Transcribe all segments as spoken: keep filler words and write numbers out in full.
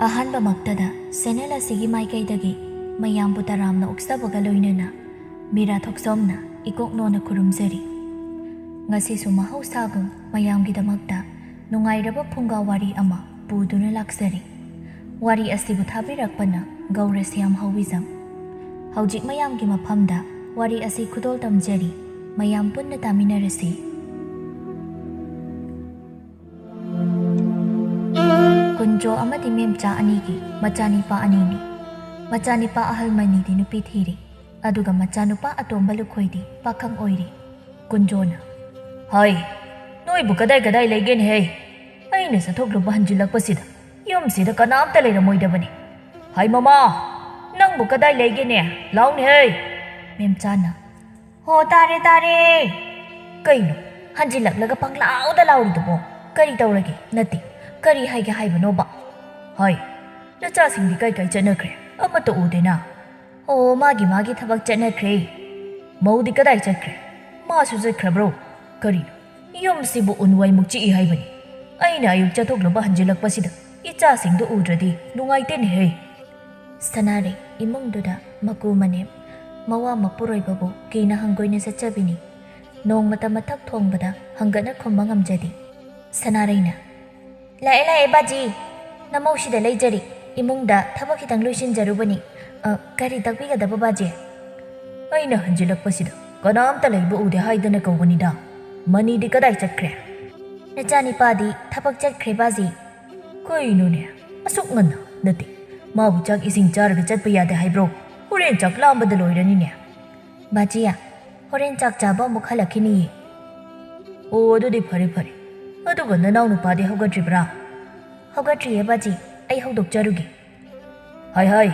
ꯑꯍꯥꯟꯕꯃꯛꯇꯗ channel ꯑꯁꯤꯒꯤ ꯃꯥꯏꯀꯩꯗꯒꯤ ꯃꯌꯥꯝꯕꯨ ꯇꯔꯥꯝꯅ ꯑꯣꯛꯆꯕꯒ ꯂꯣꯏꯅꯅ ꯃꯤꯔꯥ ꯊꯣꯛꯆꯣꯝꯅ ꯏꯀꯣꯛꯅꯣꯅ ꯈꯨꯔꯨꯝꯖꯔꯤ꯫ ꯉꯁꯤꯁꯨ ꯃꯍꯧꯁꯥꯒꯨꯝ ꯃꯌꯥꯝꯒꯤꯗꯃꯛꯇ ꯅꯨꯡꯉꯥꯏꯔꯕ ꯐꯨꯡꯒꯥ ꯋꯥꯔꯤ ꯑꯃ ꯄꯨꯗꯨꯅ ꯂꯥꯛꯆꯔꯤ꯫ ꯋꯥꯔꯤ ꯑꯁꯤꯕꯨ ꯊꯥꯕꯤꯔꯛꯄꯅ ꯒꯧꯔ ꯁ꯭ꯌꯥꯝ ꯍꯧꯋꯤꯖꯝ꯫ ꯍꯧꯖꯤꯛ ꯃꯌꯥꯝꯒꯤ ꯃꯐꯝꯗ ꯋꯥꯔꯤ ꯑꯁꯤ ꯈꯨꯗꯣꯜ ꯇꯝꯖꯔꯤ꯫ ꯃꯌꯥꯝ ꯄꯨꯟꯅ ꯇꯥꯃꯤꯟꯅꯔꯁꯤ꯫ ꯀꯨꯟꯖꯣ ꯑꯃꯗꯤ ꯃꯦꯝꯆꯥ ꯑꯅꯤꯒꯤ ꯃꯆꯥꯅꯤꯄꯥ ꯑꯅꯤꯅꯤ꯫ ꯃꯆꯥꯅꯤꯄꯥ ꯑꯍꯜ ꯃꯅꯤꯗꯤ ꯅꯨꯄꯤ ꯊꯤꯔꯦ, ꯑꯗꯨꯒ ꯃꯆꯥꯅꯨꯄꯥ ꯑꯇꯣꯝꯕ ꯂꯨꯈꯣꯏꯗꯤ ꯄꯥꯈꯪ ꯑꯣꯏꯔꯦ꯫ ꯀꯨꯟꯖꯣꯅ, "ꯍꯩ, ꯅꯣꯏꯕꯨ ꯀꯗꯥꯏ ꯀꯗꯥꯏ ꯂꯩꯒꯦꯅꯦ ꯍꯩ? ꯑꯩꯅ ꯆꯠꯊꯣꯛꯂꯨꯕ ꯍꯟꯖꯤꯜꯂꯛꯄꯁꯤꯗ ꯌꯨꯝꯁꯤꯗ ꯀꯅꯥꯝꯇ ꯂꯩꯔꯝꯃꯣꯏꯗꯕꯅꯤ꯫ ꯍꯩ ꯃꯃꯥ, ꯅꯪꯕꯨ ꯀꯗꯥꯏ ꯂꯩꯒꯦꯅꯦ? ꯂꯥꯎꯅꯦ ꯍꯩ!" ꯃꯦꯝꯆꯥꯅ, "ꯍꯣ, ꯇꯥꯔꯦ, ꯇꯥꯔꯦ꯫ ꯀꯩꯅꯣ, ꯍꯟꯖꯤꯜꯂꯛꯂꯒ ꯄꯪꯂꯥꯎꯗ ꯂꯥꯎꯔꯤꯗꯨꯕꯣ? ꯀꯔꯤ ꯇꯧꯔꯒꯦ? ꯅꯠꯇꯦ, ꯀꯔꯤ ꯍꯥꯏꯒꯦ ꯍꯥꯏꯕꯅꯣꯕ? ꯍꯩ, ꯅꯆꯥꯁꯤꯡꯗꯤ ꯀꯥꯏ ꯀꯥꯏ ꯆꯠꯅꯈ꯭ꯔꯦ? ꯑꯃꯠꯇ ꯎꯗꯦꯅ?" "ꯑꯣ, ꯃꯥꯒꯤ ꯃꯥꯒꯤ ꯊꯕꯛ ꯆꯠꯅꯈ꯭ꯔꯦ꯫" "ꯃꯧꯗꯤ ꯀꯗꯥꯏ ꯆꯠꯈ꯭ꯔꯦ? ꯃꯥꯁꯨ ꯆꯠꯈ꯭ꯔꯕ꯭ꯔꯣ? ꯀꯔꯤꯅꯣ, ꯌꯨꯝꯁꯤꯕꯨ ꯎꯟꯋꯥꯏꯃꯨꯛ ꯆꯤꯛꯏ ꯍꯥꯏꯕꯅꯤ꯫ ꯑꯩꯅ ꯑꯌꯨꯛ ꯆꯠꯊꯣꯛꯂꯨꯕ ꯍꯟꯖꯤꯜꯂꯛꯄꯁꯤꯗ ꯏꯆꯥꯁꯤꯡꯗꯨ ꯎꯗ꯭ꯔꯗꯤ ꯅꯨꯡꯉꯥꯏꯇꯦꯅꯦꯍꯦ!" ꯁꯅꯥꯔꯩ ꯏꯃꯨꯡꯗꯨꯗ ꯃꯀꯨ ꯃꯅꯦꯝ, ꯃꯋꯥ ꯃꯄꯨꯔꯣꯏꯕꯕꯨ ꯀꯤꯅ ꯍꯪꯒꯣꯏꯅ ꯆꯠꯆꯕꯤꯅꯤ꯫ ꯅꯣꯡꯃꯇ ꯃꯊꯛ ꯊꯣꯡꯕꯗ ꯍꯪꯒꯠꯅ ꯈꯨꯝꯕ ꯉꯝꯖꯗꯦ꯫ ꯁꯅꯥꯔꯩꯅ, "ꯂꯥꯛꯑꯦ, ꯂꯥꯛꯑꯦ ꯕꯥꯖꯤ, ꯅꯃꯧꯁꯤꯗ ꯂꯩꯖꯔꯤ꯫ ꯏꯃꯨꯡꯗ ꯊꯕꯛ ꯈꯤꯇꯪ ꯂꯣꯏꯁꯤꯟꯖꯔꯨꯕꯅꯤ꯫ ꯑ, ꯀꯔꯤ ꯇꯥꯛꯄꯤꯒꯗꯕ ꯕꯥꯖꯤ?" "ꯑꯩꯅ ꯍꯟꯖꯤꯜꯂꯛꯄꯁꯤꯗ ꯀꯅꯥꯝꯇ ꯂꯩꯕ ꯎꯗꯦ ꯍꯥꯏꯗꯅ ꯀꯧꯕꯅꯤꯗ꯫ ꯃꯅꯤꯗꯤ ꯀꯗꯥꯏ ꯆꯠꯈ꯭ꯔꯦ?" "ꯅꯆꯥꯅꯤꯄꯥꯗꯤ ꯊꯕꯛ ꯆꯠꯈ꯭ꯔꯦ ꯕꯥꯖꯤ꯫" "ꯀꯩꯅꯣꯅꯦ, ꯑꯁꯨꯛ ꯉꯟꯅ? ꯅꯠꯇꯦ, ꯃꯥꯕꯨ ꯆꯥꯛ ꯏꯁꯤꯡ ꯆꯥꯔꯒ ꯆꯠꯄ ꯌꯥꯗꯦ ꯍꯥꯏꯕ꯭ꯔꯣ? ꯍꯣꯔꯦꯟ ꯆꯥꯛ ꯂꯥꯝꯕꯗ ꯂꯣꯏꯔꯅꯤꯅꯦ꯫" "ꯕꯥꯖꯤ, ꯍꯣꯔꯦꯟ ꯆꯥꯛ ꯆꯥꯕ ꯑꯃꯨꯛ ꯍꯜꯂꯛꯈꯤꯅꯤꯌꯦ꯫" "ꯑꯣ, ꯑꯗꯨꯗꯤ ꯐꯔꯦ ꯐꯔꯦ꯫ ꯑꯗꯨꯒ ꯅꯅꯥꯎ ꯅꯨꯄꯥꯗꯤ ꯍꯧꯒꯠꯇ꯭ꯔꯤꯕ꯭ꯔꯥ?" "ꯍꯧꯒꯠꯇ꯭ꯔꯤꯌꯦ ꯕꯥꯖꯤ, ꯑꯩ ꯍꯧꯗꯣꯛꯆꯔꯨꯒꯦ꯫" "ꯍꯥꯏ ꯍꯥꯏ,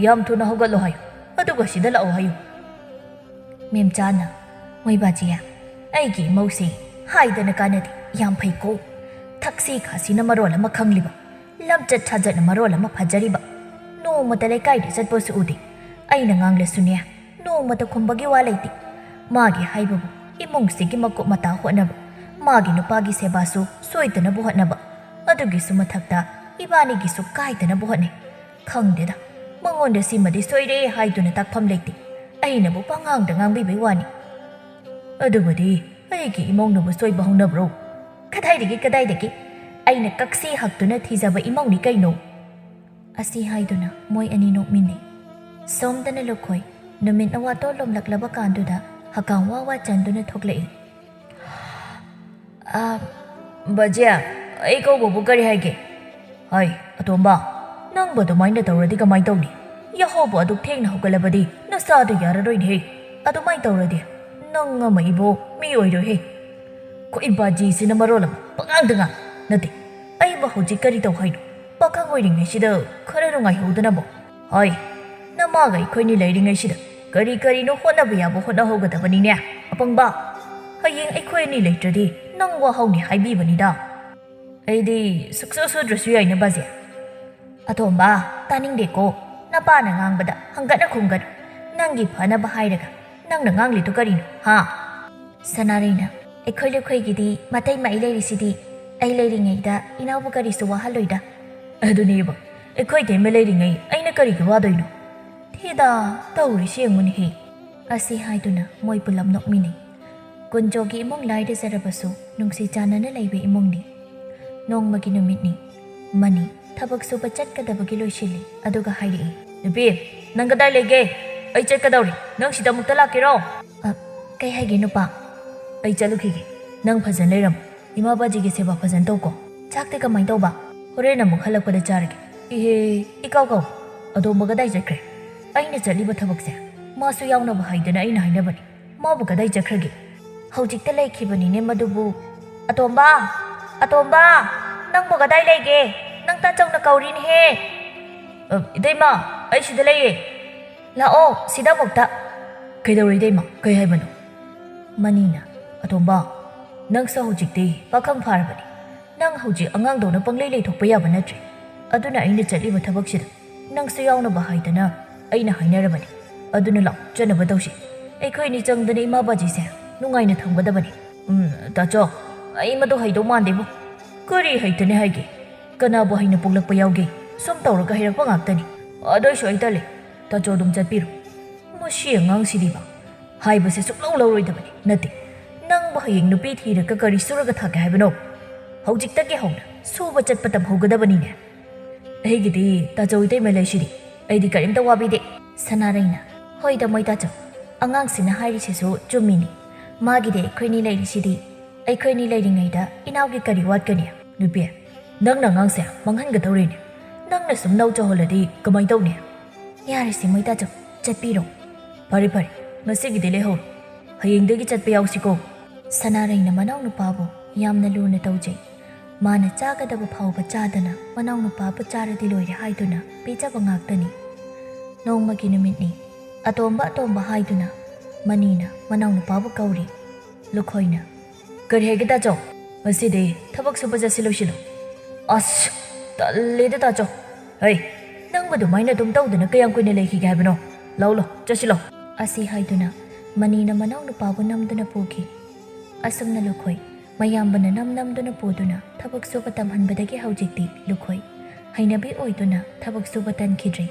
ꯌꯥꯝ ꯊꯨꯅ ꯍꯧꯒꯠꯂꯣ ꯍꯥꯏꯌꯨ, ꯑꯗꯨꯒ ꯁꯤꯗ ꯂꯥꯛꯑꯣ ꯍꯥꯏꯌꯨ꯫" ꯃꯦꯝꯆꯥꯅ, "ꯃꯣꯏ ꯕꯥꯖꯤ, ꯑꯩꯒꯤ ꯏꯃꯧꯁꯦ ꯍꯥꯏꯗꯅ ꯀꯥꯟꯅꯗꯦ, ꯌꯥꯝ ꯐꯩꯀꯣ꯫ ꯊꯛꯁꯤ ꯈꯥꯁꯤꯅ ꯃꯔꯣꯜ ꯑꯃ ꯈꯪꯂꯤꯕ, ꯂꯝꯆꯠ ꯁꯥꯖꯠꯅ ꯃꯔꯣꯜ ꯑꯃ ꯐꯖꯔꯤꯕ, ꯅꯣꯡꯃꯇ ꯂꯩꯀꯥꯏꯗ ꯆꯠꯄꯁꯨ ꯎꯗꯦ꯫ ꯑꯩꯅ ꯉꯥꯡꯂꯁꯨꯅꯦ, ꯅꯣꯡꯃꯇ ꯈꯨꯝꯕꯒꯤ ꯋꯥ ꯂꯩꯇꯦ꯫ ꯃꯥꯒꯤ ꯍꯥꯏꯕꯕꯨ ꯏꯃꯨꯡꯁꯤꯒꯤ ꯃꯀꯨꯞ ꯃꯇꯥ ꯍꯣꯠꯅꯕ, ꯃꯥꯒꯤ ꯅꯨꯄꯥꯒꯤ ꯁꯦꯕꯥꯁꯨ ꯁꯣꯏꯗꯅꯕ ꯍꯣꯠꯅꯕ, ꯑꯗꯨꯒꯤꯁꯨ ꯃꯊꯛꯇ ꯏꯕꯥꯅꯤꯒꯤꯁꯨ ꯀꯥꯏꯗꯅꯕ ꯍꯣꯠꯅꯩ꯫ ꯈꯪꯗꯦꯗ, ꯃꯉꯣꯟꯗ ꯁꯤꯃꯗꯤ ꯁꯣꯏꯔꯦ ꯍꯥꯏꯗꯨꯅ ꯇꯥꯛꯐꯝ ꯂꯩꯇꯦ꯫ ꯑꯩꯅꯕꯨ ꯄꯉꯥꯡꯗ ꯉꯥꯡꯕꯤꯕꯩ ꯋꯥꯅꯤ꯫ ꯑꯗꯨꯕꯨꯗꯤ ꯑꯩꯒꯤ ꯏꯃꯧꯅꯕꯨ ꯁꯣꯏꯕ ꯍꯧꯅꯕ꯭ꯔꯣ? ꯀꯗꯥꯏꯗꯒꯤ, ꯀꯗꯥꯏꯗꯒꯤ? ꯑꯩꯅ ꯀꯛꯁꯤ ꯍꯛꯇꯨꯅ ꯊꯤꯖꯕ ꯏꯃꯧꯅꯤ ꯀꯩꯅꯣ꯫ ꯑꯁꯤ ꯍꯥꯏꯗꯨꯅ ꯃꯣꯏ ꯑꯅꯤ ꯅꯣꯛꯃꯤꯟꯅꯩ꯫ ꯁꯣꯝꯗꯅ ꯂꯨꯈꯣꯏ ꯅꯨꯃꯤꯠ ꯑꯋꯥꯠꯇꯣ ꯂꯣꯝꯂꯛꯂꯕ ꯀꯥꯟꯗꯨꯗ ꯍꯀꯥꯝ ꯋꯥ ꯋꯥ ꯆꯟꯗꯨꯅ ꯊꯣꯛꯂꯛꯏ꯫ "ꯑ, ꯕꯖꯦ, ꯑꯩ ꯀꯧꯕꯕꯨ ꯀꯔꯤ ꯍꯥꯏꯒꯦ?" "ꯍꯥꯏ, ꯑꯇꯣꯝꯕ, ꯅꯪꯕꯨ ꯑꯗꯨꯃꯥꯏꯅ ꯇꯧꯔꯗꯤ ꯀꯃꯥꯏꯅ ꯇꯧꯅꯤ? ꯌꯥꯍꯧꯕꯨ ꯑꯗꯨꯛ ꯊꯦꯡꯅ ꯍꯧꯒꯠꯂꯕꯗꯤ ꯅꯁꯥꯗꯣ ꯌꯥꯔꯔꯣꯏꯅꯦꯍꯦ꯫ ꯑꯗꯨꯃꯥꯏꯅ ꯇꯧꯔꯗꯤ ꯅꯪ ꯑꯃ ꯏꯕꯣ ꯃꯤ ꯑꯣꯏꯔꯣꯏꯍꯦ꯫ ꯈꯣꯏ ꯕꯥꯖꯤꯁꯤꯅ ꯃꯔꯣꯜ ꯑꯃ ꯄꯉꯥꯡꯗ ꯉꯥꯡ꯫ ꯅꯠꯇꯦ, ꯑꯩꯕꯨ ꯍꯧꯖꯤꯛ ꯀꯔꯤ ꯇꯧ ꯍꯥꯏꯅꯣ? ꯄꯥꯈꯪ ꯑꯣꯏꯔꯤꯉꯩꯁꯤꯗ ꯈꯔ ꯅꯨꯡꯉꯥꯏꯍꯧꯗꯅꯕ꯫ ꯍꯣꯏ, ꯅꯃꯥꯒ ꯑꯩꯈꯣꯏꯅꯤ ꯂꯩꯔꯤꯉꯩꯁꯤꯗ ꯀꯔꯤ ꯀꯔꯤꯅꯣ ꯍꯣꯠꯅꯕ ꯌꯥꯕ ꯍꯣꯠꯅꯍꯧꯒꯗꯕꯅꯤꯅꯦ, ꯑꯄꯪꯕ꯫ ꯍꯌꯦꯡ ꯑꯩꯈꯣꯏ ꯑꯅꯤ ꯂꯩꯇ꯭ꯔꯗꯤ ꯅꯪ ꯋꯥꯍꯧꯅꯤ ꯍꯥꯏꯕꯤꯕꯅꯤꯗ꯫ ꯑꯩꯗꯤ ꯁꯨꯛꯁꯨ ꯁꯨꯗ꯭ꯔꯁꯨ ꯌꯥꯏꯅ ꯕꯥꯖꯦ꯫" "ꯑꯇꯣꯝꯕ, ꯇꯥꯅꯤꯡꯗꯦꯀꯣ꯫ ꯅꯄꯥꯅ ꯉꯥꯡꯕꯗ ꯍꯪꯒꯠꯅ ꯈꯨꯝꯒꯅꯨ꯫ ꯅꯪꯒꯤ ꯐꯅꯕ ꯍꯥꯏꯔꯒ ꯅꯪꯅ ꯉꯥꯡꯂꯤꯗꯨ ꯀꯔꯤꯅꯣ, ꯍꯥ?" "ꯁꯅꯥꯔꯩꯅ, ꯑꯩꯈꯣꯏ ꯂꯨꯈꯣꯏꯒꯤꯗꯤ ꯃꯇꯩ ꯃꯥꯏ ꯂꯩꯔꯤꯁꯤꯗꯤ꯫ ꯑꯩ ꯂꯩꯔꯤꯉꯩꯗ ꯏꯅꯥꯎꯕꯨ ꯀꯔꯤꯁꯨ ꯋꯥꯍꯜꯂꯣꯏꯗ꯫" "ꯑꯗꯨꯅꯦꯕ, ꯑꯩꯈꯣꯏ ꯇꯩꯃ ꯂꯩꯔꯤꯉꯩ ꯑꯩꯅ ꯀꯔꯤꯒꯤ ꯋꯥꯗꯣꯏꯅꯣ?" ꯊꯤꯗ, ꯇꯧꯔꯤꯁꯤ ꯌꯦꯡꯉꯨꯅꯦꯍꯦ꯫ ꯑꯁꯤ ꯍꯥꯏꯗꯨꯅ ꯃꯣꯏ ꯄꯨꯂꯞ ꯅꯣꯛꯃꯤꯟꯅꯩ꯫ ꯀꯨꯟꯖꯣꯒꯤ ꯏꯃꯨꯡ ꯂꯥꯏꯔꯖꯔꯕꯁꯨ ꯅꯨꯡꯁꯤ ꯆꯥꯟꯅꯅ ꯂꯩꯕ ꯏꯃꯨꯡꯅꯤ꯫ ꯅꯣꯡꯃꯒꯤ ꯅꯨꯃꯤꯠꯅꯤ꯫ ꯃꯅꯤ ꯊꯕꯛ ꯁꯨꯕ ꯆꯠꯀꯗꯕꯒꯤ ꯂꯣꯏꯁꯤꯜꯂꯤ, ꯑꯗꯨꯒ ꯍꯥꯏꯔꯛꯏ꯫ "ꯅꯨꯄꯤ, ꯅꯪ ꯀꯗꯥꯏ ꯂꯩꯒꯦ? ꯑꯩ ꯆꯠꯀꯗꯧꯔꯤ꯫ ꯅꯪ ꯁꯤꯗ ꯑꯃꯨꯛꯇ ꯂꯥꯛꯀꯦꯔꯣ?" "ꯑ, ꯀꯩ ꯍꯥꯏꯒꯦ ꯅꯨꯄꯥ?" "ꯑꯩ ꯆꯠꯂꯨꯈꯤꯒꯦ꯫ ꯅꯪ ꯐꯖꯅ ꯂꯩꯔꯝꯃꯣ꯫ ꯏꯃꯥ ꯕꯥꯖꯤꯒꯤ ꯁꯦꯕꯥ ꯐꯖꯅ ꯇꯧꯀꯣ꯫ ꯆꯥꯛꯇꯤ ꯀꯃꯥꯏꯅ ꯇꯧꯕ?" "ꯍꯣꯔꯦꯟ ꯑꯃꯨꯛ ꯍꯜꯂꯛꯄꯗ ꯆꯥꯔꯒꯦ꯫" "ꯏꯍꯦ, ꯏꯀꯥꯎ ꯀꯥꯎ꯫ ꯑꯗꯣꯝꯕ ꯀꯗꯥꯏ ꯆꯠꯈ꯭ꯔꯦ? ꯑꯩꯅ ꯆꯠꯂꯤꯕ ꯊꯕꯛꯁꯦ ꯃꯥꯁꯨ ꯌꯥꯎꯅꯕ ꯍꯥꯏꯗꯅ ꯑꯩꯅ ꯍꯥꯏꯅꯕꯅꯤ꯫ ꯃꯥꯕꯨ ꯀꯗꯥꯏ ꯆꯠꯈ꯭ꯔꯒꯦ?" "ꯍꯧꯖꯤꯛꯇ ꯂꯩꯈꯤꯕꯅꯤꯅꯦ ꯃꯗꯨꯕꯨ꯫" "ꯑꯇꯣꯝꯕ! ꯑꯇꯣꯝꯕ! ꯅꯪꯕꯨ ꯀꯗꯥꯏ ꯂꯩꯒꯦ? ꯅꯪ ꯇꯥꯆꯧꯅ ꯀꯧꯔꯤꯅꯦꯍꯦ!" "ꯑ, ꯏꯇꯩꯃ, ꯑꯩ ꯁꯤꯗ ꯂꯩꯌꯦ꯫ ꯂꯥꯛꯑꯣ, ꯁꯤꯗ ꯑꯃꯨꯛꯇ꯫" "ꯀꯩꯗꯧꯔꯦ ꯏꯇꯩꯃ? ꯀꯩ ꯍꯥꯏꯕꯅꯣ?" ꯃꯅꯤꯅ, "ꯑꯇꯣꯝꯕ, ꯅꯪꯁꯨ ꯍꯧꯖꯤꯛꯇꯤ ꯄꯥꯈꯪ ꯐꯥꯔꯕꯅꯤ꯫ ꯅꯪ ꯍꯧꯖꯤꯛ ꯑꯉꯥꯡꯗꯧꯅ ꯄꯪꯂꯩ ꯂꯩꯊꯣꯛꯄ ꯌꯥꯕ ꯅꯠꯇ꯭ꯔꯦ꯫ ꯑꯗꯨꯅ ꯑꯩꯅ ꯆꯠꯂꯤꯕ ꯊꯕꯛꯁꯤꯗ ꯅꯪꯁꯨ ꯌꯥꯎꯅꯕ ꯍꯥꯏꯗꯅ ꯑꯩꯅ ꯍꯥꯏꯅꯔꯕꯅꯤ꯫ ꯑꯗꯨꯅ ꯂꯥꯛꯑꯣ, ꯆꯠꯅꯕ ꯇꯧꯁꯤ꯫ ꯑꯩꯈꯣꯏ ꯑꯅꯤ ꯆꯪꯗꯅ ꯏꯃꯥ ꯕꯥꯖꯤꯁꯦ ꯅꯨꯡꯉꯥꯏꯅ ꯊꯝꯒꯗꯕꯅꯤ꯫" "ꯎꯝ, ꯇꯥꯆꯧ, ꯑꯩ ꯃꯗꯨ ꯍꯩꯗꯧ ꯃꯥꯟꯗꯦꯕꯨ꯫" "ꯀꯔꯤ ꯍꯩꯇꯅꯤ ꯍꯥꯏꯒꯦ? ꯀꯅꯥꯕꯨ ꯍꯩꯅ ꯄꯣꯛꯂꯛꯄ ꯌꯥꯎꯒꯦ? ꯁꯨꯝ ꯇꯧꯔꯒ ꯍꯩꯔꯛꯄ ꯉꯥꯛꯇꯅꯤ꯫ ꯑꯗꯨꯏꯁꯨ ꯑꯩ ꯇꯜꯂꯦ꯫ ꯇꯥꯆꯧ ꯑꯗꯨꯝ ꯆꯠꯄꯤꯔꯣ꯫ ꯃꯁꯤ ꯑꯉꯥꯡꯁꯤꯗꯤꯕ꯫ ꯍꯥꯏꯕꯁꯦ ꯁꯨꯛꯂꯧ ꯂꯧꯔꯣꯏꯗꯕꯅꯤ꯫ ꯅꯠꯇꯦ, ꯅꯪꯕꯨ ꯍꯌꯦꯡ ꯅꯨꯄꯤ ꯊꯤꯔꯒ ꯀꯔꯤ ꯁꯨꯔꯒ ꯊꯥꯛꯀꯦ ꯍꯥꯏꯕꯅꯣ? ꯍꯧꯖꯤꯛꯇꯒꯤ ꯍꯧꯅ ꯁꯨꯕ ꯆꯠꯄ ꯇꯝꯍꯧꯒꯗꯕꯅꯤꯅꯦ꯫ ꯑꯩꯒꯤꯗꯤ ꯇꯥꯆꯧ ꯏꯇꯩꯃ ꯂꯩꯁꯤꯗꯤ꯫ ꯑꯩꯗꯤ ꯀꯔꯤꯝꯇ ꯋꯥꯕꯤꯗꯦ꯫ ꯁꯅꯥꯔꯩꯅ, ꯍꯣꯏꯗ ꯃꯣꯏ ꯇꯥꯆꯧ, ꯑꯉꯥꯡꯁꯤꯅ ꯍꯥꯏꯔꯤꯁꯤꯁꯨ ꯆꯨꯝꯃꯤꯅꯤ꯫ ꯃꯥꯒꯤꯗꯤ ꯑꯩꯈꯣꯏꯅꯤ ꯂꯩꯔꯤꯁꯤꯗꯤ꯫ ꯑꯩꯈꯣꯏꯅꯤ ꯂꯩꯔꯤꯉꯩꯗ ꯏꯅꯥꯎꯒꯤ ꯀꯔꯤ ꯋꯥꯠꯀꯅꯤ? ꯅꯨꯄꯤ, ꯅꯪꯅ ꯑꯉꯥꯡꯁꯦ ꯃꯥꯡꯍꯟꯒꯗꯧꯔꯤꯅꯦ꯫ ꯅꯪꯅ ꯁꯨꯝ ꯅꯧ ꯆꯧꯍꯜꯂꯗꯤ ꯀꯃꯥꯏ ꯇꯧꯅꯤ? ꯌꯥꯔꯦꯁꯦ ꯃꯣꯏ ꯇꯥꯆꯧ, ꯆꯠꯄꯤꯔꯣ꯫ ꯐꯔꯦ ꯐꯔꯦ, ꯉꯁꯤꯒꯤꯗꯤ ꯂꯩꯍꯧꯔꯣ꯫ ꯍꯌꯦꯡꯗꯒꯤ ꯆꯠꯄ ꯌꯥꯎꯁꯤꯀꯣ꯫ ꯁꯅꯥꯔꯩꯅ ꯃꯅꯥꯎꯅꯨꯄꯥꯕꯨ ꯌꯥꯝꯅ ꯂꯨꯅ ꯇꯧꯖꯩ꯫ ꯃꯥꯅ ꯆꯥꯒꯗꯕ ꯐꯥꯎꯕ ꯆꯥꯗꯅ ꯃꯅꯥꯎꯅꯨꯄꯥꯕꯨ ꯆꯥꯔꯗꯤ ꯂꯣꯏꯔꯦ ꯍꯥꯏꯗꯨꯅ ꯄꯤꯖꯕ ꯉꯥꯛꯇꯅꯤ꯫ ꯅꯣꯡꯃꯒꯤ ꯅꯨꯃꯤꯠꯅꯤ꯫ ꯑꯇꯣꯝꯕ, ꯑꯇꯣꯝꯕ ꯍꯥꯏꯗꯨꯅ ꯃꯅꯤꯅ ꯃꯅꯥꯎꯅꯨꯄꯥꯕꯨ ꯀꯧꯔꯤ꯫ ꯂꯨꯈꯣꯏꯅ, ꯀꯔꯤ ꯍꯥꯏꯒꯦ ꯇꯥꯆꯧ? ꯉꯁꯤꯗꯤ ꯊꯕꯛ ꯁꯨꯕ ꯆꯠꯁꯤ ꯂꯣꯏꯁꯤꯜꯂꯨ꯫ ꯑꯁ, ꯇꯜꯂꯦꯗ ꯇꯥꯆꯧ꯫ ꯍꯩ, ꯅꯪꯕꯨ ꯑꯗꯨꯃꯥꯏꯅ ꯑꯗꯨꯝ ꯇꯧꯗꯅ ꯀꯌꯥꯝ ꯀꯨꯏꯅ ꯂꯩꯈꯤꯒꯦ ꯍꯥꯏꯕꯅꯣ? ꯂꯥꯎ ꯂꯥꯎ, ꯆꯠꯁꯤ ꯂꯥꯎ꯫ ꯑꯁꯤ ꯍꯥꯏꯗꯨꯅ ꯃꯅꯤꯅ ꯃꯅꯥꯎꯅꯨꯄꯥꯕꯨ ꯅꯝꯗꯨꯅ ꯄꯨꯈꯤ꯫ ꯑꯁꯨꯝꯅ ꯂꯨꯈꯣꯏ ꯃꯌꯥꯝꯕꯅ ꯅꯝ ꯅꯝꯗꯨꯅ ꯄꯨꯗꯨꯅ ꯊꯕꯛ ꯁꯨꯕ ꯇꯝꯍꯟꯕꯗꯒꯤ ꯍꯧꯖꯤꯛꯇꯤ ꯂꯨꯈꯣꯏ ꯍꯩꯅꯕꯤ ꯑꯣꯏꯗꯨꯅ ꯊꯕꯛ ꯁꯨꯕ ꯇꯟꯈꯤꯗ꯭ꯔꯦ꯫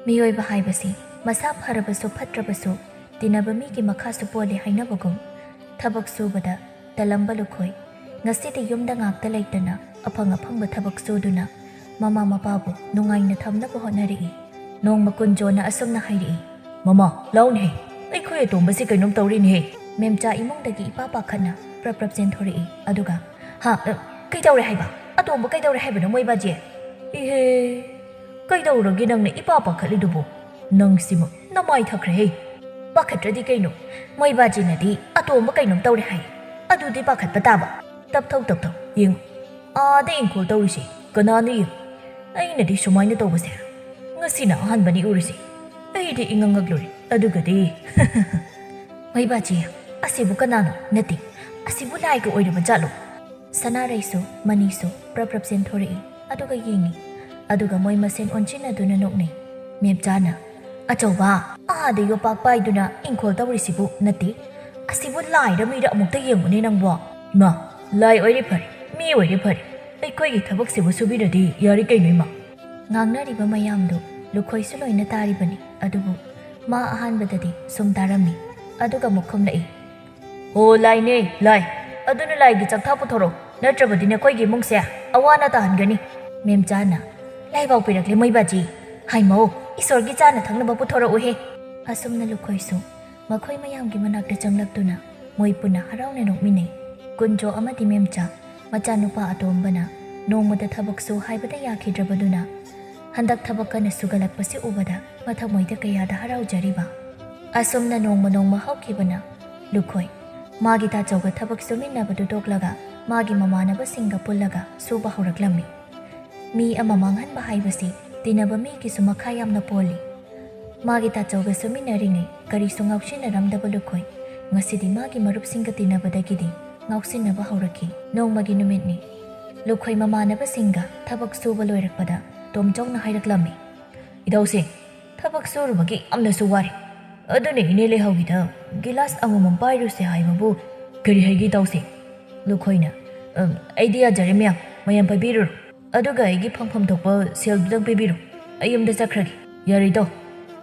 ꯃꯤꯑꯣꯏꯕ ꯍꯥꯏꯕꯁꯤ ꯃꯁꯥ ꯐꯔꯕꯁꯨ ꯐꯠꯇ꯭ꯔꯕꯁꯨ ꯇꯤꯟꯅꯕ ꯃꯤꯒꯤ ꯃꯈꯥꯁꯨ ꯄꯣꯜꯂꯤ ꯍꯥꯏꯅꯕꯒꯨꯝ, ꯊꯕꯛ ꯁꯨꯕꯗ ꯇꯜꯂꯝꯕ ꯂꯨꯈꯣꯏ ꯉꯁꯤꯗꯤ ꯌꯨꯝꯗ ꯉꯥꯛꯇ ꯂꯩꯇꯅ ꯑꯐꯪ ꯑꯐꯪꯕ ꯊꯕꯛ ꯁꯨꯗꯨꯅ ꯃꯃꯥ ꯃꯄꯥꯕꯨ ꯅꯨꯡꯉꯥꯏꯅ ꯊꯝꯅꯕ ꯍꯣꯠꯅꯔꯛꯏ꯫ ꯅꯣꯡꯃ ꯀꯨꯟꯖꯣꯅ ꯑꯁꯨꯝꯅ ꯍꯥꯏꯔꯛꯏ, ꯃꯃꯥ, ꯂꯥꯎꯅꯦꯍꯦ, ꯑꯩꯈꯣꯏ ꯑꯇꯣꯝꯕꯁꯤ ꯀꯩꯅꯣꯝ ꯇꯧꯔꯤꯅꯦꯍꯦ꯫ ꯃꯦꯝꯆꯥ ꯏꯃꯨꯡꯗꯒꯤ ꯏꯄꯥ ꯄꯥꯈꯠꯅ ꯄ꯭ꯔꯞ ꯄ꯭ꯔꯞ ꯆꯦꯟꯊꯣꯔꯛꯏ꯫ ꯑꯗꯨꯒ, ꯍꯥ, ꯑ, ꯀꯩꯗꯧꯔꯦ ꯍꯥꯏꯕ? ꯑꯇꯣꯝꯕ ꯀꯩꯗꯧꯔꯦ ꯍꯥꯏꯕꯅꯣ ꯃꯣꯏ ꯕꯥꯖꯤ? ꯏꯍꯦ, ꯀꯩꯗꯧꯔꯒꯦ ꯅꯪꯅ ꯏꯄꯥ ꯄꯥꯈꯠꯂꯤꯗꯨꯕꯨ? ꯅꯪꯁꯤꯃ ꯅꯃꯥꯏ ꯊꯛꯈ꯭ꯔꯦꯍꯦ꯫ ꯄꯥꯈꯠꯇ꯭ꯔꯗꯤ ꯀꯩꯅꯣ? ꯃꯣꯏ ꯕꯥꯖꯤꯅꯗꯤ ꯑꯇꯣꯝꯕ ꯀꯩꯅꯣꯝ ꯇꯧꯔꯦ ꯍꯥꯏ꯫ ꯑꯗꯨꯗꯤ ꯄꯥꯈꯠꯄ ꯇꯥꯕ꯫ ꯇꯞꯊꯧ, ꯇꯞꯊꯧ, ꯌꯦꯡꯉꯨ꯫ ꯑꯥꯗ ꯏꯪꯈꯣꯜ ꯇꯧꯔꯤꯁꯦ ꯀꯅꯥꯅꯣ ꯌꯦꯡꯉꯨ꯫ ꯑꯩꯅꯗꯤ ꯁꯨꯃꯥꯏꯅ ꯇꯧꯕꯁꯦ ꯉꯁꯤꯅ ꯑꯍꯥꯟꯕꯅꯤ ꯎꯔꯤꯁꯦ꯫ ꯑꯩꯗꯤ ꯏꯉꯛ ꯉꯛꯂꯨꯔꯦ꯫ ꯑꯗꯨꯒꯗꯤ, ꯃꯣꯏ ꯕꯥꯖꯤ, ꯑꯁꯤꯕꯨ ꯀꯅꯥꯅꯣ? ꯅꯠꯇꯦ, ꯑꯁꯤꯕꯨ ꯂꯥꯏꯒ ꯑꯣꯏꯔꯕ ꯖꯥꯠꯂꯣ? ꯁꯅꯥꯔꯩꯁꯨ ꯃꯅꯤꯁꯨ ꯄ꯭ꯔꯞ ꯄ꯭ꯔꯞ ꯆꯦꯟꯊꯣꯔꯛꯏ꯫ ꯑꯗꯨꯒ ꯌꯦꯡꯉꯤ꯫ ꯑꯗꯨꯒ ꯃꯣꯏ ꯃꯁꯦꯟ ꯑꯣꯟꯁꯤꯟꯅꯗꯨꯅ ꯅꯣꯛꯅꯩ꯫ ꯃꯦꯝꯆꯥꯅ, ꯑꯆꯧꯕ, ꯑꯥꯗ ꯌꯣꯄꯥꯛ ꯄꯥꯏꯗꯨꯅ ꯏꯪꯈꯣꯜ ꯇꯧꯔꯤꯁꯤꯕꯨ ꯅꯠꯇꯦ, ꯑꯁꯤꯕꯨ ꯂꯥꯏꯔ ꯃꯤꯔ ꯑꯃꯨꯛꯇ ꯌꯦꯡꯉꯨꯅꯦ ꯅꯪꯕꯣ꯫ ꯏꯃꯥ, ꯂꯥꯏ ꯑꯣꯏꯔꯦ ꯐꯔꯦ, ꯃꯤ ꯑꯣꯏꯔꯦ ꯐꯔꯦ, ꯑꯩꯈꯣꯏꯒꯤ ꯊꯕꯛꯁꯤꯕꯨ ꯁꯨꯕꯤꯔꯗꯤ ꯌꯥꯔꯤ ꯀꯩꯅꯣ, ꯏꯃꯥ꯫ ꯉꯥꯡꯅꯔꯤꯕ ꯃꯌꯥꯝꯗꯨ ꯂꯨꯈꯣꯏꯁꯨ ꯂꯣꯏꯅ ꯇꯥꯔꯤꯕꯅꯤ꯫ ꯑꯗꯨꯕꯨ ꯃꯥ ꯑꯍꯥꯟꯕꯗꯗꯤ ꯁꯨꯝ ꯇꯥꯔꯝꯃꯤ꯫ ꯑꯗꯨꯒ ꯑꯃꯨꯛ ꯈꯨꯝꯂꯛꯏ, "ꯑꯣ, ꯂꯥꯏꯅꯦ, ꯂꯥꯏ꯫ ꯑꯗꯨꯅ ꯂꯥꯏꯒꯤ ꯆꯥꯛꯊꯥ ꯄꯨꯊꯣꯔꯛꯑꯣ, ꯅꯠꯇ꯭ꯔꯕꯗꯤ ꯅꯈꯣꯏꯒꯤ ꯏꯃꯨꯡꯁꯦ ꯑꯋꯥ ꯑꯅꯥ ꯇꯥꯍꯟꯒꯅꯤ꯫" ꯃꯦꯝꯆꯥꯅ, "ꯂꯥꯏꯐꯥꯎ ꯄꯤꯔꯛꯂꯦ ꯃꯣꯏ ꯕꯥꯖꯤ꯫ ꯍꯥꯏꯃꯧ, ꯏꯁꯣꯔꯒꯤ ꯆꯥꯅ ꯊꯛꯅꯕ ꯄꯨꯊꯣꯔꯛꯎꯍꯦ꯫" ꯑꯁꯨꯝꯅ ꯂꯨꯈꯣꯏꯁꯨ ꯃꯈꯣꯏ ꯃꯌꯥꯝꯒꯤ ꯃꯅꯥꯛꯇ ꯆꯪꯂꯛꯇꯨꯅ ꯃꯣꯏ ꯄꯨꯟꯅ ꯍꯔꯥꯎꯅ ꯅꯣꯛꯃꯤꯟꯅꯩ꯫ ꯀꯨꯟꯖꯣ ꯑꯃꯗꯤ ꯃꯦꯝꯆꯥ, ꯃꯆꯥꯅꯨꯄꯥ ꯑꯇꯣꯝꯕꯅ ꯅꯣꯡꯃꯗ ꯊꯕꯛ ꯁꯨ ꯍꯥꯏꯕꯗ ꯌꯥꯈꯤꯗ꯭ꯔꯕꯗꯨꯅ ꯍꯟꯗꯛ ꯊꯕꯛ ꯀꯟꯅ ꯁꯨꯒꯠꯂꯛꯄꯁꯤ ꯎꯕꯗ ꯃꯊꯃꯣꯏꯗ ꯀꯌꯥꯗ ꯍꯔꯥꯎꯖꯔꯤꯕ꯫ ꯑꯁꯨꯝꯅ ꯅꯣꯡꯃ ꯅꯣꯡꯃ ꯍꯧꯈꯤꯕꯅ ꯂꯨꯈꯣꯏ ꯃꯥꯒꯤ ꯇꯥꯆꯧꯒ ꯊꯕꯛ ꯁꯨꯃꯤꯟꯅꯕꯗꯨ ꯇꯣꯛꯂꯒ ꯃꯥꯒꯤ ꯃꯃꯥꯟꯅꯕꯁꯤꯡꯒ ꯄꯨꯜꯂꯒ ꯁꯨꯕ ꯍꯧꯔꯛꯂꯝꯃꯤ꯫ ꯃꯤ ꯑꯃ ꯃꯥꯡꯍꯟꯕ ꯍꯥꯏꯕꯁꯤ ꯇꯤꯟꯅꯕ ꯃꯤꯒꯤꯁꯨ ꯃꯈꯥ ꯌꯥꯝꯅ ꯄꯣꯜꯂꯤ꯫ ꯃꯥꯒꯤ ꯇꯥꯆꯧꯒ ꯁꯨꯃꯤꯟꯅꯔꯤꯉꯩ ꯀꯔꯤꯁꯨ ꯉꯥꯎꯁꯤꯟꯅꯔꯝꯗꯕ ꯂꯨꯈꯣꯏ ꯉꯁꯤꯗꯤ ꯃꯥꯒꯤ ꯃꯔꯨꯞꯁꯤꯡꯒ ꯇꯤꯟꯅꯕꯗꯒꯤꯗꯤ ꯉꯥꯎꯁꯤꯟꯅꯕ ꯍꯧꯔꯛꯈꯤ꯫ ꯅꯣꯡꯃꯒꯤ ꯅꯨꯃꯤꯠꯅꯤ꯫ ꯂꯨꯈꯣꯏ ꯃꯃꯥꯟꯅꯕꯁꯤꯡꯒ ꯊꯕꯛ ꯁꯨꯕ ꯂꯣꯏꯔꯛꯄꯗ ꯇꯣꯝꯆꯧꯅ ꯍꯥꯏꯔꯛꯂꯝꯃꯤ, "ꯏꯙꯧꯁꯦ, ꯊꯕꯛ ꯁꯨꯔꯨꯕꯒꯤ ꯌꯥꯝꯅꯁꯨ ꯋꯥꯔꯦ꯫ ꯑꯗꯨꯅ ꯏꯅꯦ ꯂꯩꯍꯧꯒꯤꯗ ꯒꯤꯂꯥꯁ ꯑꯃꯃꯝ ꯄꯥꯏꯔꯨꯁꯦ ꯍꯥꯏꯕꯕꯨ ꯀꯔꯤ ꯍꯥꯏꯒꯦ ꯏꯇꯥꯎꯁꯦ?" ꯂꯨꯈꯣꯏꯅ, "ꯑꯝ, ꯑꯩꯗꯤ ꯌꯥꯖꯔꯦ ꯃꯌꯥꯝ, ꯃꯌꯥꯝ ꯄꯥꯏꯕꯤꯔꯨꯔꯣ꯫ ꯑꯗꯨꯒ ꯑꯩꯒꯤ ꯐꯪꯐꯝ ꯊꯣꯛꯄ ꯁꯦꯜꯗꯨꯗꯪ ꯄꯤꯕꯤꯔꯣ꯫ ꯑꯩ ꯌꯨꯝꯗ ꯆꯠꯈ꯭ꯔꯒꯦ꯫" "ꯌꯥꯔꯦ ꯏꯇꯥꯎ,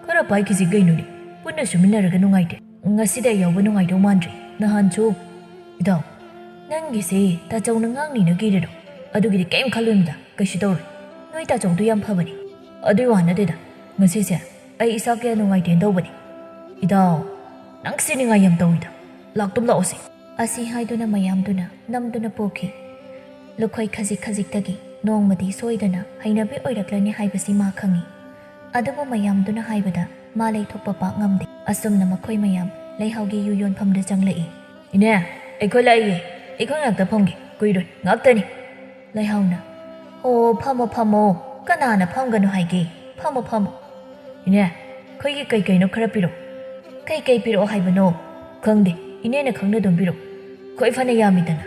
ꯈꯔ ꯄꯥꯏꯈꯤꯁꯤ ꯀꯩꯅꯣꯅꯦ꯫ ꯄꯨꯟꯅ ꯁꯨꯃꯤꯟꯅꯔꯒ ꯅꯨꯡꯉꯥꯏꯇꯦ꯫ ꯉꯁꯤꯗꯤ ꯑꯩ ꯌꯥꯎꯕ ꯅꯨꯡꯉꯥꯏꯗꯧ ꯃꯥꯟꯗ꯭ꯔꯦ꯫ ꯅꯍꯥꯟꯁꯨ..." "ꯏꯇꯥꯎ, ꯅꯪꯒꯤꯁꯦ ꯇꯥꯆꯧꯅ ꯉꯥꯡꯅꯤꯅ ꯀꯤꯔꯤꯔꯣ? ꯑꯗꯨꯒꯤꯗꯤ ꯀꯩꯝ ꯈꯜꯂꯨꯅꯨꯗ, ꯀꯩꯁꯨ ꯇꯧꯔꯣꯏ꯫ ꯅꯣꯏ ꯇꯥꯆꯧꯗꯨ ꯌꯥꯝ ꯐꯕꯅꯤ꯫ ꯑꯗꯨꯏ ꯋꯥ ꯅꯠꯇꯦꯗ, ꯉꯁꯤꯁꯦ ꯑꯩ ꯏꯁꯥ ꯀꯌꯥ ꯅꯨꯡꯉꯥꯏꯇꯦꯅ ꯇꯧꯕꯅꯤ꯫" "ꯏꯇꯥꯎ, ꯅꯪ ꯁꯤꯅꯤꯡꯉꯥꯏ ꯌꯥꯝ ꯇꯧꯏꯗ꯫ ꯂꯥꯛꯇꯨꯝ ꯂꯥꯛꯑꯣꯁꯦ꯫" ꯑꯁꯤ ꯍꯥꯏꯗꯨꯅ ꯃꯌꯥꯝꯗꯨꯅ ꯅꯝꯗꯨꯅ ꯄꯨꯈꯤ꯫ ꯂꯨꯈꯣꯏ ꯈꯖꯤꯛ ꯈꯖꯤꯛꯇꯒꯤ ꯅꯣꯡꯃꯗꯤ ꯁꯣꯏꯗꯅ ꯍꯩꯅꯕꯤ ꯑꯣꯏꯔꯛꯂꯅꯤ ꯍꯥꯏꯕꯁꯤ ꯃꯥ ꯈꯪꯏ꯫ ꯑꯗꯨꯕꯨ ꯃꯌꯥꯝꯗꯨꯅ ꯍꯥꯏꯕꯗ ꯃꯥ ꯂꯩꯊꯣꯛꯄ ꯄꯥꯛ ꯉꯝꯗꯦ꯫ ꯑꯁꯨꯝꯅ ꯃꯈꯣꯏ ꯃꯌꯥꯝ ꯂꯩꯍꯥꯎꯒꯤ ꯌꯨ ꯌꯣꯟꯐꯝꯗ ꯆꯪꯂꯛꯏ꯫ "ꯏꯅꯦ, ꯑꯩꯈꯣꯏ ꯂꯥꯛꯏꯌꯦ꯫ ꯑꯩꯈꯣꯏ ꯉꯥꯛꯇ ꯐꯝꯒꯦ, ꯀꯨꯏꯔꯣꯏ, ꯉꯥꯛꯇꯅꯤ꯫" ꯂꯩꯍꯥꯎꯅ, "ꯑꯣ, ꯐꯝꯃꯣ, ꯐꯝꯃꯣ꯫ ꯀꯅꯥꯅ ꯐꯝꯒꯅꯨ ꯍꯥꯏꯒꯦ? ꯐꯝꯃꯣ, ꯐꯝꯃꯣ꯫" "ꯏꯅꯦ, ꯑꯩꯈꯣꯏꯒꯤ ꯀꯩ ꯀꯩꯅꯣ ꯈꯔ ꯄꯤꯔꯛꯑꯣ꯫" "ꯀꯩ ꯀꯩ ꯄꯤꯔꯛꯑꯣ ꯍꯥꯏꯕꯅꯣ?" "ꯈꯪꯗꯦ, ꯏꯅꯦꯅ ꯈꯪꯅ ꯑꯗꯨꯝ ꯄꯤꯔꯛꯑꯣ꯫ ꯑꯩꯈꯣꯏ ꯐꯅ ꯌꯥꯝꯃꯤꯗꯅ,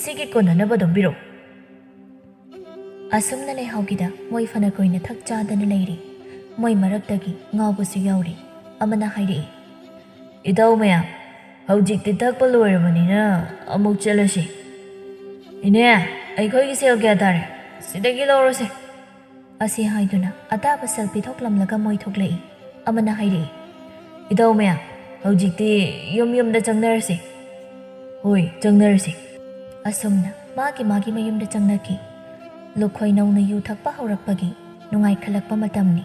ꯁꯤꯒꯤ ꯀꯣꯟꯅꯅꯕ ꯑꯗꯨꯝ ꯄꯤꯔꯛꯑꯣ꯫" ꯑꯁꯨꯝꯅ ꯂꯩꯍꯥꯎꯒꯤꯗ ꯃꯣꯏ ꯐꯅ ꯀꯨꯏꯅ ꯊꯛ ꯆꯥꯗꯅ ꯂꯩꯔꯤ꯫ ꯃꯣꯏ ꯃꯔꯛꯇꯒꯤ ꯉꯥꯎꯕꯁꯨ ꯌꯥꯎꯔꯤ꯫ ꯑꯃꯅ ꯍꯥꯏꯔꯛꯏ, "ꯏꯇꯥꯎ ꯃꯌꯥꯝ, ꯍꯧꯖꯤꯛꯇꯤ ꯊꯛꯄ ꯂꯣꯏꯔꯕꯅꯤꯅ ꯑꯃꯨꯛ ꯆꯠꯂꯁꯤ꯫" "ꯏꯅꯦ, "ꯑꯩꯈꯣꯏꯒꯤ ꯁꯦꯜ ꯀꯌꯥ ꯇꯥꯔꯦ? ꯁꯤꯗꯒꯤ ꯂꯧꯔꯁꯦ," ꯑꯁꯤ ꯍꯥꯏꯗꯨꯅ ꯑꯇꯥꯕ ꯁꯦꯜ ꯄꯤꯊꯣꯛꯂꯝꯂꯒ ꯃꯣꯏ ꯊꯣꯛꯂꯛꯏ꯫ ꯑꯃꯅ ꯍꯥꯏꯔꯛꯏ, "ꯏꯇꯥꯎ ꯃꯌꯥꯝ, ꯍꯧꯖꯤꯛꯇꯤ ꯌꯨꯝ ꯌꯨꯝꯗ ꯆꯪꯅꯔꯁꯤ꯫" "ꯍꯣꯏ, ꯆꯪꯅꯔꯁꯤ꯫" ꯑꯁꯨꯝꯅ ꯃꯥꯒꯤ ꯃꯥꯒꯤ ꯃꯌꯨꯝꯗ ꯆꯪꯅꯈꯤ꯫ ꯂꯨꯈꯣꯏ ꯅꯧꯅ ꯌꯨ ꯊꯛꯄ ꯍꯧꯔꯛꯄꯒꯤ ꯅꯨꯡꯉꯥꯏꯈꯠꯂꯛꯄ ꯃꯇꯝꯅꯤ꯫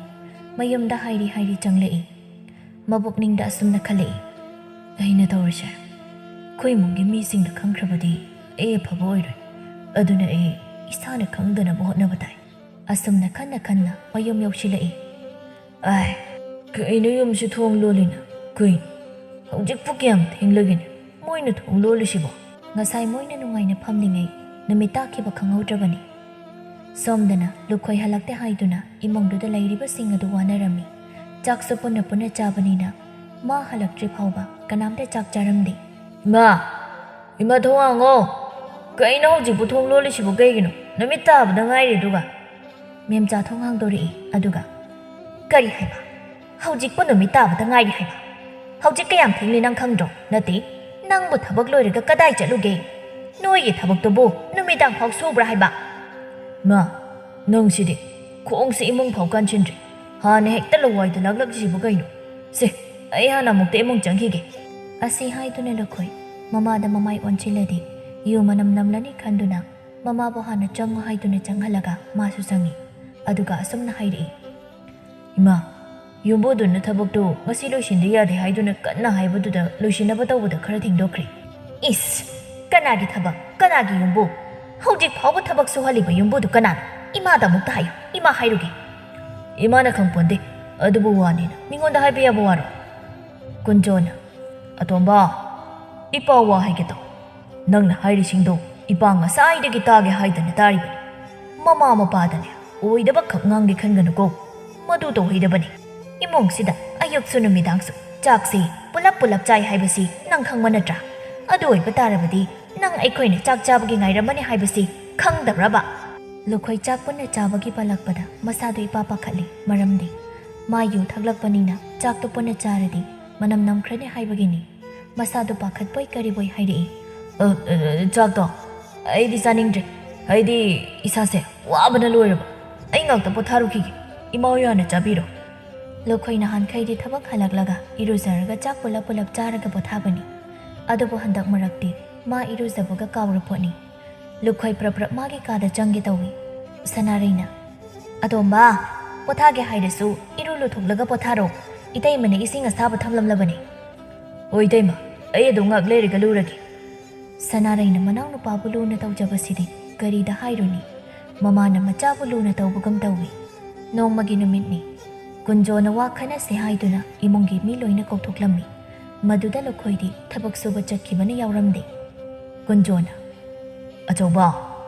ꯃꯌꯨꯝꯗ ꯍꯥꯏꯔꯤ ꯍꯥꯏꯔꯤ ꯆꯪꯂꯛꯏ꯫ ꯃꯕꯨꯛꯅꯤꯡꯗ ꯑꯁꯨꯝꯅ ꯈꯜꯂꯛꯏ, "ꯑꯩꯅ ꯇꯧꯔꯤꯁꯦ ꯑꯩꯈꯣꯏ ꯏꯃꯨꯡꯒꯤ ꯃꯤꯁꯤꯡꯅ ꯈꯪꯈ꯭ꯔꯕꯗꯤ ꯑꯩ ꯑꯐꯕ ꯑꯣꯏꯔꯣꯏ꯫ ꯑꯗꯨꯅ ꯑꯩ ꯏꯁꯥꯅ ꯈꯪꯗꯅꯕ ꯍꯣꯠꯅꯕ ꯇꯥꯏ꯫" ꯑꯁꯨꯝꯅ ꯈꯟꯅ ꯈꯟꯅ ꯃꯌꯨꯝ ꯌꯧꯁꯤꯜꯂꯛꯏ꯫ "ꯑꯥꯏ, ꯀꯩꯅꯣ ꯌꯨꯝꯁꯤ ꯊꯣꯡ ꯂꯣꯜꯂꯤꯅ? ꯀꯩꯅꯣ? ꯍꯧꯖꯤꯛꯄꯨ ꯀꯌꯥꯝ ꯊꯦꯡꯂꯒꯦꯅꯦ ꯃꯣꯏꯅ ꯊꯣꯡ ꯂꯣꯜꯂꯤꯁꯤꯕꯣ?" ꯉꯁꯥꯏ ꯃꯣꯏꯅ ꯅꯨꯡꯉꯥꯏꯅ ꯐꯝꯂꯤꯉꯩ ꯅꯨꯃꯤꯠ ꯇꯥꯈꯤꯕ ꯈꯪꯍꯧꯗ꯭ꯔꯕꯅꯤ꯫ ꯁꯣꯝꯗꯅ ꯂꯨꯈꯣꯏ ꯍꯜꯂꯛꯇꯦ ꯍꯥꯏꯗꯨꯅ ꯏꯃꯨꯡꯗꯨꯗ ꯂꯩꯔꯤꯕꯁꯤꯡ ꯑꯗꯨ ꯋꯥꯅꯔꯝꯃꯤ꯫ ꯆꯥꯛꯁꯨ ꯄꯨꯟꯅ ꯄꯨꯟꯅ ꯆꯥꯕꯅꯤꯅ ꯃꯥ ꯍꯜꯂꯛꯇ꯭ꯔꯤ ꯐꯥꯎꯕ ꯀꯅꯥꯝꯇ ꯆꯥꯛ ꯆꯥꯔꯝꯗꯦ꯫ "ꯏꯃꯥ! ꯏꯃꯥ, ꯊꯣꯡ ꯍꯥꯡꯉꯣ! ꯀꯩꯅꯣ ꯍꯧꯖꯤꯛꯄꯨ ꯊꯣꯡ ꯂꯣꯜꯂꯤꯁꯤꯕꯨ ꯀꯩꯒꯤꯅꯣ? ꯅꯨꯃꯤꯠ ꯇꯥꯕꯗ ꯉꯥꯏꯔꯤ ꯑꯗꯨꯒ꯫" ꯃꯦꯝꯆꯥ ꯊꯣꯡ ꯍꯥꯡꯗꯣꯔꯛꯏ꯫ ꯑꯗꯨꯒ, "ꯀꯔꯤ ꯍꯥꯏꯕ? ꯍꯧꯖꯤꯛꯄꯨ ꯅꯨꯃꯤꯠ ꯇꯥꯕꯗ ꯉꯥꯏꯔꯤ ꯍꯥꯏꯕ? ꯍꯧꯖꯤꯛ ꯀꯌꯥꯝ ꯊꯦꯡꯂꯤ ꯅꯪ ꯈꯪꯗ꯭ꯔꯣ? ꯅꯠꯇꯦ, ꯅꯪꯕꯨ ꯊꯕꯛ ꯂꯣꯏꯔꯒ ꯀꯗꯥꯏ ꯆꯠꯂꯨꯒꯦ? ꯅꯣꯏꯒꯤ ꯊꯕꯛꯇꯨꯕꯨ ꯅꯨꯃꯤꯗꯥꯡ ꯐꯥꯎ ꯁꯨꯕ꯭ꯔꯥ ꯍꯥꯏꯕ?" "ꯃꯥ, ꯅꯪꯁꯤꯗꯤ ꯈꯣꯡꯁꯦ ꯏꯃꯨꯡ ꯐꯥꯎ ꯀꯥꯟꯁꯤꯟꯗ꯭ꯔꯤ꯫ ꯍꯥꯟꯅ ꯍꯦꯛꯇ ꯂꯋꯥꯏꯗ ꯂꯥꯛꯂꯛꯂꯤꯁꯤꯕꯨ ꯀꯩꯅꯣ? ꯁꯦ, ꯑꯩ ꯍꯥꯟꯅ ꯑꯃꯨꯛꯇ ꯏꯃꯨꯡ ꯆꯪꯈꯤꯒꯦ꯫" ꯑꯁꯤ ꯍꯥꯏꯗꯨꯅ ꯂꯨꯈꯣꯏ ꯃꯃꯥꯗ ꯃꯃꯥꯏ ꯑꯣꯟꯁꯤꯜꯂꯗꯤ ꯌꯨ ꯃꯅꯝ ꯅꯝꯂꯅꯤ ꯈꯟꯗꯨꯅ ꯃꯃꯥꯕꯨ ꯍꯥꯟꯅ ꯆꯪꯉꯨ ꯍꯥꯏꯗꯨꯅ ꯆꯪꯍꯜꯂꯒ ꯃꯥꯁꯨ ꯆꯪꯉꯤ꯫ ꯑꯗꯨꯒ ꯑꯁꯨꯝꯅ ꯍꯥꯏꯔꯛꯏ, "ꯏꯃꯥ, ꯌꯨꯝꯕꯨꯗꯨꯅ ꯊꯕꯛꯇꯨ ꯉꯁꯤ ꯂꯣꯏꯁꯤꯟꯗ ꯌꯥꯗꯦ ꯍꯥꯏꯗꯨꯅ ꯀꯟꯅ ꯍꯥꯏꯕꯗꯨꯗ ꯂꯣꯏꯁꯤꯟꯅꯕ ꯇꯧꯕꯗ ꯈꯔ ꯊꯦꯡꯗꯣꯛꯈ꯭ꯔꯦ꯫" "ꯏꯁ! ꯀꯅꯥꯒꯤ ꯊꯕꯛ? ꯀꯅꯥꯒꯤ ꯌꯨꯝꯕꯨ? ꯍꯧꯖꯤꯛ ꯐꯥꯎꯕ ꯊꯕꯛ ꯁꯨꯍꯜꯂꯤꯕ ꯌꯨꯝꯕꯨꯗꯨ ꯀꯅꯥꯅꯣ? ꯏꯃꯥꯗ ꯑꯃꯨꯛꯇ ꯍꯥꯏꯌꯨ, ꯏꯃꯥ ꯍꯥꯏꯔꯨꯒꯦ꯫" "ꯏꯃꯥꯅ ꯈꯪꯄꯣꯟꯗꯦ, ꯑꯗꯨꯕꯨ ꯋꯥꯅꯤꯅ ꯃꯤꯉꯣꯟꯗ ꯍꯥꯏꯕ ꯌꯥꯕ ꯋꯥꯔꯣ?" ꯀꯨꯟꯖꯣꯅ, "ꯑꯇꯣꯝꯕ, ꯏꯄꯥ ꯋꯥ ꯍꯥꯏꯒꯦ ꯇꯧ꯫ ꯅꯪꯅ ꯍꯥꯏꯔꯤꯁꯤꯡꯗꯣ ꯏꯄꯥ ꯉꯁꯥꯏꯗꯒꯤ ꯇꯥꯒꯦ ꯍꯥꯏꯗꯅ ꯇꯥꯔꯤꯕꯅꯤ꯫ ꯃꯃꯥ ꯃꯄꯥꯗꯅꯦ ꯑꯣꯏꯗꯕ ꯈꯛ ꯉꯥꯡꯒꯦ ꯈꯟꯒꯅꯨꯀꯣ꯫ ꯃꯗꯨ ꯇꯧꯍꯩꯗꯕꯅꯤ꯫ ꯏꯃꯨꯡꯁꯤꯗ ꯑꯌꯨꯛꯁꯨ ꯅꯨꯃꯤꯗꯥꯡꯁꯨ ꯆꯥꯛꯁꯤ ꯄꯨꯂꯞ ꯄꯨꯂꯞ ꯆꯥꯏ ꯍꯥꯏꯕꯁꯤ ꯅꯪ ꯈꯪꯕ ꯅꯠꯇ꯭ꯔꯥ? ꯑꯗꯨ ꯑꯣꯏꯕ ꯇꯥꯔꯕꯗꯤ ꯅꯪ ꯑꯩꯈꯣꯏꯅ ꯆꯥꯛ ꯆꯥꯕꯒꯤ ꯉꯥꯏꯔꯝꯃꯅꯤ ꯍꯥꯏꯕꯁꯤ ꯈꯪꯗꯕ꯭ꯔꯕ?" ꯂꯨꯈꯣꯏ ꯆꯥꯛ ꯄꯨꯟꯅ ꯆꯥꯕꯒꯤ ꯄꯜꯂꯛꯄꯗ ꯃꯁꯥꯗꯨ ꯏꯄꯥ ꯄꯥꯈꯠꯂꯤ꯫ ꯃꯔꯝꯗꯤ ꯃꯥ ꯌꯨ ꯊꯛꯂꯛꯄꯅꯤꯅ ꯆꯥꯛꯇꯨ ꯄꯨꯟꯅ ꯆꯥꯔꯗꯤ ꯃꯅꯝ ꯅꯝꯈ꯭ꯔꯅꯤ ꯍꯥꯏꯕꯒꯤꯅꯤ꯫ ꯃꯁꯥꯗꯨ ꯄꯥꯈꯠꯄꯣꯏ ꯀꯔꯤꯕꯣꯏ ꯍꯥꯏꯔꯛꯏ꯫ "ꯑ, ꯑ, ꯆꯥꯛꯇꯣ ꯑꯩꯗꯤ ꯆꯥꯅꯤꯡꯗ꯭ꯔꯦ꯫ ꯑꯩꯗꯤ ꯏꯁꯥꯁꯦ ꯋꯥꯕꯅ ꯂꯣꯏꯔꯕ꯫ ꯑꯩ ꯉꯥꯛꯇ ꯄꯣꯊꯥꯔꯨꯈꯤꯒꯦ꯫ ꯏꯃꯥ ꯍꯣꯏ ꯍꯥꯟꯅ ꯆꯥꯕꯤꯔꯣ꯫ ꯂꯨꯈꯣꯏ ꯅꯍꯥꯟꯈꯩꯗꯤ ꯊꯕꯛ ꯍꯜꯂꯛꯂꯒ ꯏꯔꯨꯖꯔꯒ ꯆꯥꯛ ꯄꯨꯂꯞ ꯄꯨꯂꯞ ꯆꯥꯔꯒ ꯄꯣꯊꯥꯕꯅꯤ꯫ ꯑꯗꯨꯕꯨ ꯍꯟꯗꯛ ꯃꯔꯛꯇꯤ ꯃꯥ ꯏꯔꯨꯖꯕꯒ ꯀꯥꯎꯔ ꯄꯣꯠꯅꯤ꯫ ꯂꯨꯈꯣꯏ ꯄ꯭ꯔꯞ ꯄ꯭ꯔꯞ ꯃꯥꯒꯤ ꯀꯥꯗ ꯆꯪꯒꯦ ꯇꯧꯏ꯫ ꯁꯅꯥꯔꯩꯅ, "ꯑꯇꯣꯝꯕ, ꯄꯣꯊꯥꯒꯦ ꯍꯥꯏꯔꯁꯨ ꯏꯔꯨ ꯂꯨꯊꯣꯛꯂꯒ ꯄꯣꯊꯥꯔꯣ꯫ ꯏꯇꯩꯃꯅ ꯏꯁꯤꯡ ꯑꯁꯥꯕ ꯊꯝꯂꯝꯂꯕꯅꯤ꯫" "ꯍꯣꯏ ꯏꯇꯩꯃ, ꯑꯩ ꯑꯗꯨꯝ ꯉꯥꯛ ꯂꯩꯔꯒ ꯂꯨꯔꯒꯦ꯫" ꯁꯅꯥꯔꯩꯅ ꯃꯅꯥꯎꯅꯨꯄꯥꯕꯨ ꯂꯨꯅ ꯇꯧꯖꯕꯁꯤꯗꯤ ꯀꯔꯤꯗ ꯍꯥꯏꯔꯨꯅꯤ? ꯃꯃꯥꯅ ꯃꯆꯥꯕꯨ ꯂꯨꯅ ꯇꯧꯕꯒꯨꯝ ꯇꯧꯏ꯫ ꯅꯣꯡꯃꯒꯤ ꯅꯨꯃꯤꯠꯅꯤ꯫ ꯀꯨꯟꯖꯣꯅ ꯋꯥ ꯈꯟꯅꯁꯦ ꯍꯥꯏꯗꯨꯅ ꯏꯃꯨꯡꯒꯤ ꯃꯤ ꯂꯣꯏꯅ ꯀꯧꯊꯣꯛꯂꯝꯃꯤ꯫ ꯃꯗꯨꯗ ꯂꯨꯈꯣꯏꯗꯤ ꯊꯕꯛ ꯁꯨꯕ ꯆꯠꯈꯤꯕꯅ ꯌꯥꯎꯔꯝꯗꯦ꯫ ꯀꯨꯟꯖꯣꯅ, "ꯑꯆꯧꯕ,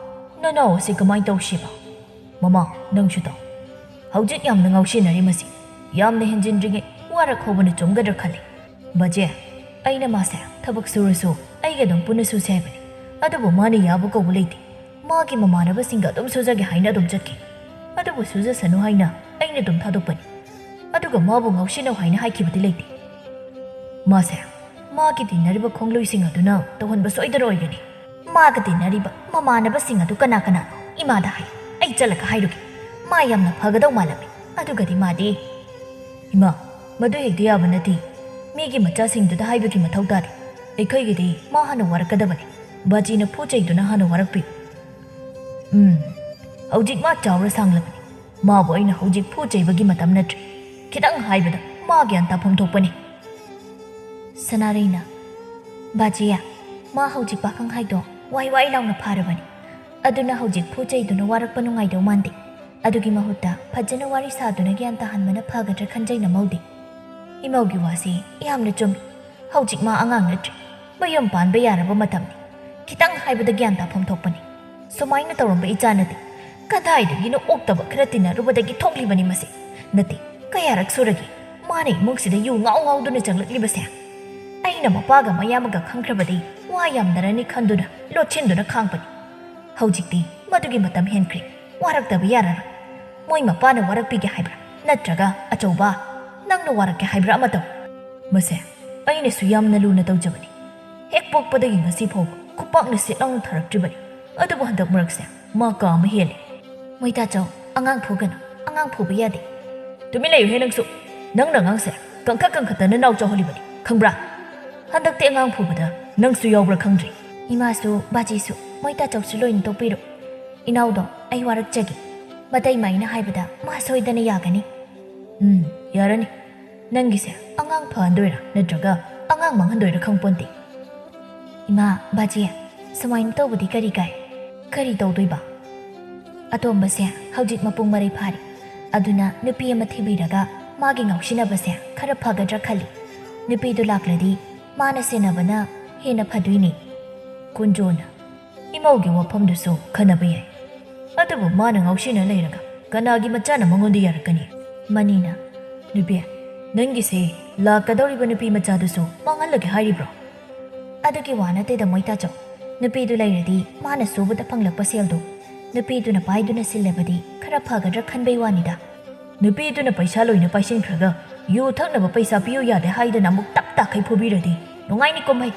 ꯅꯅꯥꯎ ꯑꯁꯤ ꯀꯃꯥꯏ ꯇꯧꯁꯤꯕ? ꯃꯃꯥ, ꯅꯪꯁꯨ ꯇꯧ꯫ ꯍꯧꯖꯤꯛ ꯌꯥꯝꯅ ꯉꯥꯎꯁꯤꯟꯅꯔꯤ ꯃꯁꯤ꯫ ꯌꯥꯝꯅ ꯍꯦꯟꯖꯤꯟꯗ꯭ꯔꯤꯉꯩ ꯋꯥꯔꯛ ꯍꯧꯕꯅ ꯆꯨꯝꯒꯗ꯭ꯔꯥ ꯈꯜꯂꯤ꯫ ꯕꯥꯖꯦ, ꯑꯩꯅ ꯃꯥꯁꯦ ꯊꯕꯛ ꯁꯨꯔꯁꯨ ꯑꯩꯒ ꯑꯗꯨꯝ ꯄꯨꯟꯅ ꯁꯨꯁꯦ ꯍꯥꯏꯕꯅꯤ꯫ ꯑꯗꯨꯕꯨ ꯃꯥꯅ ꯌꯥꯕ ꯀꯧꯕ ꯂꯩꯇꯦ꯫ ꯃꯥꯒꯤ ꯃꯃꯥꯟꯅꯕꯁꯤꯡꯒ ꯑꯗꯨꯝ ꯁꯨꯖꯒꯦ ꯍꯥꯏꯅ ꯑꯗꯨꯝ ꯆꯠꯈꯤ꯫ ꯑꯗꯨꯕꯨ ꯁꯨꯖꯁꯅꯨ ꯍꯥꯏꯅ ꯑꯩꯅ ꯑꯗꯨꯝ ꯊꯥꯗꯣꯛꯄꯅꯤ꯫ ꯑꯗꯨꯒ ꯃꯥꯕꯨ ꯉꯥꯎꯁꯤꯟꯅꯧ ꯍꯥꯏꯅ ꯍꯥꯏꯈꯤꯕꯗꯤ ꯂꯩꯇꯦ꯫ ꯃꯥꯁꯦ ꯃꯥꯒꯤ ꯇꯤꯟꯅꯔꯤꯕ ꯈꯣꯡꯂꯣꯏꯁꯤꯡ ꯑꯗꯨꯅ ꯇꯧꯍꯟꯕ ꯁꯣꯏꯗꯅ ꯑꯣꯏꯒꯅꯤ꯫ ꯃꯥꯒ ꯇꯤꯟꯅꯔꯤꯕ ꯃꯃꯥꯟꯅꯕꯁꯤꯡ ꯑꯗꯨ ꯀꯅꯥ ꯀꯅꯥꯅꯣ? ꯏꯃꯥꯗ ꯍꯥꯏ꯫ ꯑꯩ ꯆꯠꯂꯒ ꯍꯥꯏꯔꯨꯒꯦ꯫ ꯃꯥ ꯌꯥꯝꯅ ꯐꯒꯗꯧ ꯃꯥꯜꯂꯝꯃꯤ꯫ ꯑꯗꯨꯒꯗꯤ ꯃꯥꯗꯤ..." "ꯏꯃꯥ, ꯃꯗꯨ ꯍꯦꯛꯇ ꯌꯥꯕ ꯅꯠꯇꯦ꯫ ꯃꯤꯒꯤ ꯃꯆꯥꯁꯤꯡꯗꯨꯗ ꯍꯥꯏꯕꯒꯤ ꯃꯊꯧ ꯇꯥꯗꯦ꯫ ꯑꯩꯈꯣꯏꯒꯤꯗꯤ ꯃꯥ ꯍꯥꯟꯅ ꯋꯥꯔꯛꯀꯗꯕꯅꯤ꯫ ꯕꯥꯖꯤꯅ ꯐꯨ ꯆꯩꯗꯨꯅ ꯍꯥꯟꯅ ꯋꯥꯔꯛꯄꯤ꯫" "ꯎꯝ, ꯍꯧꯖꯤꯛ ꯃꯥ ꯆꯥꯎꯔ ꯁꯥꯡꯂꯕꯅꯤ꯫ ꯃꯥꯕꯨ ꯑꯩꯅ ꯍꯧꯖꯤꯛ ꯐꯨ ꯆꯩꯕꯒꯤ ꯃꯇꯝ ꯅꯠꯇ꯭ꯔꯦ꯫ ꯈꯤꯇꯪ ꯍꯥꯏꯕꯗ ꯃꯥ ꯒ꯭ꯌꯥꯟ ꯇꯥꯐꯝ ꯊꯣꯛꯄꯅꯤ꯫" ꯁꯅꯥꯔꯩꯅ, "ꯕꯥꯖꯤꯌꯥ, ꯃꯥ ꯍꯧꯖꯤꯛ ꯄꯥꯈꯪ ꯍꯥꯏꯗꯣ ꯋꯥꯏ ꯋꯥꯏ ꯂꯥꯎꯅ ꯐꯥꯔꯕꯅꯤ꯫ ꯑꯗꯨꯅ ꯍꯧꯖꯤꯛ ꯐꯨ ꯆꯩꯗꯨꯅ ꯋꯥꯔꯛꯄ ꯅꯨꯡꯉꯥꯏꯗꯧ ꯃꯥꯟꯗꯦ꯫ ꯑꯗꯨꯒꯤ ꯃꯍꯨꯠꯇ ꯐꯖꯅ ꯋꯥꯔꯤ ꯁꯥꯗꯨꯅ ꯒ꯭ꯌꯥꯟ ꯇꯥꯍꯟꯕꯅ ꯐꯒꯗ꯭ꯔꯥ ꯈꯟꯖꯩ ꯅꯃꯧꯗꯤ꯫" "ꯏꯃꯧꯒꯤ ꯋꯥꯁꯤ ꯌꯥꯝꯅ ꯆꯨꯝꯃꯤ꯫ ꯍꯧꯖꯤꯛ ꯃꯥ ꯑꯉꯥꯡ ꯅꯠꯇ꯭ꯔꯤ꯫ ꯃꯌꯨꯝ ꯄꯥꯟꯕ ꯌꯥꯔꯕ ꯃꯇꯝꯅꯤ꯫ ꯈꯤꯇꯪ ꯍꯥꯏꯕꯗ ꯒ꯭ꯌꯥꯟ ꯇꯥꯐꯝ ꯊꯣꯛꯄꯅꯤ꯫ ꯁꯨꯃꯥꯏꯅ ꯇꯧꯔꯝꯕ ꯏꯆꯥ ꯅꯠꯇꯦ꯫ ꯀꯗꯥꯏꯗꯒꯤꯅꯣ ꯑꯣꯛꯇꯕ ꯈꯔ ꯇꯤꯟꯅꯔꯨꯕꯗꯒꯤ ꯊꯣꯛꯂꯤꯕꯅꯤ ꯃꯁꯤ꯫ ꯅꯠꯇꯦ, ꯀꯌꯥꯔꯛ ꯁꯨꯔꯒꯦ ꯃꯥꯅ ꯏꯃꯨꯡꯁꯤꯗ ꯌꯨ ꯉꯥꯎ ꯉꯥꯎꯗꯨꯅ ꯆꯪꯂꯛꯂꯤꯕꯁꯦ? ꯑꯩꯅ ꯃꯄꯥꯒ ꯃꯌꯥꯝꯕꯒ ꯈꯪꯈ꯭ꯔꯕꯗꯤ ꯋꯥ ꯌꯥꯝꯅꯔꯅꯤ ꯈꯟꯗꯨꯅ ꯂꯣꯠꯁꯤꯟꯗꯨꯅ ꯈꯥꯡꯕꯅꯤ꯫ ꯍꯧꯖꯤꯛꯇꯤ ꯃꯗꯨꯒꯤ ꯃꯇꯝ ꯍꯦꯟꯈ꯭ꯔꯦ꯫ ꯋꯥꯔꯛꯇꯕ ꯌꯥꯔꯔꯣꯏ꯫ ꯃꯣꯏ ꯃꯄꯥꯅ ꯋꯥꯔꯛꯄꯤꯒꯦ ꯍꯥꯏꯕ꯭ꯔꯥ? ꯅꯠꯇ꯭ꯔꯒ ꯑꯆꯧꯕ, ꯅꯪꯅ ꯋꯥꯔꯛꯀꯦ ꯍꯥꯏꯕ꯭ꯔꯥ ꯑꯃ ꯇꯧ꯫" "ꯃꯁꯦ ꯑꯩꯅꯁꯨ ꯌꯥꯝꯅ ꯂꯨꯅ ꯇꯧꯖꯕꯅꯤ꯫ ꯍꯦꯛ ꯄꯣꯛꯄꯗꯒꯤ ꯉꯁꯤ ꯐꯥꯎꯕ ꯈꯨꯄꯥꯛꯅ ꯁꯤꯠ ꯂꯥꯎꯅ ꯊꯥꯔꯛꯇ꯭ꯔꯤꯕꯅꯤ꯫ ꯑꯗꯨꯕꯨ ꯍꯟꯗꯛ ꯃꯔꯛꯁꯦ ꯃꯥ ꯀꯥ ꯑꯃ ꯍꯦꯜꯂꯦ꯫ ꯃꯣꯏꯇꯥꯆꯧ, ꯑꯉꯥꯡ ꯐꯨꯒꯅꯨ, ꯑꯉꯥꯡ ꯐꯨꯕ ꯌꯥꯗꯦ꯫ ꯇꯨꯃꯤꯟ ꯂꯩꯌꯨꯍꯦ ꯅꯪꯁꯨ꯫ ꯅꯪꯅ ꯑꯉꯥꯡꯁꯦ ꯀꯟꯈꯠ ꯀꯟꯈꯠꯇꯅ ꯅꯥꯎ ꯆꯥꯎꯍꯜꯂꯤꯕꯅꯤ, ꯈꯪꯕ꯭ꯔꯥ? ꯍꯟꯗꯛꯇꯤ ꯑꯉꯥꯡ ꯐꯨꯕꯗ ꯅꯪꯁꯨ ꯌꯥꯎꯕ꯭ꯔꯥ ꯈꯪꯗ꯭ꯔꯦ꯫ ꯏꯃꯥꯁꯨ, ꯕꯥꯖꯤꯁꯨ, ꯃꯣꯏꯇꯥꯆꯧꯁꯨ ꯂꯣꯏꯅ ꯇꯣꯛꯄꯤꯔꯣ꯫ ꯏꯅꯥꯎꯗꯣ ꯑꯩ ꯋꯥꯔꯛꯆꯒꯦ꯫ ꯃꯇꯩꯃ ꯑꯩꯅ ꯍꯥꯏꯕꯗ ꯃꯥ ꯁꯣꯏꯗꯅ ꯌꯥꯒꯅꯤ꯫ ꯎꯝ, ꯌꯥꯔꯅꯤ꯫ ꯅꯪꯒꯤꯁꯦ ꯑꯉꯥꯡ ꯐꯍꯟꯗꯣꯏꯔꯥ ꯅꯠꯇ꯭ꯔꯒ ꯑꯉꯥꯡ ꯃꯥꯡꯍꯟꯗꯣꯏꯔꯥ ꯈꯪꯄꯣꯟꯇꯦ꯫ ꯏꯃꯥ, ꯕꯥꯖꯤ, ꯁꯨꯃꯥꯏꯅ ꯇꯧꯕꯗꯤ ꯀꯔꯤ ꯀꯥꯏ? ꯀꯔꯤ ꯇꯧꯗꯣꯏꯕ? ꯑꯇꯣꯝꯕꯁꯦ ꯍꯧꯖꯤꯛ ꯃꯄꯨꯡ ꯃꯔꯩ ꯐꯥꯔꯤ꯫ ꯑꯗꯨꯅ ꯅꯨꯄꯤ ꯑꯃ ꯊꯤꯕꯤꯔꯒ ꯃꯥꯒꯤ ꯉꯥꯎꯁꯤꯟꯅꯕꯁꯦ ꯈꯔ ꯐꯒꯗ꯭ꯔꯥ ꯈꯜꯂꯤ꯫ ꯅꯨꯄꯤꯗꯨ ꯂꯥꯛꯂꯗꯤ ꯃꯥꯅ ꯁꯦꯟꯅꯕꯅ ꯍꯦꯟꯅ ꯐꯗꯣꯏꯅꯤ꯫ ꯀꯨꯟꯖꯣꯅ, ꯏꯃꯧꯒꯤ ꯋꯥꯐꯝꯗꯨꯁꯨ ꯈꯟꯅꯕ ꯌꯥꯏ꯫ ꯑꯗꯨꯕꯨ ꯃꯥꯅ ꯉꯥꯎꯁꯤꯟꯅ ꯂꯩꯔꯒ ꯀꯅꯥꯒꯤ ꯃꯆꯥꯅ ꯃꯉꯣꯟꯗ ꯌꯥꯔꯛꯀꯅꯤ? ꯃꯅꯤꯅ, ꯅꯨꯄꯤ, ꯅꯪꯒꯤꯁꯦ ꯂꯥꯛꯀꯗꯧꯔꯤꯕ ꯅꯨꯄꯤ ꯃꯆꯥꯗꯨꯁꯨ ꯃꯥꯡꯍꯜꯂꯒꯦ ꯍꯥꯏꯔꯤꯕ꯭ꯔꯣ? ꯑꯗꯨꯒꯤ ꯋꯥ ꯅꯠꯇꯦꯗ ꯃꯣꯏꯇꯥꯆꯧ꯫ ꯅꯨꯄꯤꯗꯨ ꯂꯩꯔꯗꯤ ꯃꯥꯅ ꯁꯨꯕꯗ ꯐꯪꯂꯛꯄ ꯁꯦꯜꯗꯨ ꯅꯨꯄꯤꯗꯨꯅ ꯄꯥꯏꯗꯨꯅ ꯁꯤꯜꯂꯕꯗꯤ ꯈꯔ ꯐꯒꯗ꯭ꯔꯥ ꯈꯟꯕꯩ ꯋꯥꯅꯤꯗ꯫ ꯅꯨꯄꯤꯗꯨꯅ ꯄꯩꯁꯥ ꯂꯣꯏꯅ ꯄꯥꯏꯁꯤꯟꯈ꯭ꯔꯒ ꯌꯨ ꯊꯛꯅꯕ ꯄꯩꯁꯥ ꯄꯤꯌꯨ ꯌꯥꯗꯦ ꯍꯥꯏꯗꯅ ꯑꯃꯨꯛ ꯇꯞ ꯇꯥꯈꯩ ꯐꯨꯕꯤꯔꯗꯤ ꯅꯨꯡꯉꯥꯏꯅꯤ ꯀꯨꯝꯍꯩ꯫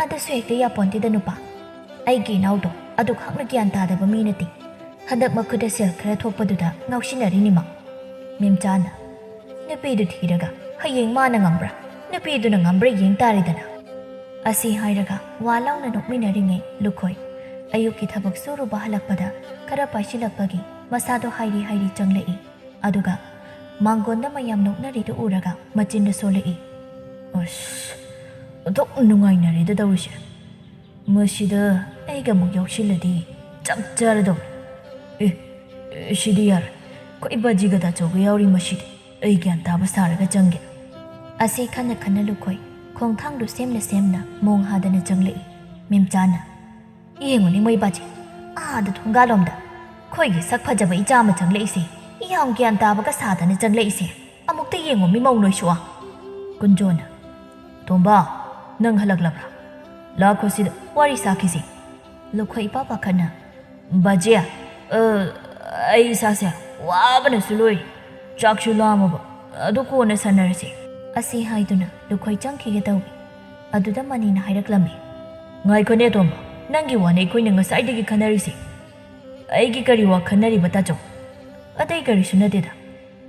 ꯑꯗꯨꯁꯨ ꯍꯦꯛꯇ ꯌꯥꯄꯣꯟꯇꯦꯗ ꯅꯨꯄꯥ꯫ ꯑꯩꯒꯤ ꯏꯅꯥꯎꯗꯣ ꯑꯗꯨꯛ ꯍꯛꯅ ꯒ꯭ꯌꯥꯟ ꯇꯥꯗꯕ ꯃꯤ ꯅꯠꯇꯦ꯫ ꯍꯟꯗꯛ ꯃꯈꯨꯠꯇ ꯁꯦꯜ ꯈꯔ ꯊꯣꯛꯄꯗꯨꯗ ꯉꯥꯎꯁꯤꯟꯅꯔꯤꯅꯤꯃ꯫ ꯃꯦꯝꯆꯥꯅ, ꯅꯨꯄꯤꯗꯨ ꯊꯤꯔꯒ ꯍꯌꯦꯡ ꯃꯥꯅ ꯉꯝꯕ꯭ꯔꯥ, ꯅꯨꯄꯤꯗꯨꯅ ꯉꯝꯕ꯭ꯔꯥ ꯌꯦꯡ ꯇꯥꯔꯦꯗꯅ꯫ ꯑꯁꯤ ꯍꯥꯏꯔꯒ ꯋꯥ ꯂꯥꯎꯅ ꯅꯣꯛꯃꯤꯟꯅꯔꯤꯉꯩ ꯂꯨꯈꯣꯏ ꯑꯌꯨꯛꯀꯤ ꯊꯕꯛ ꯁꯨꯔꯨꯕ ꯍꯜꯂꯛꯄꯗ ꯈꯔ ꯄꯥꯏꯁꯤꯜꯂꯛꯄꯒꯤ ꯃꯁꯥꯗꯣ ꯍꯥꯏꯔꯤ ꯍꯥꯏꯔꯤ ꯆꯪꯂꯛꯏ꯫ ꯑꯗꯨꯒ ꯃꯥꯡꯒꯣꯟꯗ ꯃꯌꯥꯝ ꯅꯣꯛꯅꯔꯤꯗꯨ ꯎꯔꯒ ꯃꯆꯤꯟꯗ ꯁꯣꯜꯂꯛꯏ꯫ ꯑꯁ, ꯑꯣꯟꯊꯣꯛ ꯅꯨꯡꯉꯥꯏꯅꯔꯦꯗ ꯇꯧꯔꯤꯁꯦ꯫ ꯃꯁꯤꯗ ꯑꯩꯒ ꯑꯃꯨꯛ ꯌꯥꯎꯁꯤꯜꯂꯗꯤ ꯆꯞ ꯆꯥꯔꯗꯧꯅꯤ꯫ ꯑꯦ, ꯑꯦ, ꯁꯤꯗꯤ ꯌꯥꯔꯣꯏ꯫ ꯑꯩꯈꯣꯏ ꯕꯥꯖꯤꯒ ꯗꯥꯆꯧꯒ ꯌꯥꯎꯔꯤ ꯃꯁꯤꯗꯤ꯫ ꯑꯩ ꯒ꯭ꯌꯥꯟ ꯇꯥꯕ ꯁꯥꯔꯒ ꯆꯪꯒꯦ꯫ ꯑꯁꯤ ꯈꯟꯅ ꯈꯟꯅ ꯂꯨꯈꯣꯏ ꯈꯣꯡꯊꯥꯡꯗꯨ ꯁꯦꯝꯅ ꯁꯦꯝꯅ ꯃꯣꯡ ꯍꯥꯗꯅ ꯆꯪꯂꯛꯏ꯫ ꯃꯦꯝꯆꯥꯅ, ꯌꯦꯡꯉꯨꯅꯦ ꯃꯣꯏ ꯕꯥꯖꯤ, ꯑꯥꯗ ꯊꯣꯡꯒꯥꯜꯂꯣꯝꯗ ꯑꯩꯈꯣꯏꯒꯤ ꯁꯛ ꯐꯖꯕ ꯏꯆꯥ ꯑꯃ ꯆꯪꯂꯛꯏꯁꯦ, ꯌꯥꯝ ꯒ꯭ꯌꯥꯟ ꯇꯥꯕꯒ ꯁꯥꯗꯅ ꯆꯪꯂꯛꯏꯁꯦ꯫ ꯑꯃꯨꯛꯇ ꯌꯦꯡꯉꯣ ꯃꯤ ꯃꯧ ꯅꯣꯏꯁꯨ꯫ ꯑꯥ꯫ ꯀꯨꯟꯖꯣꯅ, ꯇꯣꯝꯕ, ꯅꯪ ꯍꯜꯂꯛꯂꯕ꯭ꯔꯥ? ꯂꯥꯛꯈꯣ ꯁꯤꯗ ꯋꯥꯔꯤ ꯁꯥꯈꯤꯁꯤ꯫ ꯂꯨꯈꯣꯏ ꯏꯄꯥ ꯄꯥꯈꯠꯅ, ꯕꯥꯖꯤ, ꯑ, ꯑꯩ ꯏꯁꯥꯁꯦ ꯋꯥꯕꯅꯁꯨ ꯂꯣꯏꯔꯦ꯫ ꯆꯥꯛꯁꯨ ꯂꯥꯝꯃꯕ꯫ ꯑꯗꯨ ꯀꯣꯟꯅ ꯁꯥꯟꯅꯔꯁꯤ꯫ ꯑꯁꯤ ꯍꯥꯏꯗꯨꯅ ꯂꯨꯈꯣꯏ ꯆꯪꯈꯤꯒꯦ ꯇꯧꯏ꯫ ꯑꯗꯨꯗ ꯃꯅꯤꯅ ꯍꯥꯏꯔꯛꯂꯝꯃꯤ꯫ ꯉꯥꯏꯈꯣꯅꯦ ꯇꯣꯝꯕ, ꯅꯪꯒꯤ ꯋꯥꯅꯦ ꯑꯩꯈꯣꯏꯅ ꯉꯁꯥꯏꯗꯒꯤ ꯈꯟꯅꯔꯤꯁꯦ꯫ ꯑꯩꯒꯤ ꯀꯔꯤ ꯋꯥ ꯈꯟꯅꯔꯤꯕ ꯇꯥꯆꯧ? ꯑꯇꯩ ꯀꯔꯤꯁꯨ ꯅꯠꯇꯦꯗ꯫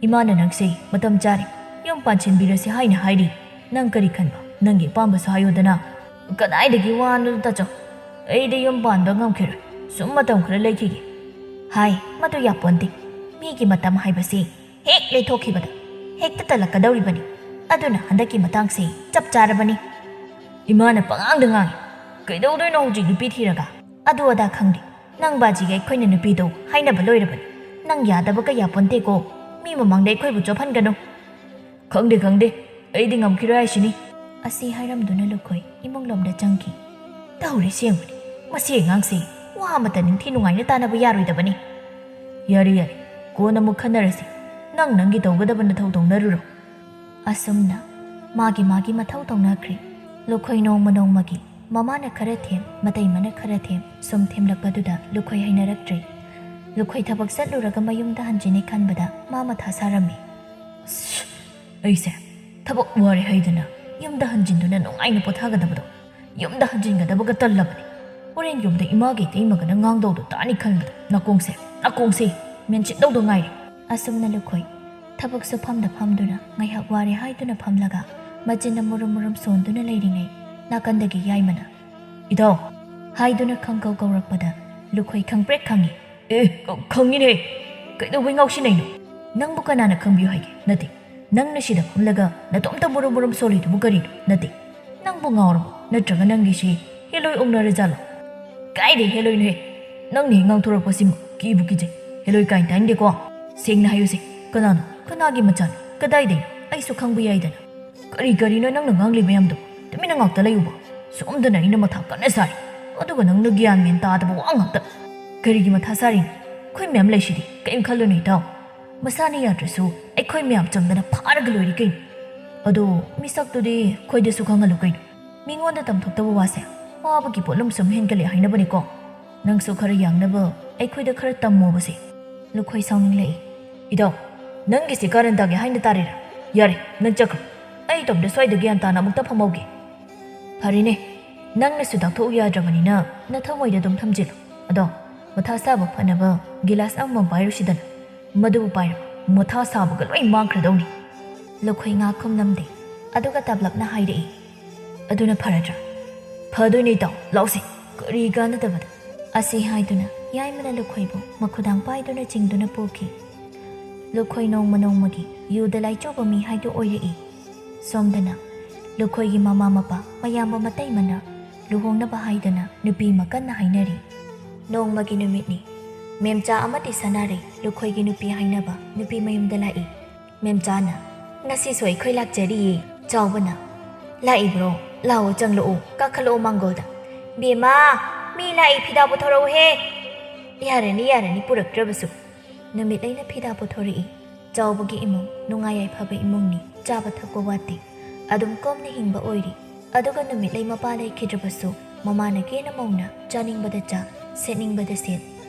ꯏꯃꯥꯅ ꯅꯪꯁꯦ ꯃꯇꯝ ꯆꯥꯔꯦ, ꯌꯨꯝ ꯄꯥꯟꯁꯤꯟꯕꯤꯔꯁꯤ ꯍꯥꯏꯅ ꯍꯥꯏꯔꯤ꯫ ꯅꯪ ꯀꯔꯤ ꯈꯟꯕ? ꯅꯪꯒꯤ ꯑꯄꯥꯝꯕꯁꯨ ꯍꯥꯏꯌꯨꯗꯅ꯫ ꯀꯗꯥꯏꯗꯒꯤ ꯋꯥꯅꯣꯗ ꯇꯥꯆꯧ? ꯑꯩꯗꯤ ꯌꯨꯝ ꯄꯥꯟꯕ ꯉꯝꯈꯤꯔꯣꯏ꯫ ꯁꯨꯝ ꯃꯇꯝ ꯈꯔ ꯂꯩꯈꯤꯒꯦ꯫ ꯍꯥꯏ, ꯃꯗꯨ ꯌꯥꯄꯣꯟꯇꯦ꯫ ꯃꯤꯒꯤ ꯃꯇꯝ ꯍꯥꯏꯕꯁꯤ ꯍꯦꯛ ꯂꯩꯊꯣꯛꯈꯤꯕꯗ ꯍꯦꯛꯇ ꯇꯜꯂꯛꯀꯗꯧꯔꯤꯕꯅꯤ꯫ ꯑꯗꯨꯅ ꯍꯟꯗꯛꯀꯤ ꯃꯇꯥꯡꯁꯤ ꯆꯞ ꯆꯥꯔꯕꯅꯤ꯫ ꯏꯃꯥꯅ ꯄꯉꯥꯡꯗ ꯉꯥꯡꯉꯤ꯫ ꯀꯩꯗꯧꯗꯣꯏꯅꯣ ꯍꯧꯖꯤꯛ ꯅꯨꯄꯤ ꯊꯤꯔꯒ? ꯑꯗꯨ ꯑꯗꯥ ꯈꯪꯗꯦ꯫ ꯅꯪ ꯕꯥꯖꯤꯒ ꯑꯩꯈꯣꯏꯅ ꯅꯨꯄꯤꯗꯣ ꯍꯥꯏꯅꯕ ꯂꯣꯏꯔꯕꯅꯤ꯫ ꯅꯪ ꯌꯥꯗꯕ ꯀꯌꯥ ꯄꯣꯟꯇꯦꯀꯣ꯫ ꯃꯤ ꯃꯃꯥꯡꯗ ꯑꯩꯈꯣꯏꯕꯨ ꯆꯣꯞꯍꯟꯒꯅꯨ꯫ ꯈꯪꯗꯦ, ꯈꯪꯗꯦ꯫ ꯑꯩꯗꯤ ꯉꯝꯈꯤꯔꯣꯏ ꯍꯥꯏꯁꯤꯅꯤ꯫ ꯑꯁꯤ ꯍꯥꯏꯔꯝꯗꯨꯅ ꯂꯨꯈꯣꯏ ꯏꯃꯨꯡꯂꯣꯝꯗ ꯆꯪꯈꯤ꯫ ꯇꯧꯔꯤꯁꯤ ꯌꯦꯡꯉꯨꯅꯦ꯫ ꯃꯁꯤ ꯑꯉꯥꯡꯁꯤ ꯋꯥ ꯑꯃꯇ ꯅꯤꯡꯊꯤ ꯅꯨꯡꯉꯥꯏꯅ ꯇꯥꯟꯅꯕ ꯌꯥꯔꯣꯏꯗꯕꯅꯤ꯫ ꯌꯥꯔꯦ, ꯌꯥꯔꯦ꯫ ꯀꯣꯟꯅ ꯑꯃꯨꯛ ꯈꯟꯅꯔꯁꯤ꯫ ꯅꯪ ꯅꯪꯒꯤ ꯇꯧꯒꯗꯕ ꯅꯊꯧ ꯇꯧꯅꯔꯨꯔꯣ꯫ ꯑꯁꯨꯝꯅ ꯃꯥꯒꯤ ꯃꯥꯒꯤ ꯃꯊꯧ ꯇꯧꯅꯈ꯭ꯔꯦ꯫ ꯂꯨꯈꯣꯏ ꯅꯣꯡꯃ ꯅꯣꯡꯃꯒꯤ ꯃꯃꯥꯅ ꯈꯔ ꯊꯦꯝ, ꯃꯇꯩꯃꯅ ꯈꯔ ꯊꯦꯝ, ꯁꯨꯝ ꯊꯦꯝꯂꯛꯄꯗꯨꯗ ꯂꯨꯈꯣꯏ ꯍꯩꯅꯔꯛꯇ꯭ꯔꯦ꯫ ꯂꯨꯈꯣꯏ ꯊꯕꯛ ꯆꯠꯂꯨꯔꯒ ꯃꯌꯨꯝꯗ ꯍꯟꯖꯤꯟꯅꯤ ꯈꯟꯕꯗ ꯃꯥ ꯃꯊꯥ ꯁꯥꯔꯝꯃꯤ꯫ ꯑꯁ, ꯑꯩꯁꯦ ꯊꯕꯛ ꯋꯥꯔꯦ ꯍꯥꯏꯗꯅ ꯌꯨꯝꯗ ꯍꯟꯖꯤꯟꯗꯨꯅ ꯅꯨꯡꯉꯥꯏꯅ ꯄꯣꯊꯥꯒꯗꯕꯗꯣ ꯌꯨꯝꯗ ꯍꯟꯖꯤꯟꯒꯗꯕꯒ ꯇꯜꯂꯕꯅꯤ꯫ ꯍꯣꯔꯦꯟ ꯌꯨꯝꯗ ꯏꯃꯥꯒ ꯏꯇꯩꯃꯒꯅ ꯉꯥꯡꯗꯧꯗꯣ ꯇꯥꯅꯤ ꯈꯟꯕꯗ ꯅꯥꯀꯣꯡꯁꯦ, ꯅꯥꯀꯣꯡꯁꯦ ꯃꯦꯟꯁꯤꯠꯇꯧꯗ ꯉꯥꯏꯔꯦ꯫ ꯑꯁꯨꯝꯅ ꯂꯨꯈꯣꯏ ꯊꯕꯛ ꯁꯨꯐꯝꯗ ꯐꯝꯗꯨꯅ ꯉꯥꯏꯍꯥꯛ ꯋꯥꯔꯦ ꯍꯥꯏꯗꯨꯅ ꯐꯝꯂꯒ ꯃꯆꯤꯟꯅ ꯃꯨꯔꯨꯝ ꯃꯨꯔꯨꯝ ꯁꯣꯟꯗꯨꯅ ꯂꯩꯔꯤꯉꯩ ꯅꯥꯀꯟꯗꯒꯤ ꯌꯥꯏꯃꯅ, "ꯏꯇꯥꯎ," ꯍꯥꯏꯗꯨꯅ ꯈꯪꯀꯧ ꯀꯧꯔꯛꯄꯗ ꯂꯨꯈꯣꯏ ꯈꯪꯄ꯭ꯔꯦꯛ ꯈꯪꯉꯤ꯫ "ꯑꯦ, ꯈ-, ꯈꯪꯉꯤꯅꯦ꯫ ꯀꯩꯗꯧꯕꯩ ꯉꯥꯎꯁꯤꯟꯅꯩꯅꯣ? ꯅꯪꯕꯨ ꯀꯅꯥꯅ ꯈꯪꯕꯤꯌꯨ ꯍꯥꯏꯒꯦ? ꯅꯠꯇꯦ, ꯅꯪꯅ ꯁꯤꯗ ꯐꯝꯂꯒ ꯅꯇꯣꯝꯇ ꯃꯨꯔꯨꯝ ꯃꯨꯔꯨꯝ ꯁꯣꯜꯂꯤꯗꯨꯕꯨ ꯀꯔꯤꯅꯣ? ꯅꯠꯇꯦ, ꯅꯪꯕꯨ ꯉꯥꯎꯔꯕꯣ? ꯅꯠꯇ꯭ꯔꯒ ꯅꯪꯒꯤꯁꯤ ꯍꯦꯂꯣꯏ ꯑꯣꯛꯅꯔꯖꯥꯠꯂꯣ?" "ꯀꯥꯏꯗꯩ ꯍꯦꯂꯣꯏꯅꯣꯍꯦ? ꯅꯪꯅ ꯍꯦꯛ ꯉꯥꯡꯊꯣꯔꯛꯄꯁꯤꯃ ꯀꯤꯕꯨ ꯀꯤꯖꯩ꯫ ꯍꯦꯂꯣꯏ ꯀꯥꯏꯅ ꯇꯥꯅꯤꯡꯗꯦꯀꯣ꯫ ꯁꯦꯡꯅ ꯍꯥꯏꯌꯨꯁꯦ, ꯀꯅꯥꯅꯣ? ꯀꯅꯥꯒꯤ ꯃꯆꯥꯅꯣ? ꯀꯗꯥꯏꯗꯩꯅꯣ? ꯑꯩꯁꯨ ꯈꯪꯕ ꯌꯥꯏꯗꯅ꯫ ꯀꯔꯤ ꯀꯔꯤꯅꯣ ꯅꯪꯅ ꯉꯥꯡꯂꯤ ꯃꯌꯥꯝꯗꯣ? ꯇꯨꯃꯤꯟꯅ ꯉꯥꯛꯇ ꯂꯩꯌꯨꯕ꯫ ꯁꯣꯝꯗꯅ ꯑꯩꯅ ꯃꯊꯥ ꯀꯟꯅ ꯁꯥꯔꯤ, ꯑꯗꯨꯒ ꯅꯪꯅ ꯒ꯭ꯌꯥꯟ ꯃꯦꯟ ꯇꯥꯗꯕ ꯋꯥ ꯉꯥꯛꯇ꯫ ꯀꯔꯤꯒꯤ ꯃꯊꯥ ꯁꯥꯔꯤꯅꯣ? ꯑꯩꯈꯣꯏ ꯃꯌꯥꯝ ꯂꯩꯁꯤꯗꯤ, ꯀꯔꯤꯝ ꯈꯜꯂꯨꯅꯨ ꯏꯇꯥꯎ꯫ ꯃꯁꯥꯅ ꯌꯥꯗ꯭ꯔꯁꯨ ꯑꯩꯈꯣꯏ ꯃꯌꯥꯝ ꯆꯪꯗꯅ ꯐꯥꯔꯒ ꯂꯣꯏꯔꯦ ꯀꯩꯅꯣ꯫ ꯑꯗꯣ ꯃꯤꯁꯛꯇꯨꯗꯤ ꯑꯩꯈꯣꯏꯗꯁꯨ ꯈꯪꯍꯜꯂꯨ ꯀꯩꯅꯣ꯫ ꯃꯤꯉꯣꯟꯗ ꯇꯝꯊꯣꯛꯇꯕ ꯋꯥꯁꯦ ꯋꯥꯕꯒꯤ ꯄꯣꯠꯂꯨꯝ ꯁꯨꯝ ꯍꯦꯟꯒꯠꯂꯦ ꯍꯥꯏꯅꯕꯅꯤꯀꯣ꯫ ꯅꯪꯁꯨ ꯈꯔ ꯌꯥꯡꯅꯕ ꯑꯩꯈꯣꯏꯗ ꯈꯔ ꯇꯝꯃꯣꯕꯁꯦ꯫ ꯂꯨꯈꯣꯏ ꯁꯥꯎꯅꯤꯡꯂꯛꯏ꯫ ꯏꯇꯥꯎ, ꯅꯪꯒꯤꯁꯤ ꯀꯥꯔꯟ ꯇꯥꯒꯦ ꯍꯥꯏꯅ ꯇꯥꯔꯤꯔꯥ? ꯌꯥꯔꯦ, ꯅꯪ ꯆꯠꯈ꯭ꯔꯣ꯫ ꯑꯩ ꯏꯇꯣꯝꯇ ꯁ꯭ꯋꯥꯏꯗ ꯒ꯭ꯌꯥꯟ ꯇꯥꯅ ꯑꯃꯨꯛꯇ ꯐꯝꯍꯧꯒꯦ꯫ ꯐꯔꯦꯅꯦ, "ꯅꯪꯅꯁꯨ ꯇꯥꯛꯊꯣꯛꯎ ꯌꯥꯗ꯭ꯔꯕꯅꯤꯅ ꯅꯊꯃꯣꯏꯗ ꯑꯗꯨꯝ ꯊꯝꯖꯤꯜꯂꯨ꯫ ꯑꯗꯣ ꯃꯊꯥ ꯁꯥꯕ ꯐꯅꯕ ꯒꯤꯂꯥꯁ ꯑꯃꯃꯝ ꯄꯥꯏꯔꯨꯁꯤꯗꯅ꯫ ꯃꯗꯨꯕꯨ ꯄꯥꯏꯔꯕ ꯃꯊꯥ ꯁꯥꯕꯒ ꯂꯣꯏ ꯃꯥꯡꯈ꯭ꯔꯗꯧꯅꯤ꯫" ꯂꯨꯈꯣꯏ ꯉꯥ ꯈꯨꯝꯂꯝꯗꯦ꯫ ꯑꯗꯨꯒ ꯇꯞꯂꯞꯅ ꯍꯥꯏꯔꯛꯏ, "ꯑꯗꯨꯅ ꯐꯔꯗ꯭ꯔꯥ?" "ꯐꯗꯣꯏꯅꯦ ꯏꯇꯥꯎ, ꯂꯥꯎꯁꯦ꯫ ꯀꯔꯤ ꯀꯥꯟꯅꯗꯕꯗ?" ꯑꯁꯤ ꯍꯥꯏꯗꯨꯅ ꯌꯥꯏꯃꯅ ꯂꯨꯈꯣꯏꯕꯨ ꯃꯈꯨꯗꯥꯡ ꯄꯥꯏꯗꯨꯅ ꯆꯤꯡꯗꯨꯅ ꯄꯨꯈꯤ꯫ ꯂꯨꯈꯣꯏ ꯅꯣꯡꯃ ꯅꯣꯡꯃꯒꯤ ꯌꯨꯗ ꯂꯥꯏꯆꯨꯕ ꯃꯤ ꯍꯥꯏꯗꯨ ꯑꯣꯏꯔꯛꯏ꯫ ꯁꯣꯝꯗꯅ ꯂꯨꯈꯣꯏꯒꯤ ꯃꯃꯥ ꯃꯄꯥ, ꯃꯌꯥꯝꯕ ꯃꯇꯩꯃꯅ ꯂꯨꯍꯣꯡꯅꯕ ꯍꯥꯏꯗꯅ ꯅꯨꯄꯤ ꯑꯃ ꯀꯟꯅ ꯍꯥꯏꯅꯔꯤ꯫ ꯅꯣꯡꯃꯒꯤ ꯅꯨꯃꯤꯠꯅꯤ꯫ ꯃꯦꯝꯆꯥ ꯑꯃꯗꯤ ꯁꯅꯥꯔꯩ, ꯂꯨꯈꯣꯏꯒꯤ ꯅꯨꯄꯤ ꯍꯥꯏꯅꯕ, ꯅꯨꯄꯤ ꯃꯌꯨꯝꯗ ꯂꯥꯛꯏ꯫ ꯃꯦꯝꯆꯥꯅ, "ꯉꯁꯤꯁꯨ ꯑꯩꯈꯣꯏ ꯂꯥꯛꯆꯔꯤꯌꯦ꯫" ꯆꯥꯎꯕꯅ, "ꯂꯥꯛꯏꯕ꯭ꯔꯣ? ꯂꯥꯛꯑꯣ, ꯆꯪꯂꯛꯑꯣ, ꯀꯥꯈꯠꯂꯛꯑꯣ ꯃꯥꯡꯒꯣꯜꯗ꯫ ꯕꯦꯝꯃ, ꯃꯤ ꯂꯥꯛꯏ, ꯐꯤꯗꯥ ꯄꯨꯊꯣꯔꯛꯎꯍꯦ꯫" "ꯌꯥꯔꯅꯤ, ꯌꯥꯔꯅꯤ, ꯄꯨꯔꯛꯇ꯭ꯔꯕꯁꯨ꯫" ꯅꯨꯃꯤꯠꯂꯩꯅ ꯐꯤꯗꯥ ꯄꯨꯊꯣꯔꯛꯏ꯫ ꯆꯥꯎꯕꯒꯤ ꯏꯃꯨꯡ ꯅꯨꯡꯉꯥꯏ ꯌꯥꯏꯐꯕ ꯏꯃꯨꯡꯅꯤ, ꯆꯥꯕ ꯊꯛꯄ ꯋꯥꯠꯇꯦ꯫ ꯑꯗꯨꯝ ꯀꯣꯝꯅ ꯍꯤꯡꯕ ꯑꯣꯏꯔꯤ꯫ ꯑꯗꯨꯒ ꯅꯨꯃꯤꯠꯂꯩ ꯃꯄꯥ ꯂꯩꯈꯤꯗ꯭ꯔꯕꯁꯨ, ꯃꯃꯥꯅ ꯀꯦꯅ ꯃꯧꯅ ꯆꯥꯅꯤꯡꯕꯗ ꯆꯥ, ꯁꯦꯠꯅꯤꯡꯕꯗ ꯁꯦꯠ,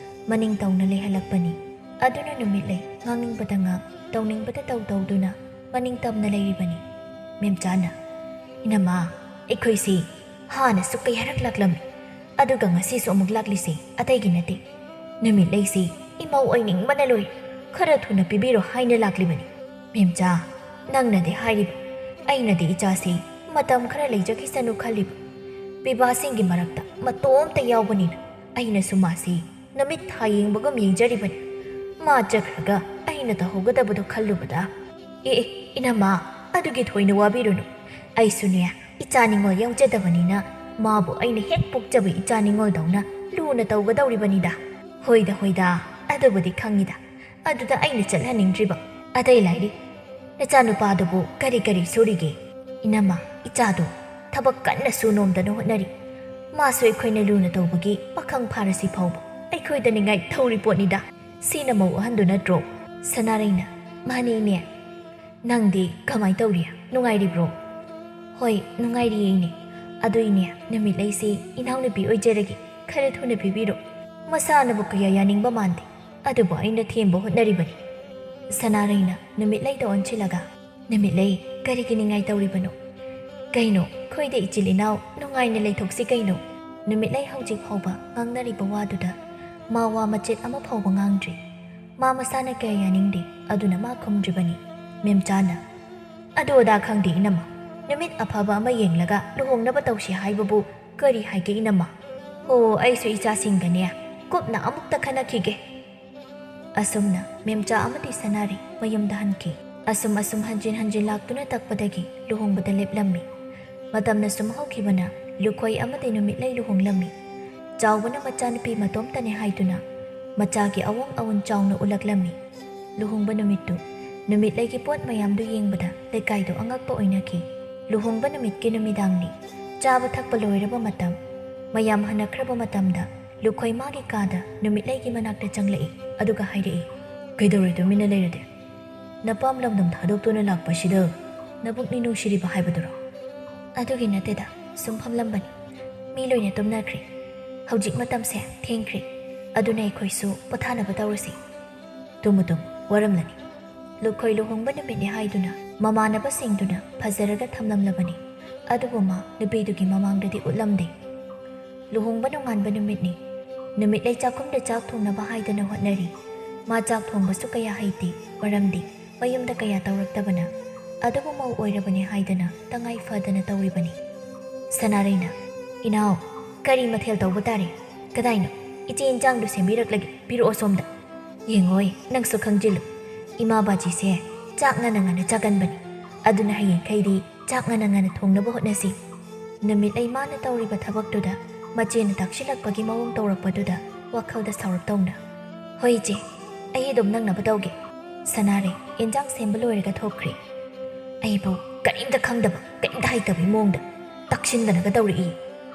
ꯃꯅꯤꯡ ꯇꯧꯅ ꯂꯩꯍꯜꯂꯛꯄꯅꯤ꯫ ꯑꯗꯨꯅ ꯅꯨꯃꯤꯠꯂꯩ ꯉꯥꯡꯅꯤꯡꯕꯗ ꯉꯥꯡ, ꯇꯧꯅꯤꯡꯕꯗ ꯇꯧ ꯇꯧꯗꯨꯅ ꯃꯅꯤꯡ ꯇꯝꯅ ꯂꯩꯔꯤꯕꯅꯤ꯫ ꯃꯦꯝꯆꯥꯅ, "ꯏꯅꯝꯃ, ꯑꯩꯈꯣꯏꯁꯤ ꯍꯥꯟꯅꯁꯨ ꯀꯌꯥꯔꯛ ꯂꯥꯛꯂꯝꯃꯤ, ꯑꯗꯨꯒ ꯉꯁꯤꯁꯨ ꯑꯃꯨꯛ ꯂꯥꯛꯂꯤꯁꯤ ꯑꯇꯩꯒꯤ ꯅꯠꯇꯦ꯫ ꯅꯨꯃꯤꯠꯂꯩꯁꯤ ꯏꯃꯧ ꯑꯣꯏꯅꯤꯡꯕꯅ ꯂꯣꯏꯔꯦ꯫ ꯈꯔ ꯊꯨꯅ ꯄꯤꯕꯤꯔꯣ ꯍꯥꯏꯅ ꯂꯥꯛꯂꯤꯕꯅꯤ꯫" "ꯃꯦꯝꯆꯥ, ꯅꯪꯅꯗꯤ ꯍꯥꯏꯔꯤꯕ, ꯑꯩꯅꯗꯤ ꯏꯆꯥꯁꯤ ꯃꯇꯝ ꯈꯔ ꯂꯩꯖꯈꯤꯁꯅꯨ ꯈꯜꯂꯤꯕ꯫ ꯄꯤꯕꯥꯁꯤꯡꯒꯤ ꯃꯔꯛꯇ ꯃꯇꯣꯝꯇ ꯌꯥꯎꯕꯅꯤꯅ ꯑꯩꯅꯁꯨ ꯃꯥꯁꯤ ꯅꯨꯃꯤꯠ ꯊꯥ ꯌꯦꯡꯕꯒꯨꯝ ꯌꯦꯡꯖꯔꯤꯕꯅꯤ꯫ ꯃꯥ ꯆꯠꯈ꯭ꯔꯒ ꯑꯩꯅ ꯇꯧꯍꯧꯒꯗꯕꯗꯣ ꯈꯜꯂꯨꯕꯗ꯫ ꯑꯦ, ꯑꯦ, ꯏꯅꯝꯃ, ꯑꯗꯨꯒꯤ ꯊꯣꯏꯅ ꯋꯥꯕꯤꯔꯨꯅꯨ꯫ ꯑꯩꯁꯨꯅꯦ, ꯏꯆꯥ ꯅꯤꯉꯣꯜ ꯌꯥꯎꯖꯗꯕꯅꯤꯅ ꯃꯥꯕꯨ ꯑꯩꯅ ꯍꯦꯛ ꯄꯣꯛꯆꯕ ꯏꯆꯥ ꯅꯤꯉꯣꯜꯗꯧꯅ ꯂꯨꯅ ꯇꯧꯒꯗꯧꯔꯤꯕꯅꯤꯗ꯫" "ꯍꯣꯏꯗ, ꯍꯣꯏꯗ, ꯑꯗꯨꯕꯨꯗꯤ ꯈꯪꯉꯤꯗ꯫ ꯑꯗꯨꯗ ꯑꯩꯅ ꯆꯠꯍꯟꯅꯤꯡꯗ꯭ꯔꯤꯕ꯫ ꯑꯇꯩ ꯂꯥꯏꯔꯤ, ꯅꯆꯥꯅꯨꯄꯥꯗꯨꯕꯨ ꯀꯔꯤ ꯀꯔꯤ ꯁꯨꯔꯤꯒꯦ?" "ꯏꯅꯝꯃ, ꯏꯆꯥꯗꯣ ꯊꯕꯛ ꯀꯟꯅ ꯁꯨ ꯅꯣꯝꯗꯅ ꯍꯣꯠꯅꯔꯤ꯫ ꯃꯥꯁꯨ ꯑꯩꯈꯣꯏꯅ ꯂꯨꯅ ꯇꯧꯕꯒꯤ ꯄꯥꯈꯪ ꯐꯥꯔꯁꯤ ꯐꯥꯎꯕ ꯑꯩꯈꯣꯏꯗ ꯅꯤꯡꯉꯥꯏ ꯊꯧꯔꯤ ꯄꯣꯠꯅꯤꯗ꯫ ꯁꯤꯅ ꯃꯧ ꯑꯍꯟꯗꯨ ꯅꯠꯇ꯭ꯔꯣ?" ꯁꯅꯥꯔꯩꯅ, "ꯃꯥꯅꯦ, ꯏꯅꯦ꯫ ꯅꯪꯗꯤ ꯀꯃꯥꯏ ꯇꯧꯔꯤ? ꯅꯨꯡꯉꯥꯏꯔꯤꯕ꯭ꯔꯣ?" "ꯍꯣꯏ, ꯅꯨꯡꯉꯥꯏꯔꯤꯌꯦ, ꯏꯅꯦ꯫ ꯑꯗꯨ ꯏꯅꯦ, ꯅꯨꯃꯤꯠꯂꯩꯁꯤ ꯏꯅꯥꯎꯅꯨꯄꯤ ꯑꯣꯏꯖꯔꯒꯦ꯫ ꯈꯔ ꯊꯨꯅ ꯄꯤꯕꯤꯔꯣ꯫ ꯃꯁꯥꯅꯕꯨ ꯀꯌꯥ ꯌꯥꯅꯤꯡꯕ ꯃꯥꯟꯗꯦ꯫ ꯑꯗꯨꯕꯨ ꯑꯩꯅ ꯊꯦꯝꯕ ꯍꯣꯠꯅꯔꯤꯕꯅꯤ꯫" ꯁꯅꯥꯔꯩꯅ ꯅꯨꯃꯤꯠꯂꯩꯗ ꯑꯣꯟꯁꯤꯜꯂꯒ, "ꯅꯨꯃꯤꯠꯂꯩ, ꯀꯔꯤꯒꯤ ꯅꯤꯡꯉꯥꯏ ꯇꯧꯔꯤꯕꯅꯣ? "ꯀꯩꯅꯣ, ꯑꯩꯈꯣꯏꯗ ꯏꯆꯤꯜ ꯏꯅꯥꯎ ꯅꯨꯡꯉꯥꯏꯅ ꯂꯩꯊꯣꯛꯁꯤ ꯀꯩꯅꯣ?" ꯅꯨꯃꯤꯠꯂꯩ ꯍꯧꯖꯤꯛ ꯐꯥꯎꯕ ꯉꯥꯡꯅꯔꯤꯕ ꯋꯥꯗꯨꯗ ꯃꯥ ꯋꯥ ꯃꯆꯦꯠ ꯑꯃ ꯐꯥꯎꯕ ꯉꯥꯡꯗ꯭ꯔꯤ꯫ ꯃꯥ ꯃꯁꯥꯅ ꯀꯌꯥ ꯌꯥꯅꯤꯡꯗꯦ, ꯑꯗꯨꯅ ꯃꯥ ꯈꯨꯝꯗ꯭ꯔꯤꯕꯅꯤ꯫ ꯃꯦꯝꯆꯥꯅ, "ꯑꯗꯨ ꯑꯗꯥ ꯈꯪꯗꯦ ꯏꯅꯝꯃ, ꯅꯨꯃꯤꯠ ꯑꯐꯕ ꯑꯃ ꯌꯦꯡꯂꯒ ꯂꯨꯍꯣꯡꯅꯕ ꯇꯧꯁꯤ ꯍꯥꯏꯕꯕꯨ ꯀꯔꯤ ꯍꯥꯏꯒꯦ ꯏꯅꯝꯃ? ꯍꯣ, ꯑꯩꯁꯨ ꯏꯆꯥꯁꯤꯡꯒꯅꯦ ꯀꯨꯞꯅ ꯑꯃꯨꯛꯇ ꯈꯟꯅꯈꯤꯒꯦ꯫" ꯑꯁꯨꯝꯅ ꯃꯦꯝꯆꯥ ꯑꯃꯗꯤ ꯁꯅꯥꯔꯩ ꯃꯌꯨꯝꯗ ꯍꯟꯈꯤ꯫ ꯑꯁꯨꯝ ꯑꯁꯨꯝ ꯍꯟꯖꯤꯟ ꯍꯟꯖꯤꯟ ꯂꯥꯛꯇꯨꯅ ꯇꯛꯄꯗꯒꯤ ꯂꯨꯍꯣꯡꯕꯗ ꯂꯦꯞꯂꯝꯃꯤ꯫ ꯃꯇꯝꯅ ꯁꯨꯝ ꯍꯧꯈꯤꯕꯅ ꯂꯨꯈꯣꯏ ꯑꯃꯗꯤ ꯅꯨꯃꯤꯠꯂꯩ ꯂꯨꯍꯣꯡꯂꯝꯃꯤ꯫ ꯆꯥꯎꯕꯅ ꯃꯆꯥꯅꯨꯄꯤ ꯃꯇꯣꯝꯇꯅꯦ ꯍꯥꯏꯗꯨꯅ ꯃꯆꯥꯒꯤ ꯑꯑꯣꯟ ꯑꯑꯣꯟ ꯆꯥꯎꯅ ꯎꯠꯂꯛꯂꯝꯃꯤ꯫ ꯂꯨꯍꯣꯡꯕ ꯅꯨꯃꯤꯠꯇꯨ ꯅꯨꯃꯤꯠꯂꯩꯒꯤ ꯄꯣꯠ ꯃꯌꯥꯝꯗꯨ ꯌꯦꯡꯕꯗ ꯂꯩꯀꯥꯏꯗꯨ ꯑꯉꯛꯄ ꯑꯣꯏꯅꯈꯤ꯫ ꯂꯨꯍꯣꯡꯕ ꯅꯨꯃꯤꯠꯀꯤ ꯅꯨꯃꯤꯗꯥꯡꯅꯤ꯫ ꯆꯥꯕ ꯊꯛꯄ ꯂꯣꯏꯔꯕ ꯃꯇꯝ, ꯃꯌꯥꯝ ꯍꯟꯅꯈ꯭ꯔꯕ ꯃꯇꯝꯗ ꯂꯨꯈꯣꯏ ꯃꯥꯒꯤ ꯀꯥꯗ ꯅꯨꯃꯤꯠꯂꯩꯒꯤ ꯃꯅꯥꯛꯇ ꯆꯪꯂꯛꯏ, ꯑꯗꯨꯒ ꯍꯥꯏꯔꯛꯏ, "ꯀꯩꯗꯧꯔꯦ ꯇꯨꯃꯤꯟꯅ ꯂꯩꯔꯗꯤ? ꯅꯄꯥꯝ ꯂꯝꯗꯝ ꯊꯥꯗꯣꯛꯇꯨꯅ ꯂꯥꯛꯄꯁꯤꯗ ꯅꯕꯨꯛꯅꯤ ꯅꯨꯡꯁꯤꯔꯤꯕ ꯍꯥꯏꯕꯗꯨꯔꯣ?" "ꯑꯗꯨꯒꯤ ꯅꯠꯇꯦꯗ, ꯁꯨꯝ ꯐꯝꯂꯝꯕꯅꯤ꯫ ꯃꯤ ꯂꯣꯏꯅ ꯇꯨꯝꯅꯈ꯭ꯔꯦ꯫ ꯍꯧꯖꯤꯛ ꯃꯇꯝꯁꯦ ꯊꯦꯡꯈ꯭ꯔꯦ, ꯑꯗꯨꯅ ꯑꯩꯈꯣꯏꯁꯨ ꯄꯣꯊꯥꯅꯕ ꯇꯧꯔꯁꯤ꯫ Tamu Tamu, ꯋꯥꯔꯝꯂꯅꯤ꯫" ꯂꯨꯈꯣꯏ ꯂꯨꯍꯣꯡꯕ ꯅꯨꯃꯤꯠꯅꯤ ꯍꯥꯏꯗꯨꯅ ꯃꯃꯥꯟꯅꯕꯁꯤꯡꯗꯨꯅ ꯐꯖꯔꯒ ꯊꯝꯂꯝꯂꯕꯅꯤ, ꯑꯗꯨꯕꯨ ꯃꯥ ꯅꯨꯄꯤꯗꯨꯒꯤ ꯃꯃꯥꯡꯗꯗꯤ ꯎꯠꯂꯝꯗꯦ꯫ ꯂꯨꯍꯣꯡꯕ ꯅꯣꯡꯉꯥꯟꯕ ꯅꯨꯃꯤꯠꯅꯤ꯫ ꯅꯨꯃꯤꯠꯂꯩ ꯆꯥꯛꯈꯨꯝꯗ ꯆꯥꯛ ꯊꯣꯡꯅꯕ ꯍꯥꯏꯗꯅ ꯍꯣꯠꯅꯔꯤ꯫ ꯃꯥ ꯆꯥꯛ ꯊꯣꯡꯕꯁꯨ ꯀꯌꯥ ꯍꯩꯇꯦ, ꯃꯔꯝꯗꯤ ꯃꯌꯨꯝꯗ ꯀꯌꯥ ꯇꯧꯔꯛꯇꯕꯅ꯫ ꯑꯗꯨꯕꯨ ꯃꯧ ꯑꯣꯏꯔꯕꯅꯤ ꯍꯥꯏꯗꯅ ꯇꯉꯥꯏ ꯐꯗꯅ ꯇꯧꯔꯤꯕꯅꯤ꯫ ꯁꯅꯥꯔꯩꯅ, "ꯏꯅꯥꯎ, ꯀꯔꯤ ꯃꯊꯦꯜ ꯇꯧꯕ ꯇꯥꯔꯦ? ꯀꯗꯥꯏꯅꯣ? ꯏꯆꯦ ꯏꯟꯖꯥꯡꯗꯨ ꯁꯦꯝꯕꯤꯔꯛꯂꯒꯦ, ꯄꯤꯔꯛꯑꯣ ꯁꯣꯝꯗ꯫ ꯌꯦꯡꯉꯣꯏ, ꯅꯪꯁꯨ ꯈꯪꯖꯤꯜꯂꯨ꯫ ꯏꯃꯥ ꯕꯥꯖꯤꯁꯦ ꯆꯥꯛ ꯉꯟꯅ ꯉꯟꯅ ꯆꯥꯒꯟꯕꯅꯤ꯫ ꯑꯗꯨꯅ ꯍꯌꯦꯡꯈꯩꯗꯤ ꯆꯥꯛ ꯉꯟꯅ ꯉꯟꯅ ꯊꯣꯡꯅꯕ ꯍꯣꯠꯅꯁꯤ꯫" ꯅꯨꯃꯤꯠꯂꯩ ꯃꯥꯅ ꯇꯧꯔꯤꯕ ꯊꯕꯛꯇꯨꯗ ꯃꯆꯦꯅ ꯇꯥꯛꯁꯤꯜꯂꯛꯄꯒꯤ ꯃꯑꯣꯡ ꯇꯧꯔꯛꯄꯗꯨꯗ ꯋꯥꯈꯜꯗ ꯁꯥꯎꯔꯞ ꯇꯧꯅ, "ꯍꯣꯏ ꯏꯆꯦ, ꯑꯩ ꯑꯗꯨꯝ ꯅꯪꯅꯕ ꯇꯧꯒꯦ꯫" ꯁꯅꯥꯔꯩ ꯏꯟꯖꯥꯡ ꯁꯦꯝꯕ ꯂꯣꯏꯔꯒ ꯊꯣꯛꯈ꯭ꯔꯦ꯫ "ꯑꯩꯕꯨ ꯀꯔꯤꯝꯇ ꯈꯪꯗꯕ, ꯀꯔꯤꯝꯇ ꯍꯩꯇꯕꯒꯤ ꯃꯑꯣꯡꯗ ꯇꯥꯛꯁꯤꯟꯗꯅꯒ ꯇꯧꯔꯛꯏ꯫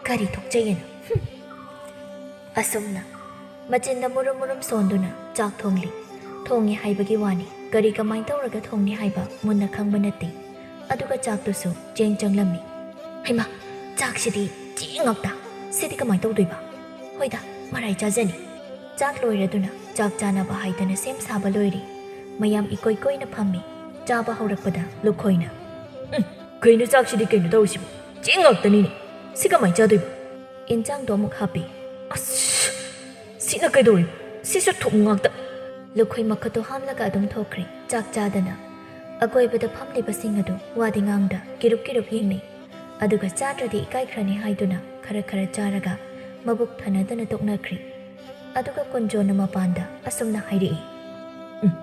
ꯀꯔꯤ ꯊꯣꯛꯆꯩꯌꯦꯅ? ꯍꯨꯝ!" ꯑꯁꯨꯝꯅ ꯃꯆꯤꯟꯗ ꯃꯨꯔꯨꯝ ꯃꯨꯔꯨꯝ ꯁꯣꯟꯗꯨꯅ ꯆꯥꯛ ꯊꯣꯡꯂꯤ꯫ ꯊꯣꯡꯉꯤ ꯍꯥꯏꯕꯒꯤ ꯋꯥꯅꯤ, ꯀꯔꯤ ꯀꯃꯥꯏ ꯇꯧꯔꯒ ꯊꯣꯡꯅꯤ ꯍꯥꯏꯕ ꯃꯨꯟꯅ ꯈꯪꯕ ꯅꯠꯇꯦ꯫ ꯑꯗꯨꯒ ꯆꯥꯛꯇꯨꯁꯨ ꯆꯦꯡ ꯆꯪꯂꯝꯃꯤ꯫ "ꯍꯩꯃꯥ, ꯆꯥꯛꯁꯤꯗꯤ ꯆꯦꯡ ꯉꯥꯛꯇ! ꯁꯤꯗꯤ ꯀꯃꯥꯏ ꯇꯧꯗꯣꯏꯕ? ꯍꯣꯏꯗ, ꯃꯔꯥꯏ ꯆꯥꯖꯅꯤ꯫" ꯆꯥꯛ ꯂꯣꯏꯔꯗꯨꯅ ꯆꯥꯛ ꯆꯥꯅꯕ ꯍꯥꯏꯗꯅ ꯁꯦꯝ ꯁꯥꯕ ꯂꯣꯏꯔꯦ꯫ ꯃꯌꯥꯝ ꯏꯀꯣꯏ ꯀꯣꯏꯅ ꯐꯝꯃꯤ꯫ ꯆꯥꯕ ꯍꯧꯔꯛꯄꯗ ꯂꯨꯈꯣꯏꯅ, "ꯎꯝ, ꯀꯩꯅꯣ ꯆꯥꯛꯁꯤꯗꯤ ꯀꯩꯅꯣ ꯇꯧꯔꯤꯁꯤꯕꯣ? ꯆꯦꯡ ꯉꯥꯛꯇꯅꯤꯅꯦ꯫ ꯁꯤ ꯀꯃꯥꯏꯅ ꯆꯥꯗꯣꯏꯕ? ꯏꯟꯖꯥꯡꯗꯣ ꯑꯃꯨꯛ ꯍꯥꯞꯄꯤ꯫ ꯑꯁ! ꯁꯤꯅ ꯀꯩꯗꯧꯔꯤꯕ? ꯁꯤꯁꯨ ꯊꯨꯝ ꯉꯥꯛꯇ꯫ ꯂꯨꯈꯣꯏ ꯃꯈꯨꯠꯇꯣ ꯍꯥꯝꯂꯒ ꯑꯗꯨꯝ ꯊꯣꯛꯈ꯭ꯔꯦ, ꯆꯥꯛ ꯆꯥꯗꯅ꯫ ꯑꯀꯣꯏꯕꯗ ꯐꯝꯂꯤꯕꯁꯤꯡ ꯑꯗꯨ ꯋꯥꯗꯤ ꯉꯥꯡꯗ ꯀꯤꯔꯨꯞ ꯀꯤꯔꯨꯞ ꯌꯦꯡꯅꯩ꯫ ꯑꯗꯨꯒ ꯆꯥꯗ꯭ꯔꯗꯤ ꯏꯀꯥꯏꯈ꯭ꯔꯅꯤ ꯍꯥꯏꯗꯨꯅ ꯈꯔ ꯈꯔ ꯆꯥꯔꯒ ꯃꯕꯨꯛ ꯊꯟꯅꯗꯅ ꯇꯣꯛꯅꯈ꯭ꯔꯦ꯫ ꯑꯗꯨꯒ ꯀꯨꯟꯖꯣꯅ ꯃꯄꯥꯟꯗ ꯑꯁꯨꯝꯅ ꯍꯥꯏꯔꯛꯏ꯫ ꯎꯝ,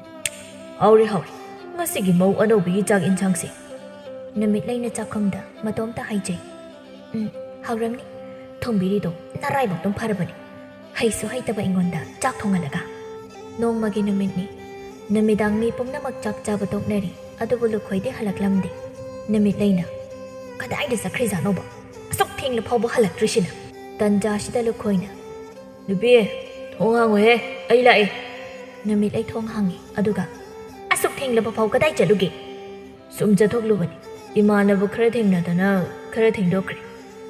ꯍꯥꯎꯔꯦ, ꯍꯥꯎꯔꯦ꯫ ꯉꯁꯤꯒꯤ ꯃꯧ ꯑꯅꯧꯕꯤꯒꯤ ꯆꯥꯛ ꯏꯟꯁꯥꯡꯁꯦ꯫ ꯅꯨꯃꯤꯠꯂꯩꯅ ꯆꯥꯛꯈꯨꯝꯗ ꯃꯇꯣꯝꯇ ꯍꯥꯏꯖꯩ꯫ ꯎꯝ, ꯍꯥꯎꯔꯝꯅꯤ꯫ ꯊꯣꯡꯕꯤꯔꯤꯗꯣ ꯅꯔꯥꯏꯕꯛꯇꯨꯝ ꯐꯔꯕꯅꯤ꯫ ꯍꯩꯁꯨ ꯍꯩꯇꯕ ꯑꯩꯉꯣꯟꯗ ꯆꯥꯛ ꯊꯣꯡꯍꯜꯂꯒ꯫ ꯅꯣꯡꯃꯒꯤ ꯅꯨꯃꯤꯠꯅꯤ꯫ ꯅꯨꯃꯤꯗꯥꯡ ꯃꯤ ꯄꯨꯝꯅꯃꯛ ꯆꯥꯛ ꯆꯥꯕ ꯇꯣꯛꯅꯔꯤ, ꯑꯗꯨꯕꯨ ꯂꯨꯈꯣꯏꯗꯤ ꯍꯜꯂꯛꯂꯝꯗꯦ꯫ ꯅꯨꯃꯤꯠꯂꯩꯅ, "ꯀꯗꯥꯏꯗ ꯆꯠꯈ꯭ꯔꯤꯖꯥꯠꯅꯣꯕ? ꯑꯁꯨꯛ ꯊꯦꯡꯂ ꯐꯥꯎꯕ ꯍꯜꯂꯛꯇ꯭ꯔꯤꯁꯤꯅ?" ꯇꯟꯖꯥꯁꯤꯗ ꯂꯨꯈꯣꯏꯅ, "ꯅꯨꯄꯤ, ꯊꯣꯡ ꯍꯥꯡꯉꯨꯍꯦ, ꯑꯩ ꯂꯥꯛꯑꯦ!" ꯅꯨꯃꯤꯠꯂꯩ ꯊꯣꯡ ꯍꯥꯡꯉꯤ, ꯑꯗꯨꯒ, "ꯑꯁꯨꯛ ꯊꯦꯡꯂꯕ ꯐꯥꯎ ꯀꯗꯥꯏ ꯆꯠꯂꯨꯒꯦ?" "ꯁꯨꯝ ꯆꯠꯊꯣꯛꯂꯨꯕꯅꯤ, ꯏꯃꯥꯟꯅꯕ ꯈꯔ ꯊꯦꯡꯅꯗꯅ ꯈꯔ ꯊꯦꯡꯗꯣꯛꯈ꯭ꯔꯦ꯫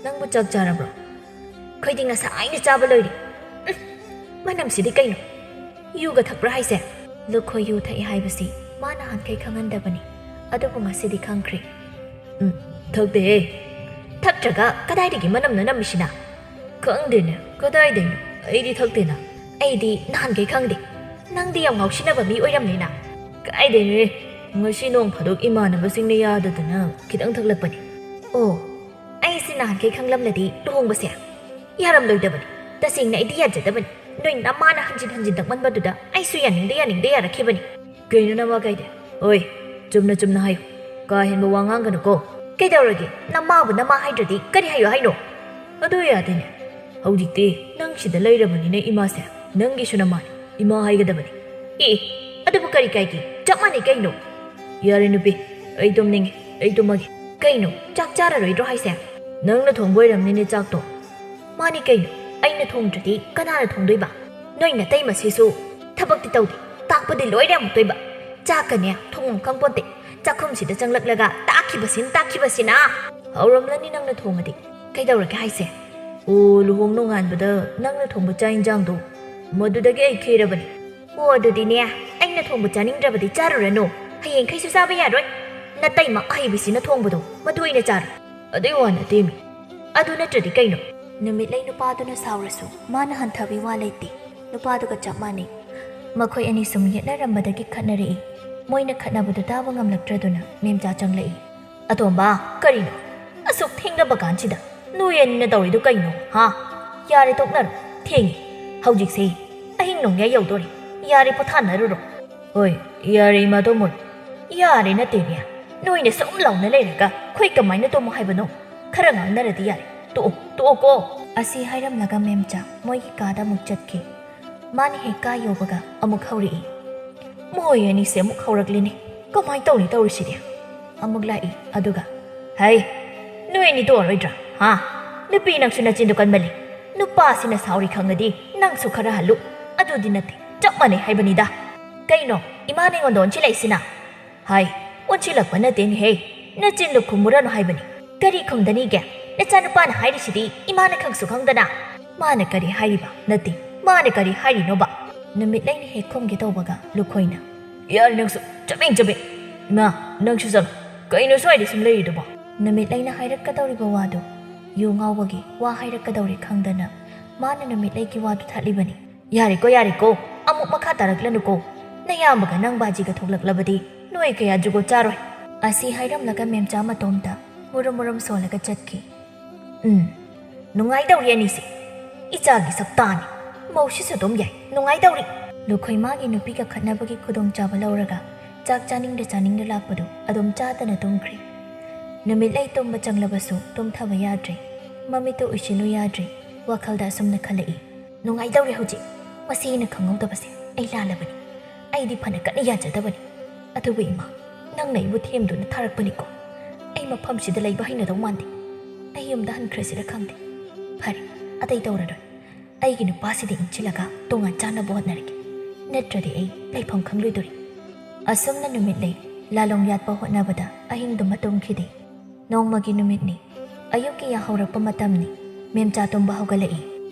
ꯅꯪꯕꯨ ꯆꯥꯛ ꯆꯥꯔꯕ꯭ꯔꯣ?" "ꯑꯩꯈꯣꯏꯗꯤ ꯉꯁꯥꯏꯅ ꯆꯥꯕ ꯂꯣꯏꯔꯦ꯫ ꯎꯝ, ꯃꯅꯝꯁꯤꯗꯤ ꯀꯩꯅꯣ? ꯌꯨꯒ ꯊꯛꯄ꯭ꯔꯥ ꯍꯥꯏꯁꯦ?" ꯂꯨꯈꯣꯏ ꯌꯨ ꯊꯛꯏ ꯍꯥꯏꯕꯁꯤ ꯃꯥ ꯅꯍꯥꯟꯈꯩ ꯈꯪꯍꯟꯗꯕꯅꯤ, ꯑꯗꯨꯕꯨ ꯉꯁꯤꯗꯤ ꯈꯪꯈ꯭ꯔꯦ꯫ "ꯎꯝ, ꯊꯛꯇꯦꯍꯦ꯫ ꯊꯛꯇ꯭ꯔꯒ ꯀꯗꯥꯏꯗꯒꯤ ꯃꯅꯝꯅꯣ ꯅꯝꯃꯤꯁꯤꯅ?" "ꯈꯪꯗꯦꯅꯦ, ꯀꯗꯥꯏꯗꯩꯅꯣ? ꯑꯩꯗꯤ ꯊꯛꯇꯦꯅ꯫" "ꯑꯩꯗꯤ ꯅꯍꯥꯟꯈꯩ ꯈꯪꯗꯦ꯫ ꯅꯪꯗꯤ ꯌꯥꯝ ꯉꯥꯎꯁꯤꯟꯅꯕ ꯃꯤ ꯑꯣꯏꯔꯝꯅꯤꯅ?" "ꯀꯥꯏꯗꯩꯅꯣꯍꯦ? ꯉꯁꯤ ꯅꯣꯡ ꯐꯥꯗꯣꯛ ꯏꯃꯥꯟꯅꯕꯁꯤꯡꯅ ꯌꯥꯗꯗꯅ ꯈꯤꯇꯪ ꯊꯛꯂꯛꯄꯅꯤ꯫" "ꯑꯣ, ꯑꯩꯁꯦ ꯅꯍꯥꯟꯈꯩ ꯈꯪꯂꯝꯂꯗꯤ ꯂꯨꯍꯣꯡꯕꯁꯦ ꯌꯥꯔꯝꯂꯣꯏꯗꯕꯅꯤ꯫ ꯇꯁꯦꯡꯅ ꯑꯩꯗꯤ ꯌꯥꯖꯗꯕꯅꯤ꯫ ꯅꯣꯏ ꯅꯃꯥꯅ ꯍꯟꯖꯤꯟ ꯍꯟꯖꯤꯟ ꯊꯛꯃꯟꯕꯗꯨꯗ ꯑꯩꯁꯨ ꯌꯥꯅꯤꯡꯗ ꯌꯥꯅꯤꯡꯗ ꯌꯥꯔꯛꯈꯤꯕꯅꯤ꯫" "ꯀꯩꯅꯣ ꯅꯃꯥ ꯀꯥꯏꯗꯤ?" "ꯍꯣꯏ, ꯆꯨꯝꯅ ꯆꯨꯝꯅ ꯍꯥꯏꯌꯨ꯫ ꯀꯥ ꯍꯦꯟꯕ ꯋꯥ ꯉꯥꯡꯒꯅꯨꯀꯣ꯫" "ꯀꯩꯗꯧꯔꯒꯦ? ꯅꯃꯥꯕꯨ ꯅꯃꯥ ꯍꯥꯏꯗ꯭ꯔꯗꯤ ꯀꯔꯤ ꯍꯥꯏꯌꯨ ꯍꯥꯏꯅꯣ?" "ꯑꯗꯨ ꯌꯥꯗꯦꯅꯦ꯫ ꯍꯧꯖꯤꯛꯇꯤ ꯅꯪ ꯁꯤꯗ ꯂꯩꯔꯕꯅꯤꯅ ꯏꯃꯥꯁꯦ ꯅꯪꯒꯤꯁꯨ ꯅꯃꯥꯅꯤ, ꯏꯃꯥ ꯍꯥꯏꯒꯗꯕꯅꯤ꯫" "ꯑꯦ, ꯑꯗꯨꯕꯨ ꯀꯔꯤ ꯀꯥꯏꯒꯦ? ꯆꯞ ꯃꯥꯟꯅꯩ ꯀꯩꯅꯣ꯫" "ꯌꯥꯔꯦ ꯅꯨꯄꯤ, ꯑꯩ ꯇꯨꯝꯅꯤꯡꯉꯦ, ꯑꯩ ꯇꯨꯝꯃꯒꯦ꯫" "ꯀꯩꯅꯣ, ꯆꯥꯛ ꯆꯥꯔꯔꯣꯏꯗ꯭ꯔꯣ ꯍꯥꯏꯁꯦ?" "ꯅꯪꯅ ꯊꯣꯡꯕ ꯑꯣꯏꯔꯝꯅꯤꯅꯦ ꯆꯥꯛꯇꯣ꯫" "ꯃꯥꯅꯤ ꯀꯩꯅꯣ, ꯑꯩꯅ ꯊꯣꯡꯗ꯭ꯔꯗꯤ ꯀꯅꯥꯅ ꯊꯣꯡꯗꯣꯏꯕ? ꯅꯣꯏ ꯅꯇꯩꯃꯁꯤꯁꯨ ꯊꯕꯛꯇꯤ ꯇꯧꯗꯦ, ꯇꯥꯛꯄꯗꯤ ꯂꯣꯏꯔꯦ ꯑꯃꯨꯛꯇꯣꯏꯕ꯫ ꯆꯥꯛꯀꯅꯦ ꯊꯣꯡꯐꯝ ꯈꯪꯄꯣꯟꯇꯦ, ꯆꯥꯛꯈꯨꯝꯁꯤꯗ ꯆꯪꯂꯛꯂꯒ ꯇꯥꯛꯈꯤꯕꯁꯤꯅ, ꯇꯥꯛꯈꯤꯕꯁꯤꯅ꯫" "ꯍꯧꯔꯝꯂꯅꯤ ꯅꯪꯅ ꯊꯣꯡꯉꯗꯤ꯫ ꯀꯩꯗꯧꯔꯒꯦ ꯍꯥꯏꯁꯦ?" "ꯑꯣ, ꯂꯨꯍꯣꯡ ꯅꯣꯡꯉꯥꯟꯕꯗ ꯅꯪꯅ ꯊꯣꯡꯕ ꯆꯥꯛ ꯏꯟꯖꯥꯡꯗꯣ, ꯃꯗꯨꯗꯒꯤ ꯑꯩ ꯈꯦꯔꯕꯅꯤ꯫" "ꯑꯣ, ꯑꯗꯨꯗꯤꯅꯦ, ꯑꯩꯅ ꯊꯣꯡꯕ ꯆꯥꯅꯤꯡꯗ꯭ꯔꯕꯗꯤ ꯆꯥꯔꯨꯔꯅꯨ꯫ ꯍꯌꯦꯡꯈꯩꯁꯨ ꯆꯥꯕ ꯌꯥꯔꯣꯏ꯫ ꯅꯇꯩꯃ ꯑꯍꯩꯕꯤꯁꯤꯅ ꯊꯣꯡꯕꯗꯣ ꯃꯗꯨ ꯑꯣꯏꯅ ꯆꯥꯔꯣ꯫ ꯑꯗꯨꯏ ꯋꯥ ꯅꯠꯇꯦꯃꯤ꯫ ꯑꯗꯨ ꯅꯠꯇ꯭ꯔꯗꯤ ꯀꯩꯅꯣ? ꯅꯨꯃꯤꯠꯂꯩ ꯅꯨꯄꯥꯗꯨꯅ ꯁꯥꯎꯔꯁꯨ ꯃꯥꯅ ꯍꯟꯊꯕꯤ ꯋꯥ ꯂꯩꯇꯦ꯫ ꯅꯨꯄꯥꯗꯨꯒ ꯆꯞ ꯃꯥꯟꯅꯩ꯫ ꯃꯈꯣꯏ ꯑꯅꯤ ꯁꯨꯝ ꯌꯦꯠꯅꯔꯝꯕꯗꯒꯤ ꯈꯠꯅꯔꯛꯏ꯫ ꯃꯣꯏꯅ ꯈꯠꯅꯕꯗꯨ ꯇꯥꯕ ꯉꯝꯂꯛꯇ꯭ꯔꯗꯨꯅ ꯃꯦꯝꯆꯥ ꯆꯪꯂꯛꯏ꯫ "ꯑꯇꯣꯝꯕ, ꯀꯔꯤꯅꯣ ꯑꯁꯨꯛ ꯊꯦꯡꯂꯕ ꯀꯥꯟꯁꯤꯗ ꯅꯣꯏ ꯑꯅꯤꯅ ꯇꯧꯔꯤꯗꯨ ꯀꯩꯅꯣ, ꯍꯥ? ꯌꯥꯔꯦ, ꯇꯣꯛꯅꯔꯣ꯫ ꯊꯦꯡꯉꯦ꯫ ꯍꯧꯖꯤꯛꯁꯦ ꯑꯍꯤꯡ ꯅꯣꯡꯌꯥꯏ ꯌꯧꯗꯣꯔꯦ꯫ ꯌꯥꯔꯦ, ꯄꯣꯊꯥꯅꯔꯨꯔꯣ꯫" "ꯍꯣꯏ, ꯌꯥꯔꯦ, ꯏꯃꯥ ꯇꯣꯝꯃꯨꯔꯣ꯫" "ꯌꯥꯔꯦ ꯅꯠꯇꯦꯅꯦ, ꯅꯣꯏꯅ ꯁꯨꯝ ꯂꯥꯎꯅ ꯂꯩꯔꯒ ꯑꯩꯈꯣꯏ ꯀꯃꯥꯏꯅ ꯇꯨꯝꯃꯣ ꯍꯥꯏꯕꯅꯣ? ꯈꯔ ꯉꯥꯡꯅꯔꯗꯤ ꯌꯥꯔꯦ꯫ ꯇꯣꯛꯑꯣ, ꯇꯣꯛꯑꯣꯀꯣ꯫" ꯑꯁꯤ ꯍꯥꯏꯔꯝꯂꯒ ꯃꯦꯝꯆꯥ ꯃꯣꯏꯒꯤ ꯀꯥꯗ ꯑꯃꯨꯛ ꯆꯠꯈꯤ꯫ ꯃꯥꯅ ꯍꯦꯛ ꯀꯥ ꯌꯧꯕꯒ ꯑꯃꯨꯛ ꯍꯧꯔꯛꯏ꯫ "ꯃꯣꯏ ꯑꯅꯤꯁꯦ ꯑꯃꯨꯛ ꯍꯧꯔꯛꯂꯤꯅꯦ꯫ ꯀꯃꯥꯏ ꯇꯧꯅꯤ ꯇꯧꯔꯤꯁꯤꯗꯤ?" ꯑꯃꯨꯛ ꯂꯥꯛꯏ꯫ ꯑꯗꯨꯒ, "ꯍꯩ, ꯅꯣꯏ ꯑꯅꯤ ꯇꯣꯛꯑꯔꯣꯏꯗ꯭ꯔꯥ? ꯍꯥ? ꯅꯨꯄꯤ ꯅꯪꯁꯨ ꯅꯆꯤꯟꯗꯨ ꯀꯟꯃꯜꯂꯤ꯫ ꯅꯨꯄꯥꯁꯤꯅ ꯁꯥꯎꯔꯤ ꯈꯪꯉꯗꯤ ꯅꯪꯁꯨ ꯈꯔ ꯍꯜꯂꯨ꯫ ꯑꯗꯨꯗꯤ ꯅꯠꯇꯦ, ꯆꯞ ꯃꯥꯟꯅꯩ ꯍꯥꯏꯕꯅꯤꯗ꯫ ꯀꯩꯅꯣ, ꯏꯃꯥꯅ ꯑꯩꯉꯣꯟꯗ ꯑꯣꯟꯁꯤꯜꯂꯛꯏꯁꯤꯅ?" "ꯍꯥꯏ, ꯑꯣꯟꯁꯤꯜꯂꯛꯄ ꯅꯠꯇꯦꯅꯦꯍꯦ꯫ ꯅꯆꯤꯟꯗꯨ ꯈꯨꯝꯃꯨꯔꯅꯨ ꯍꯥꯏꯕꯅꯤ꯫ ꯀꯔꯤ ꯈꯨꯝꯗꯅꯤꯒꯦ? ꯅꯆꯥꯅꯨꯄꯥꯅ ꯍꯥꯏꯔꯤꯁꯤꯗꯤ ꯏꯃꯥꯅ ꯈꯪꯁꯨ ꯈꯪꯗꯅ꯫ ꯃꯥꯅ ꯀꯔꯤ ꯍꯥꯏꯔꯤꯕ? ꯅꯠꯇꯦ, ꯃꯥꯅ ꯀꯔꯤ ꯍꯥꯏꯔꯤꯅꯣꯕ?" ꯅꯨꯃꯤꯠꯂꯩꯅ ꯍꯦꯛ ꯈꯨꯝꯒꯦ ꯇꯧꯕꯒ ꯂꯨꯈꯣꯏꯅ, "ꯌꯥꯔꯦ ꯅꯪꯁꯨ, ꯆꯞ ꯍꯦꯛ ꯆꯞꯄꯦ꯫ ꯏꯃꯥ, ꯅꯪꯁꯨ ꯆꯠꯂꯣ꯫ ꯀꯩꯅꯣ ꯁ꯭ꯋꯥꯏꯗ ꯁꯨꯝ ꯂꯩꯔꯤꯗꯨꯕꯣ?" ꯅꯨꯃꯤꯠꯂꯩꯅ ꯍꯥꯏꯔꯛꯀꯗꯧꯔꯤꯕ ꯋꯥꯗꯨ ꯌꯨ ꯉꯥꯎꯕꯒꯤ ꯋꯥ ꯍꯥꯏꯔꯛꯀꯗꯧꯔꯦ ꯈꯪꯗꯅ ꯃꯥꯅ ꯅꯨꯃꯤꯠꯂꯩꯒꯤ ꯋꯥꯗꯨ ꯊꯠꯂꯤꯕꯅꯤ꯫ "ꯌꯥꯔꯦꯀꯣ, ꯌꯥꯔꯦꯀꯣ, ꯑꯃꯨꯛ ꯃꯈꯥ ꯇꯥꯔꯛꯂꯅꯨꯀꯣ꯫ ꯅꯌꯥꯝꯕꯒ ꯅꯪ ꯕꯥꯖꯤꯒ ꯊꯣꯛꯂꯛꯂꯕꯗꯤ ꯅꯣꯏ ꯀꯌꯥ ꯖꯨꯒꯣꯠ ꯆꯥꯔꯣꯏ꯫" ꯑꯁꯤ ꯍꯥꯏꯔꯝꯂꯒ ꯃꯦꯝꯆꯥ ꯃꯇꯣꯝꯇ ꯃꯨꯔꯨꯝ ꯃꯨꯔꯨꯝ ꯁꯣꯜꯂꯒ ꯆꯠꯈꯤ꯫ "ꯎꯝ, ꯅꯨꯡꯉꯥꯏꯗꯧꯔꯤ ꯑꯅꯤꯁꯦ꯫ ꯏꯆꯥꯒꯤ ꯁꯛꯇꯥꯅꯤ꯫ ꯃꯧꯁꯤꯁꯨ ꯑꯗꯨꯝ ꯌꯥꯏ, ꯅꯨꯡꯉꯥꯏꯗꯧꯔꯤ꯫" ꯂꯨꯈꯣꯏ ꯃꯥꯒꯤ ꯅꯨꯄꯤꯒ ꯈꯠꯅꯕꯒꯤ ꯈꯨꯗꯣꯡꯆꯥꯕ ꯂꯧꯔꯒ ꯆꯥꯛ ꯆꯥꯅꯤꯡꯗ ꯆꯥꯅꯤꯡꯗ ꯂꯥꯛꯄꯗꯨ ꯑꯗꯨꯝ ꯆꯥꯗꯅ ꯇꯨꯝꯈ꯭ꯔꯦ꯫ ꯅꯨꯃꯤꯠꯂꯩ ꯇꯨꯝꯕ ꯆꯪꯂꯕꯁꯨ ꯇꯨꯝꯊꯕ ꯌꯥꯗ꯭ꯔꯦ꯫ ꯃꯃꯤꯠꯇꯨ ꯎꯏꯁꯤꯜꯂꯨ ꯌꯥꯗ꯭ꯔꯦ꯫ ꯋꯥꯈꯜꯗ ꯑꯁꯨꯝꯅ ꯈꯜꯂꯛꯏ, "ꯅꯨꯡꯉꯥꯏꯗꯧꯔꯦ ꯍꯧꯖꯤꯛ꯫ ꯃꯁꯤ ꯑꯩꯅ ꯈꯪꯍꯧꯗꯕꯁꯦ ꯑꯩ ꯂꯥꯜꯂꯕꯅꯤ꯫ ꯑꯩꯗꯤ ꯐꯅ ꯀꯟꯅ ꯌꯥꯖꯗꯕꯅꯤ꯫ ꯑꯗꯨꯕꯨ ꯏꯃꯥ, ꯅꯪꯅ ꯑꯩꯕꯨ ꯊꯦꯝꯗꯨꯅ ꯊꯥꯔꯛꯄꯅꯤꯀꯣ꯫ ꯑꯩ ꯃꯐꯝꯁꯤꯗ ꯂꯩꯕ ꯍꯩꯅꯗꯧ ꯃꯥꯟꯗꯦ꯫ ꯑꯩ ꯌꯨꯝꯗ ꯍꯟꯈ꯭ꯔꯁꯤꯔ ꯈꯪꯗꯦ꯫ ꯐꯔꯦ, ꯑꯇꯩ ꯇꯧꯔꯔꯣꯏ꯫ ꯑꯩꯒꯤ ꯅꯨꯄꯥꯁꯤꯗ ꯏꯟꯁꯤꯜꯂꯒ ꯇꯣꯉꯥꯟ ꯆꯥꯅꯕ ꯍꯣꯠꯅꯔꯒꯦ꯫ ꯅꯠꯇ꯭ꯔꯗꯤ ꯑꯩ ꯂꯩꯐꯝ ꯈꯪꯂꯣꯏꯗꯣꯔꯤ꯫" ꯑꯁꯨꯝꯅ ꯅꯨꯃꯤꯠ ꯂꯩ꯫ ꯂꯥꯂꯣꯡ ꯌꯥꯠꯄ ꯍꯣꯠꯅꯕꯗ ꯑꯍꯤꯡꯗꯨꯃ ꯇꯨꯝꯈꯤꯗꯦ꯫ ꯅꯣꯡꯃꯒꯤ ꯅꯨꯃꯤꯠꯅꯤ꯫ ꯑꯌꯨꯛꯀꯤ ꯌꯥꯍꯧꯔꯛꯄ ꯃꯇꯝꯅꯤ꯫ ꯃꯦꯝꯆꯥ ꯇꯨꯝꯕ ꯍꯧꯒꯠꯂꯛꯏ꯫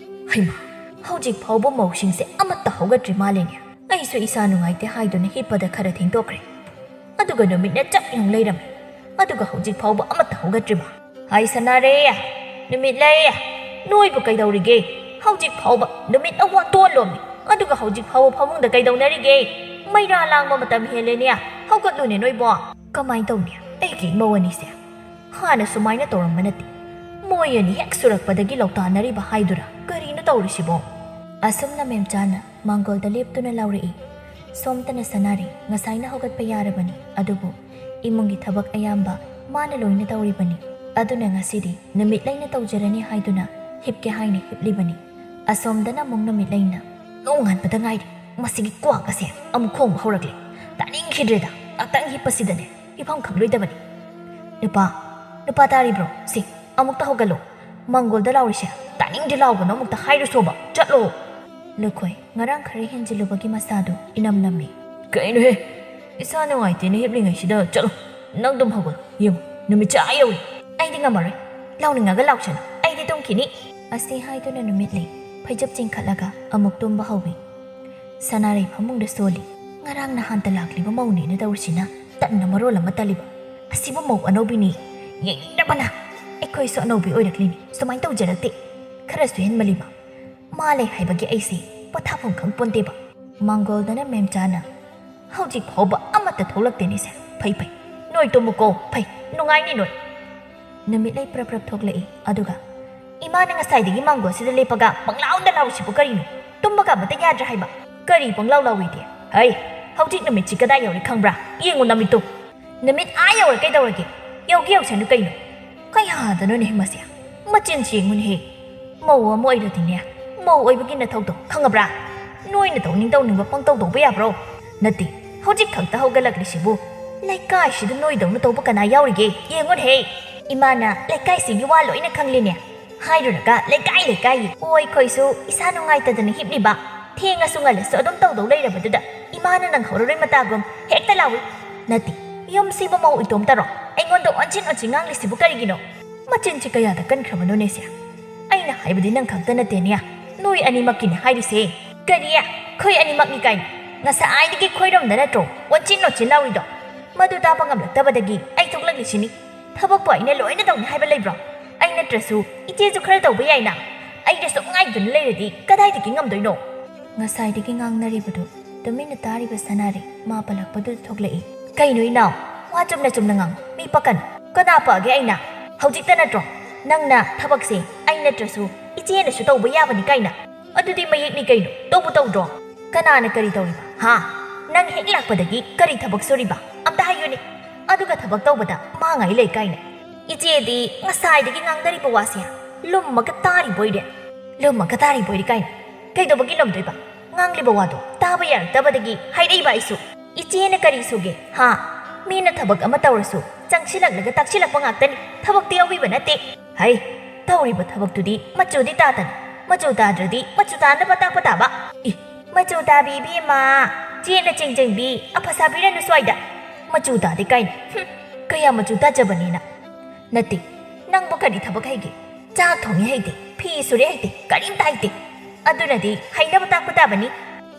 "ꯍꯩꯃꯥ, ꯍꯧꯖꯤꯛ ꯐꯥꯎꯕ ꯃꯧꯁꯤꯡꯁꯦ ꯑꯃꯠꯇ ꯍꯧꯒꯠꯇ꯭ꯔꯤ ꯃꯥꯜꯂꯦꯅꯦ꯫ ꯑꯩꯁꯨ ꯏꯁꯥ ꯅꯨꯡꯉꯥꯏꯇꯦ ꯍꯥꯏꯗꯨꯅ ꯍꯤꯞꯄꯗ ꯈꯔ ꯊꯦꯡꯗꯣꯛꯈ꯭ꯔꯦ꯫ ꯑꯗꯨ ꯑꯗꯨꯒ ꯅꯨꯃꯤꯠꯅ ꯆꯞ ꯌꯨꯡ ꯂꯩꯔꯝꯃꯤ꯫ ꯑꯗꯨꯒ ꯍꯧꯖꯤꯛ ꯐꯥꯎꯕ ꯑꯃꯠꯇ ꯍꯧꯒꯠꯇ꯭ꯔꯤꯕ꯫ ꯍꯥꯏ ꯁꯅꯥꯔꯦ, ꯅꯨꯃꯤꯠ ꯂꯩ, ꯅꯣꯏꯕꯨ ꯀꯩꯗꯧꯔꯤꯒꯦ? ꯍꯧꯖꯤꯛ ꯐꯥꯎꯕ ꯅꯨꯃꯤꯠꯅ ꯋꯥꯇꯣꯟ ꯂꯣꯝꯃꯤ꯫ ꯑꯗꯨꯒ ꯍꯧꯖꯤꯛ ꯐꯥꯎꯕ ꯐꯃꯨꯡꯗ ꯀꯩꯗꯧꯅꯔꯤꯒꯦ? ꯃꯩꯔꯥ ꯂꯥꯡꯕ ꯃꯇꯝ ꯍꯦꯜꯂꯦꯅꯦ꯫ ꯍꯧꯒꯠꯂꯨꯅꯦ ꯅꯣꯏꯕꯣ꯫ ꯀꯃꯥꯏꯅ ꯇꯧꯅꯤ? ꯑꯩꯒꯤ ꯏꯃꯧ ꯑꯅꯤꯁꯦ ꯍꯥꯟꯅ ꯁꯨꯃꯥꯏꯅ ꯇꯧꯔꯝꯕ ꯅꯠꯇꯦ꯫ ꯃꯣꯏ ꯑꯅꯤ ꯍꯦꯛ ꯁꯨꯔꯛꯄꯗꯒꯤ ꯂꯧꯇꯥꯟꯅꯔꯤꯕ ꯍꯥꯏꯗꯨꯔꯥ? ꯀꯔꯤꯅꯣ ꯇꯧꯔꯤꯁꯤꯕꯣ? ꯑꯁꯨꯝꯅ ꯃꯦꯝꯆꯥꯅ ꯃꯥꯡꯒꯣꯜꯗ ꯂꯦꯞꯇꯨꯅ ꯂꯥꯎꯔꯛꯏ꯫ ꯁꯣꯝꯇꯅ ꯁꯅꯥꯔꯤ ꯉꯁꯥꯏꯅ ꯍꯧꯒꯠꯄ ꯌꯥꯔꯕꯅꯤ, ꯑꯗꯨꯕꯨ ꯏꯃꯨꯡꯒꯤ ꯊꯕꯛ ꯑꯌꯥꯝꯕ ꯃꯥꯅ ꯂꯣꯏꯅ ꯇꯧꯔꯤꯕꯅꯤ꯫ ꯑꯗꯨꯅ ꯉꯁꯤꯗꯤ ꯅꯨꯃꯤꯠ ꯂꯩꯅ ꯇꯧꯖꯔꯅꯤ ꯍꯥꯏꯗꯨꯅ ꯍꯤꯞꯀꯦ ꯍꯥꯏꯅ ꯍꯤꯞꯂꯤꯕꯅꯤ꯫ ꯑꯁꯣꯝꯗꯅ ꯑꯃꯨꯛ ꯅꯨꯃꯤꯠ ꯂꯩꯅ ꯅꯣꯡꯉꯥꯟꯕꯗ ꯉꯥꯏꯔꯤ꯫ ꯃꯁꯤꯒꯤ ꯀ꯭ꯋꯥꯛ ꯑꯁꯦ ꯑꯃꯨꯛ ꯈꯣꯡꯕ ꯍꯧꯔꯛꯂꯦ꯫ ꯇꯥꯅꯤꯡꯈꯤꯗ꯭ꯔꯦꯗ, ꯉꯥꯛꯇꯪ ꯍꯤꯞꯄꯁꯤꯗꯅꯦ ꯍꯤꯐꯝ ꯈꯪꯂꯣꯏꯗꯕꯅꯤ꯫ ꯅꯨꯄꯥ, ꯅꯨꯄꯥ ꯇꯥꯔꯤꯕ꯭ꯔꯣ? ꯁꯤ, ꯑꯃꯨꯛꯇ ꯍꯧꯒꯠꯂꯣ꯫ ꯃꯪꯒꯣꯜꯗ ꯂꯥꯎꯔꯤꯁꯦ ꯇꯥꯅꯤꯡꯗꯦ, ꯂꯥꯎꯒꯅꯣ, ꯑꯃꯨꯛꯇ ꯍꯥꯏꯔꯨꯁꯣꯕ꯫ ꯆꯠꯂꯣ꯫ ꯂꯨꯈꯣꯏ, ꯉꯔꯥꯡ ꯈꯔ ꯍꯦꯟꯖꯤꯜꯂꯨꯕꯒꯤ ꯃꯁꯥꯗꯨ ꯏꯅꯝ ꯅꯝꯃꯤ꯫ ꯀꯩꯅꯣꯍꯦ? ꯏꯁꯥ ꯅꯨꯡꯉꯥꯏꯇꯦꯅ ꯍꯤꯞꯂꯤꯉꯩꯁꯤꯗ ꯆꯠꯂꯣ꯫ ꯅꯪ ꯑꯗꯨꯝ ꯍꯧꯒꯠꯂꯣ꯫ ꯌꯦꯡꯉꯨ, ꯅꯨꯃꯤꯠꯁꯦ ꯑꯥ ꯌꯧꯔꯦ꯫ ꯑꯩꯗꯤ ꯉꯝꯃꯔꯣꯏ꯫ ꯂꯥꯎꯅꯤꯡꯉꯒ ꯂꯥꯎꯁꯅꯨ꯫ ꯑꯩꯗꯤ ꯇꯨꯝꯈꯤꯅꯤ꯫ ꯑꯁꯤ ꯍꯥꯏꯗꯨꯅ ꯅꯨꯃꯤꯠ ꯂꯩ ꯐꯩꯖꯨꯞ ꯆꯤꯡꯈꯠꯂꯒ ꯑꯃꯨꯛ ꯇꯨꯝꯕ ꯍꯧꯏ꯫ ꯁꯅꯥꯔꯩ ꯐꯃꯨꯡꯗ ꯁꯣꯜꯂꯤ꯫ ꯉꯔꯥꯡ ꯅꯍꯥꯟꯇ ꯂꯥꯛꯂꯤꯕ ꯃꯧꯅꯦꯅ ꯇꯧꯔꯤꯁꯤꯅ ꯇꯟꯅ ꯃꯔꯣꯜ ꯑꯃ ꯇꯜꯂꯤꯕ꯫ ꯑꯁꯤꯕꯨ ꯃꯧ ꯑꯅꯧꯕꯤꯅꯤ꯫ ꯌꯦꯡꯅꯤꯡꯗꯕꯅ꯫ ꯑꯩꯈꯣꯏꯁꯨ ꯑꯅꯧꯕꯤ ꯑꯣꯏꯔꯛꯂꯤꯅꯤ꯫ ꯁꯨꯃꯥꯏꯅ ꯇꯧꯖꯔꯛꯇꯦ꯫ ꯈꯔꯁꯨ ꯍꯦꯟꯃꯜꯂꯤꯕ꯫ ꯃꯥ ꯂꯩ ꯍꯥꯏꯕꯒꯤ ꯑꯩꯁꯦ ꯄꯣꯊꯥꯐꯝ ꯈꯪ ꯄꯣꯟꯇꯦꯕ꯫ ꯃꯥꯡꯒꯣꯜꯗꯅ ꯃꯦꯝꯆꯥꯅ ꯍꯧꯖꯤꯛ ꯐꯥꯎꯕ ꯑꯃꯠꯇ ꯊꯣꯛꯂꯛꯇꯦꯅꯦꯁꯦ꯫ ꯐꯩ ꯐꯩ꯫ ꯅꯣꯏ ꯇꯨꯝꯃꯨꯀꯣ꯫ ꯐꯩ꯫ ꯅꯨꯡꯉꯥꯏꯅꯤ ꯅꯣꯏ꯫ ꯅꯨꯃꯤꯠꯂꯩ ꯄ꯭ꯔꯞ ꯄ꯭ꯔꯞ ꯊꯣꯛꯂꯛꯏ꯫ ꯑꯗꯨꯒ, "ꯏꯃꯥꯅ ꯉꯁꯥꯏꯗꯒꯤ ꯃꯥꯡꯒꯣꯜꯁꯤꯗ ꯂꯦꯞꯄꯒ ꯄꯪꯂꯥꯎꯗ ꯂꯥꯎꯔꯤꯁꯤꯕꯨ ꯀꯔꯤꯅꯣ? ꯇꯨꯝꯕꯒ ꯑꯃꯠꯇ ꯌꯥꯗ꯭ꯔꯥ ꯍꯥꯏꯕ?" "ꯀꯔꯤ ꯄꯪꯂꯥꯎ ꯂꯥꯎꯏꯗꯤ? ꯍꯩ, ꯍꯧꯖꯤꯛ ꯅꯨꯃꯤꯠꯁꯤ ꯀꯗꯥꯏ ꯌꯧꯔꯦ ꯈꯪꯕ꯭ꯔꯥ? ꯌꯦꯡꯉꯨ ꯅꯃꯤꯠꯇꯨ꯫ ꯅꯨꯃꯤꯠ ꯑꯥ ꯌꯧꯔꯦ ꯀꯩꯗꯧꯔꯒꯦ? ꯌꯧꯒꯦ ꯌꯧꯁꯅꯨ ꯀꯩꯅꯣ? ꯀꯌꯥꯗꯅꯣꯅꯦ ꯃꯁꯦ? ꯃꯆꯤꯟꯁꯤ ꯌꯦꯡꯉꯨꯅꯦꯍꯦ꯫ ꯃꯧ ꯑꯃ ꯑꯣꯏꯔꯗꯤꯅꯦ, ꯃꯧ ꯑꯣꯏꯕꯒꯤ ꯅꯊꯧꯗꯣ ꯈꯪꯉꯕ꯭ꯔꯥ? ꯅꯣꯏꯅ ꯇꯧꯅꯤꯡ ꯇꯧꯅꯤꯡꯕ ꯄꯪꯇꯧ ꯇꯧꯕ ꯌꯥꯕ꯭ꯔꯣ? ꯅꯠꯇꯦ, ꯍꯧꯖꯤꯛ ꯈꯛꯇ ꯍꯧꯒꯠꯂꯛꯂꯤꯁꯤꯕꯨ ꯂꯩꯀꯥꯏꯁꯤꯗ ꯅꯣꯏꯗꯧꯅ ꯇꯧꯕ ꯀꯅꯥ ꯌꯥꯎꯔꯤꯒꯦ? ꯌꯦꯡꯉꯨꯅꯦꯍꯦ, ꯏꯃꯥꯅ ꯂꯩꯀꯥꯏꯁꯤꯒꯤ ꯋꯥ ꯂꯣꯏꯅ ꯈꯪꯂꯤꯅꯦ꯫ ꯍꯥꯏꯔꯨꯔꯒ ꯂꯩꯀꯥꯏ ꯂꯩꯀꯥꯏꯒꯤ꯫ ꯑꯣ, ꯑꯩꯈꯣꯏꯁꯨ ꯏꯁꯥ ꯅꯨꯡꯉꯥꯏꯇꯗꯅ ꯍꯤꯞꯂꯤꯕ꯫ ꯊꯦꯡꯉꯁꯨ ꯉꯜꯂꯁꯨ ꯑꯗꯨꯝ ꯇꯧꯗꯧ ꯂꯩꯔꯕꯗꯨꯗ ꯏꯃꯥꯅ ꯅꯪꯍꯧꯔꯔꯣꯏ ꯃꯇꯥꯒꯨꯝ ꯍꯦꯛꯇ ꯂꯥꯎꯏ꯫ ꯅꯠꯇꯦ, ꯌꯨꯝꯁꯤꯕꯨ ꯃꯧ ꯏꯇꯣꯝꯇꯔꯣ? ꯑꯩꯉꯣꯟꯗ ꯑꯣꯟꯁꯤꯟ ꯑꯣꯟꯁꯤꯟ ꯉꯥꯡꯂꯤꯁꯤꯕꯨ ꯀꯔꯤꯒꯤꯅꯣ? ꯃꯆꯤꯟꯁꯤ ꯀꯌꯥꯗ ꯀꯟꯈ꯭ꯔꯕꯅꯣꯅꯦꯁꯦ? ꯑꯩꯅ ꯍꯥꯏꯕꯗꯤ ꯅꯪ ꯈꯛꯇ ꯅꯠꯇꯦꯅꯦ, ꯅꯣꯏ ꯑꯅꯤꯃꯛꯀꯤꯅꯦ ꯍꯥꯏꯔꯤꯁꯦ꯫ ꯀꯔꯤ? ꯑꯩꯈꯣꯏ ꯑꯅꯤꯃꯛꯅꯤ ꯀꯥꯏꯅ? ꯉꯁꯥꯏꯗꯒꯤ ꯈꯣꯏꯔꯝꯗ ꯅꯠꯇ꯭ꯔꯣ ꯑꯣꯟꯁꯤꯟ ꯑꯣꯟꯁꯤꯟ ꯂꯥꯎꯔꯤꯗꯣ? ꯃꯗꯨ ꯇꯥꯕ ꯉꯝꯂꯛꯇꯕꯗꯒꯤ ꯑꯩ ꯊꯣꯛꯂꯛꯂꯤꯁꯤꯅꯤ꯫ ꯊꯕꯛꯄꯨ ꯑꯩꯅ ꯂꯣꯏꯅ ꯇꯧꯅꯤ ꯍꯥꯏꯕ ꯂꯩꯕ꯭ꯔꯣ? ꯑꯩ ꯅꯠꯇ꯭ꯔꯁꯨ ꯏꯆꯦꯁꯨ ꯈꯔ ꯇꯧꯕ ꯌꯥꯏꯅ꯫ ꯑꯩꯅ ꯁꯨꯝ ꯉꯥꯏꯗꯨꯅ ꯂꯩꯔꯗꯤ ꯀꯗꯥꯏꯗꯒꯤ ꯉꯝꯗꯣꯏꯅꯣ? ꯉꯁꯥꯏꯗꯒꯤ ꯉꯥꯡꯅꯔꯤꯕꯗꯨ ꯇꯨꯃꯤꯟꯅ ꯇꯥꯔꯤꯕ ꯁꯅꯥꯔꯩ ꯃꯥ ꯄꯜꯂꯛꯄꯗꯨꯗ ꯊꯣꯛꯂꯛꯏ꯫ ꯀꯩꯅꯣ ꯏꯅꯥꯎ? ꯋꯥ ꯆꯨꯝꯅ ꯆꯨꯝꯅ ꯉꯥꯡ꯫ ꯃꯤ ꯄꯛꯀꯅꯨ꯫ ꯀꯅꯥ ꯄꯛꯑꯒꯦ ꯑꯩꯅ? ꯍꯧꯖꯤꯛꯇ ꯅꯠꯇ꯭ꯔꯣ ꯅꯪꯅ ꯊꯕꯛꯁꯦ ꯑꯩ ꯅꯠꯇ꯭ꯔꯁꯨ ꯏꯆꯦꯅꯁꯨ ꯇꯧꯕ ꯌꯥꯕꯅꯤ ꯀꯥꯏꯅ? ꯑꯗꯨꯗꯤ ꯃꯌꯦꯛꯅꯤ ꯀꯩꯅꯣ꯫ ꯇꯧꯕꯨ ꯇꯧꯗ꯭ꯔꯣ? ꯀꯅꯥꯅ ꯀꯔꯤ ꯇꯧꯔꯤꯕ? ꯍꯥ? ꯅꯪ ꯍꯦꯛ ꯂꯥꯛꯄꯗꯒꯤ ꯀꯔꯤ ꯊꯕꯛ ꯁꯨꯔꯤꯕ? ꯑꯝꯇ ꯍꯥꯏꯌꯨꯅꯦ꯫ ꯑꯗꯨꯒ ꯊꯕꯛ ꯇꯧꯕꯗ ꯃꯥꯡꯉꯥꯏ ꯂꯩ ꯀꯥꯏꯅ꯫ ꯏꯆꯦꯗꯤ ꯉꯁꯥꯏꯗꯒꯤ ꯉꯥꯡꯅꯔꯤꯕ ꯋꯥꯁꯦ ꯂꯨꯝꯃꯒ ꯇꯥꯔꯤꯕꯣꯏꯔꯦ꯫ ꯂꯨꯝꯃꯒ ꯇꯥꯔꯤꯕꯣꯏꯔꯦ ꯀꯥꯏꯅ꯫ ꯀꯩꯗꯧꯕꯒꯤ ꯂꯨꯝꯗꯣꯏꯕ? ꯉꯥꯡꯂꯤꯕ ꯋꯥꯗꯣ ꯇꯥꯕ ꯌꯥꯔꯛꯇꯕꯗꯒꯤ ꯍꯥꯏꯔꯛꯏꯕ ꯑꯩꯁꯨ꯫ ꯏꯆꯦꯅ ꯀꯔꯤ ꯁꯨꯒꯦ, ꯍꯥ? ꯃꯤꯅ ꯊꯕꯛ ꯑꯃ ꯇꯧꯔꯁꯨ ꯆꯪꯁꯤꯜꯂꯛꯂꯒ ꯇꯥꯛꯁꯤꯜꯂꯛꯄ ꯉꯥꯛꯇꯅꯤ꯫ ꯊꯕꯛꯇꯤ ꯌꯥꯎꯕꯤꯕ ꯅꯠꯇꯦ꯫ ꯍꯩ, ꯇꯧꯔꯤꯕ ꯊꯕꯛꯇꯨꯗꯤ ꯃꯆꯨꯗꯤ ꯇꯥꯗꯅ꯫ ꯃꯆꯨ ꯇꯥꯗ꯭ꯔꯗꯤ ꯃꯆꯨ ꯇꯥꯅꯕ ꯇꯥꯛꯄ ꯇꯥꯕ꯫ ꯏ, ꯃꯆꯨ ꯇꯥꯕꯤ ꯏꯕꯦꯝꯃ, ꯆꯦꯠꯅ ꯆꯦꯡꯖꯪꯕꯤ, ꯑꯐ ꯁꯥꯕꯤꯔꯅꯨ ꯁ꯭ꯋꯥꯏꯗ꯫ ꯃꯆꯨ ꯇꯥꯗꯦ ꯀꯥꯏꯅ꯫ ꯍꯨꯝ, ꯀꯌꯥ ꯃꯆꯨ ꯇꯥꯖꯕꯅꯤꯅ꯫ ꯅꯠꯇꯦ, ꯅꯪꯕꯨ ꯀꯔꯤ ꯊꯕꯛ ꯍꯩꯒꯦ? ꯆꯥꯛ ꯊꯣꯡꯉꯦ ꯍꯩꯇꯦ, ꯐꯤ ꯁꯨꯔꯦ ꯍꯩꯇꯦ, ꯀꯔꯤꯝꯇ ꯍꯩꯇꯦ꯫ ꯑꯗꯨꯅꯗꯤ ꯍꯩꯅꯕ ꯇꯥꯛꯄ ꯇꯥꯕꯅꯤ꯫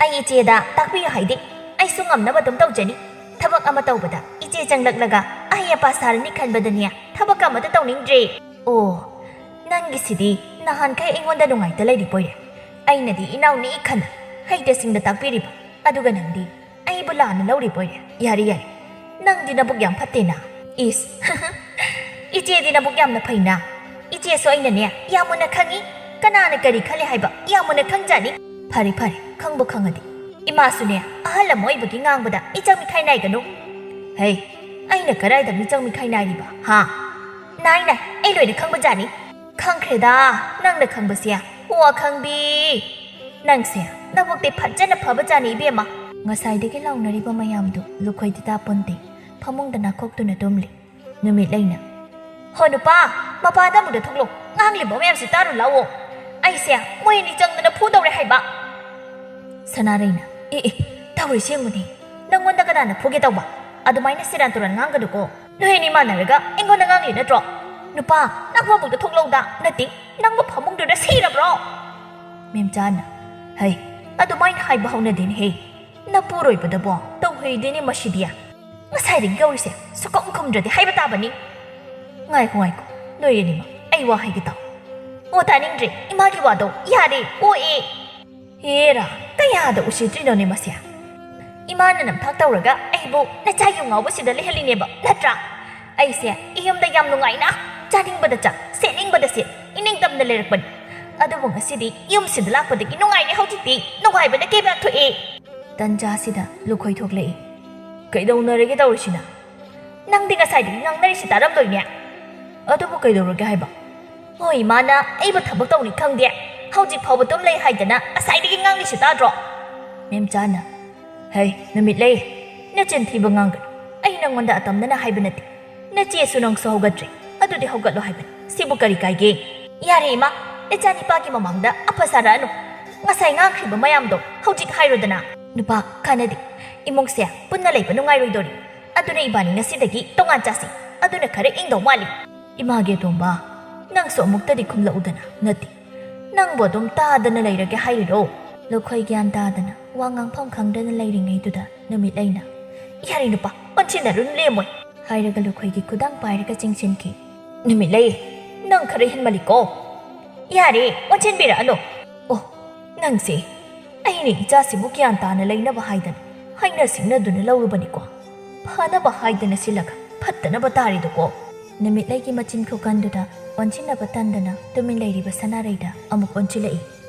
ꯑꯩ ꯏꯆꯦꯗ ꯇꯥꯛꯄꯤꯌꯨ ꯍꯥꯏꯗꯦ, ꯑꯩꯁꯨ ꯉꯝꯅꯕ ꯑꯗꯨꯝ ꯇꯧꯖꯅꯤ꯫ ꯊꯕꯛ ꯑꯃ ꯇꯧꯕꯗ ꯏꯆꯦ ꯆꯪꯂꯛꯂꯒ ꯑꯍꯩ ꯑꯄꯥ ꯁꯥꯔꯅꯤ ꯈꯟꯕꯗꯅꯦ, ꯊꯕꯛ ꯑꯃꯠꯇ ꯇꯧꯅꯤꯡꯗ꯭ꯔꯦ꯫ ꯑꯣ, ꯅꯪꯒꯤꯁꯤꯗꯤ ꯅꯍꯥꯟꯈꯩ ꯑꯩꯉꯣꯟꯗ ꯅꯨꯡꯉꯥꯏꯇ ꯂꯩꯔꯤꯕꯣꯏꯔꯦ꯫ ꯑꯩꯅꯗꯤ ꯏꯅꯥꯎꯅꯤ ꯈꯟꯅ ꯍꯩꯇ ꯁꯤꯡꯗ ꯇꯥꯛꯄꯤꯔꯤꯕ, ꯑꯗꯨꯒ ꯅꯪꯗꯤ ꯑꯩꯕꯨ ꯂꯥꯟꯅ ꯂꯧꯔꯤꯕꯣꯏꯔꯦ꯫ ꯌꯥꯔꯦ, ꯌꯥꯔꯦ, ꯅꯪꯗꯤ ꯅꯕꯨꯛ ꯌꯥꯝ ꯐꯠꯇꯦꯅ꯫ ꯏꯁ, ꯏꯆꯦꯗꯤ ꯅꯕꯨꯛ ꯌꯥꯝꯅ ꯐꯩꯅ꯫ ꯏꯆꯦꯁꯨ ꯑꯩꯅꯅꯦ ꯌꯥꯝ ꯃꯨꯟꯅ ꯈꯪꯉꯤ꯫ ꯀꯅꯥꯅ ꯀꯔꯤ ꯈꯜꯂꯤ ꯍꯥꯏꯕ ꯌꯥꯝ ꯃꯨꯟꯅ ꯈꯪꯖꯥꯠꯅꯤ꯫ ꯐꯔꯦ, ꯐꯔꯦ, ꯈꯪꯕꯨ ꯈꯪꯉꯗꯤ꯫ ꯏꯃꯥꯁꯨꯅꯦ ꯑꯍꯜ ꯑꯃ ꯑꯣꯏꯕꯒꯤ ꯉꯥꯡꯕꯗ ꯃꯤꯆꯪ ꯃꯤꯈꯥꯏ ꯅꯥꯏꯒꯅꯨ꯫ ꯍꯦ, ꯑꯩꯅ ꯀꯗꯥꯏꯗ ꯃꯤꯆꯪ ꯃꯤꯈꯥꯏ ꯅꯥꯏꯔꯤꯕ, ꯍꯥ? ꯅꯥꯏ, ꯅꯥꯏ, ꯑꯩ ꯂꯣꯏꯅ ꯈꯪꯕꯖꯥꯠꯅꯤ꯫ ꯈꯪꯈ꯭ꯔꯦꯗ, ꯅꯪꯅ ꯈꯪꯕꯁꯦ꯫ ꯑꯣ, ꯑꯈꯪꯕꯤ꯫ ꯅꯪꯁꯦ ꯅꯕꯨꯛꯇꯤ ꯐꯖꯅ ꯐꯕꯖꯥꯠꯅꯤ ꯏꯕꯦꯝꯃ꯫ ꯉꯁꯥꯏꯗꯒꯤ ꯂꯥꯎꯅꯔꯤꯕ ꯃꯌꯥꯝꯗꯨ ꯂꯨꯈꯣꯏꯗꯤ ꯇꯥꯄꯣꯟꯇꯦ꯫ ꯐꯃꯨꯡꯗ ꯅꯥꯈꯣꯛꯇꯨꯅ ꯇꯨꯝꯂꯤ꯫ ꯅꯨꯃꯤꯠꯂꯩꯅ, "ꯍꯣ ꯅꯨꯄꯥ, ꯃꯄꯥꯗ ꯑꯃꯨꯛꯇ ꯊꯣꯛꯂꯣ꯫ ꯉꯥꯡꯂꯤꯕ ꯃꯌꯥꯝꯁꯤ ꯇꯥꯔꯨ ꯂꯥꯛꯑꯣ꯫ ꯑꯩꯁꯦ ꯃꯣꯏ ꯑꯅꯤ ꯆꯪꯗꯅ ꯐꯨꯗꯧꯔꯦ ꯍꯥꯏꯕ꯫" ꯁꯅꯥꯔꯩꯅ, "ꯑꯦ, ꯑꯦ, ꯇꯧꯔꯤꯁꯤ ꯌꯦꯡꯉꯨꯅꯦ꯫ ꯅꯪꯉꯣꯟꯗ ꯀꯅꯥꯅ ꯐꯨꯒꯦ ꯇꯧꯕ? ꯑꯗꯨꯃꯥꯏꯅ ꯁꯦꯔꯥꯟ ꯇꯨꯔꯥꯟ ꯉꯥꯡꯒꯅꯨꯀꯣ꯫ ꯅꯣꯏ ꯑꯅꯤ ꯃꯥꯟꯅꯔꯒ ꯑꯩꯉꯣꯟꯗ ꯉꯥꯡꯂꯤ ꯅꯠꯇ꯭ꯔꯣ? ꯅꯨꯄꯥ, ꯅꯪ ꯐꯃꯨꯡꯗ ꯊꯣꯛꯂꯧꯗ ꯅꯠꯇꯦ, ꯅꯪꯕꯨ ꯐꯃꯨꯡꯗꯨꯗ ꯁꯤꯔꯕ꯭ꯔꯣ?" ꯃꯦꯝꯆꯥꯅ, "ꯍꯩ, ꯑꯗꯨꯃꯥꯏꯅ ꯍꯥꯏꯕ ꯍꯧꯅꯗꯦꯅꯦꯍꯦ꯫ ꯅꯄꯨꯔꯣꯏꯕꯗꯕꯣ ꯇꯧꯍꯩꯗꯦꯅꯦ ꯃꯁꯤꯗꯤ꯫" ꯉꯁꯥꯏꯗꯒꯤ ꯀꯧꯔꯤꯁꯦ ꯁꯨꯈꯨꯝ ꯈꯨꯝꯗ꯭ꯔꯗꯤ ꯍꯥꯏꯕ ꯇꯥꯕꯅꯤ꯫ ꯉꯥꯏꯈꯣ, ꯉꯥꯏꯈꯣ, ꯅꯣꯏ ꯑꯅꯤꯃꯛ ꯑꯩ ꯋꯥ ꯍꯥꯏꯒꯦ ꯇꯥꯎ꯫ ꯑꯣ, ꯇꯥꯅꯤꯡꯗ꯭ꯔꯦ, ꯏꯃꯥꯒꯤ ꯋꯥꯗꯣ ꯌꯥꯔꯦ, ꯑꯣꯛꯑꯦ꯫ ꯍꯦꯔꯥ, ꯀꯌꯥꯗ ꯎꯁꯤꯠꯇ꯭ꯔꯤꯅꯣꯅꯦ ꯃꯁꯦ? ꯏꯃꯥꯅ ꯅꯝꯊꯥꯛ ꯇꯧꯔꯒ ꯑꯩꯕꯨ ꯅꯆꯥ ꯌꯨ ꯉꯥꯎꯕꯁꯤꯗ ꯂꯩꯍꯜꯂꯤꯅꯦꯕ, ꯅꯠꯇ꯭ꯔꯥ? ꯑꯩꯁꯦ ꯏꯌꯨꯝꯗ ꯌꯥꯝ ꯅꯨꯡꯉꯥꯏꯅ ꯆꯥꯅꯤꯡꯕꯗ ꯆꯥ, ꯁꯦꯠꯅꯤꯡꯕꯗ ꯁꯦꯠ, ꯏꯅꯤꯡꯇꯝꯅ ꯂꯩꯔꯛꯄꯅꯤ꯫ ꯑꯗꯨꯕꯨ ꯉꯁꯤꯗꯤ ꯌꯨꯝꯁꯤꯗ ꯂꯥꯛꯄꯗꯒꯤ ꯅꯨꯡꯉꯥꯏꯔꯦ, ꯍꯧꯖꯤꯛꯇꯤ ꯅꯨꯡꯉꯥꯏꯕꯅ ꯀꯩꯕꯥꯛ ꯊꯣꯛꯑꯦ꯫ ꯇꯟꯖꯥꯁꯤꯗ ꯂꯨꯈꯣꯏ ꯊꯣꯛꯂꯛꯏ꯫ "ꯀꯩꯗꯧꯅꯔꯒꯦ ꯇꯧꯔꯤꯁꯤꯅ? ꯅꯪꯗꯤ ꯉꯁꯥꯏꯗꯒꯤ ꯉꯥꯡꯅꯔꯤꯁꯤ ꯇꯥꯔꯝꯂꯣꯏꯅꯦ꯫ ꯑꯗꯨꯕꯨ ꯀꯩꯗꯧꯔꯒꯦ ꯍꯥꯏꯕ?" "ꯍꯣꯏ, ꯏꯃꯥꯅ ꯑꯩꯕꯨ ꯊꯕꯛ ꯇꯧꯅꯤ ꯈꯪꯗꯦ, ꯍꯧꯖꯤꯛ ꯐꯥꯎꯕ ꯇꯨꯝ ꯂꯩ ꯍꯥꯏꯗꯅ ꯉꯁꯥꯏꯗꯒꯤ ꯉꯥꯡꯂꯤꯁꯤ ꯇꯥꯗ꯭ꯔꯣ?" ꯃꯦꯝꯆꯥꯅ, "ꯍꯩ, ꯅꯨꯃꯤꯠ ꯂꯩ, ꯅꯆꯤꯟ ꯊꯤꯕ ꯉꯥꯡꯒꯅꯨ꯫ ꯑꯩ ꯅꯪꯉꯣꯟꯗ ꯑꯇꯝꯅꯅ ꯍꯥꯏꯕ ꯅꯠꯇꯦ꯫ ꯅꯆꯦꯁꯨ ꯅꯪꯁꯨ ꯍꯧꯒꯠꯇ꯭ꯔꯤ, ꯑꯗꯨꯗꯤ ꯍꯧꯒꯠꯂꯣ ꯍꯥꯏꯕꯅꯤ꯫ ꯁꯤꯕꯨ ꯀꯔꯤ ꯀꯥꯏꯒꯦ?" "ꯌꯥꯔꯦ ꯏꯃꯥ, ꯏꯆꯥꯅꯤꯄꯥꯒꯤ ꯃꯃꯥꯡꯗ ꯑꯐ ꯁꯥꯔꯛꯑꯅꯨ꯫ ꯉꯁꯥꯏ ꯉꯥꯡꯈ꯭ꯔꯤꯕ ꯃꯌꯥꯝꯗꯣ ꯍꯧꯖꯤꯛ ꯍꯥꯏꯔꯣꯗꯅ꯫ ꯅꯨꯄꯥ, ꯀꯥꯟꯅꯗꯦ꯫ ꯏꯃꯨꯡꯁꯦ ꯄꯨꯟꯅ ꯂꯩꯕ ꯅꯨꯡꯉꯥꯏꯔꯣꯏꯗꯧꯔꯤ꯫ ꯑꯗꯨꯅ ꯏꯕꯥꯅꯤ ꯉꯁꯤꯗꯒꯤ ꯇꯣꯉꯥꯟ ꯆꯥꯁꯤ꯫ ꯑꯗꯨꯅ ꯈꯔ ꯏꯪꯗꯧ ꯃꯥꯜꯂꯤ꯫" "ꯏꯃꯥꯒꯤ ꯑꯇꯣꯝꯕ, ꯅꯪꯁꯨ ꯑꯃꯨꯛꯇꯗꯤ ꯈꯨꯝꯂꯛꯎꯗꯅ꯫ ꯅꯠꯇꯦ, ꯅꯪꯕꯨ ꯑꯗꯨꯝ ꯇꯥꯗꯅ ꯂꯩꯔꯒꯦ ꯍꯥꯏꯔꯤꯔꯣ?" ꯂꯨꯈꯣꯏ ꯒ꯭ꯌꯥꯟ ꯇꯥꯗꯅ ꯋꯥ ꯉꯥꯡꯐꯝ ꯈꯪꯗꯅ ꯂꯩꯔꯤꯉꯩꯗꯨꯗ ꯅꯨꯃꯤꯠ ꯂꯩꯅ, "ꯌꯥꯔꯦ ꯅꯨꯄꯥ, ꯑꯣꯟꯁꯤꯟꯅꯔꯨꯅꯨ, ꯂꯦꯝꯃꯣꯏ," ꯍꯥꯏꯔꯒ ꯂꯨꯈꯣꯏꯒꯤ ꯈꯨꯗꯥꯡ ꯄꯥꯏꯔꯒ ꯆꯤꯡꯁꯤꯟꯈꯤ꯫ "ꯅꯨꯃꯤꯠ ꯂꯩ, ꯅꯪ ꯈꯔ ꯍꯦꯟꯃꯜꯂꯤꯀꯣ꯫ ꯌꯥꯔꯦ, ꯑꯣꯟꯁꯤꯟꯕꯤꯔꯛꯑꯅꯨ꯫ ꯑꯣ, ꯅꯪꯁꯦ, ꯑꯩꯅ ꯏꯆꯥꯁꯤꯕꯨ ꯒ꯭ꯌꯥꯟ ꯇꯥꯅ ꯂꯩꯅꯕ ꯍꯥꯏꯗꯅ ꯍꯥꯏꯅ ꯁꯤꯡꯅꯗꯨꯅ ꯂꯧꯔꯨꯕꯅꯤꯀꯣ꯫ ꯐꯅꯕ ꯍꯥꯏꯗꯅ ꯁꯤꯜꯂꯒ ꯐꯠꯇꯅꯕ ꯇꯥꯔꯤꯗꯨꯀꯣ꯫" ꯅꯨꯃꯤꯠꯂꯩꯒꯤ ꯃꯆꯤꯟ ꯈꯨꯀꯟꯗꯨꯗ ꯑꯣꯟꯁꯤꯟꯅꯕ ꯇꯟꯗꯅ ꯇꯨꯃꯤꯟ ꯂꯩꯔꯤꯕ ꯁꯅꯥꯔꯩꯗ ꯑꯃꯨꯛ ꯑꯣꯟꯁꯤꯜꯂꯛꯏ꯫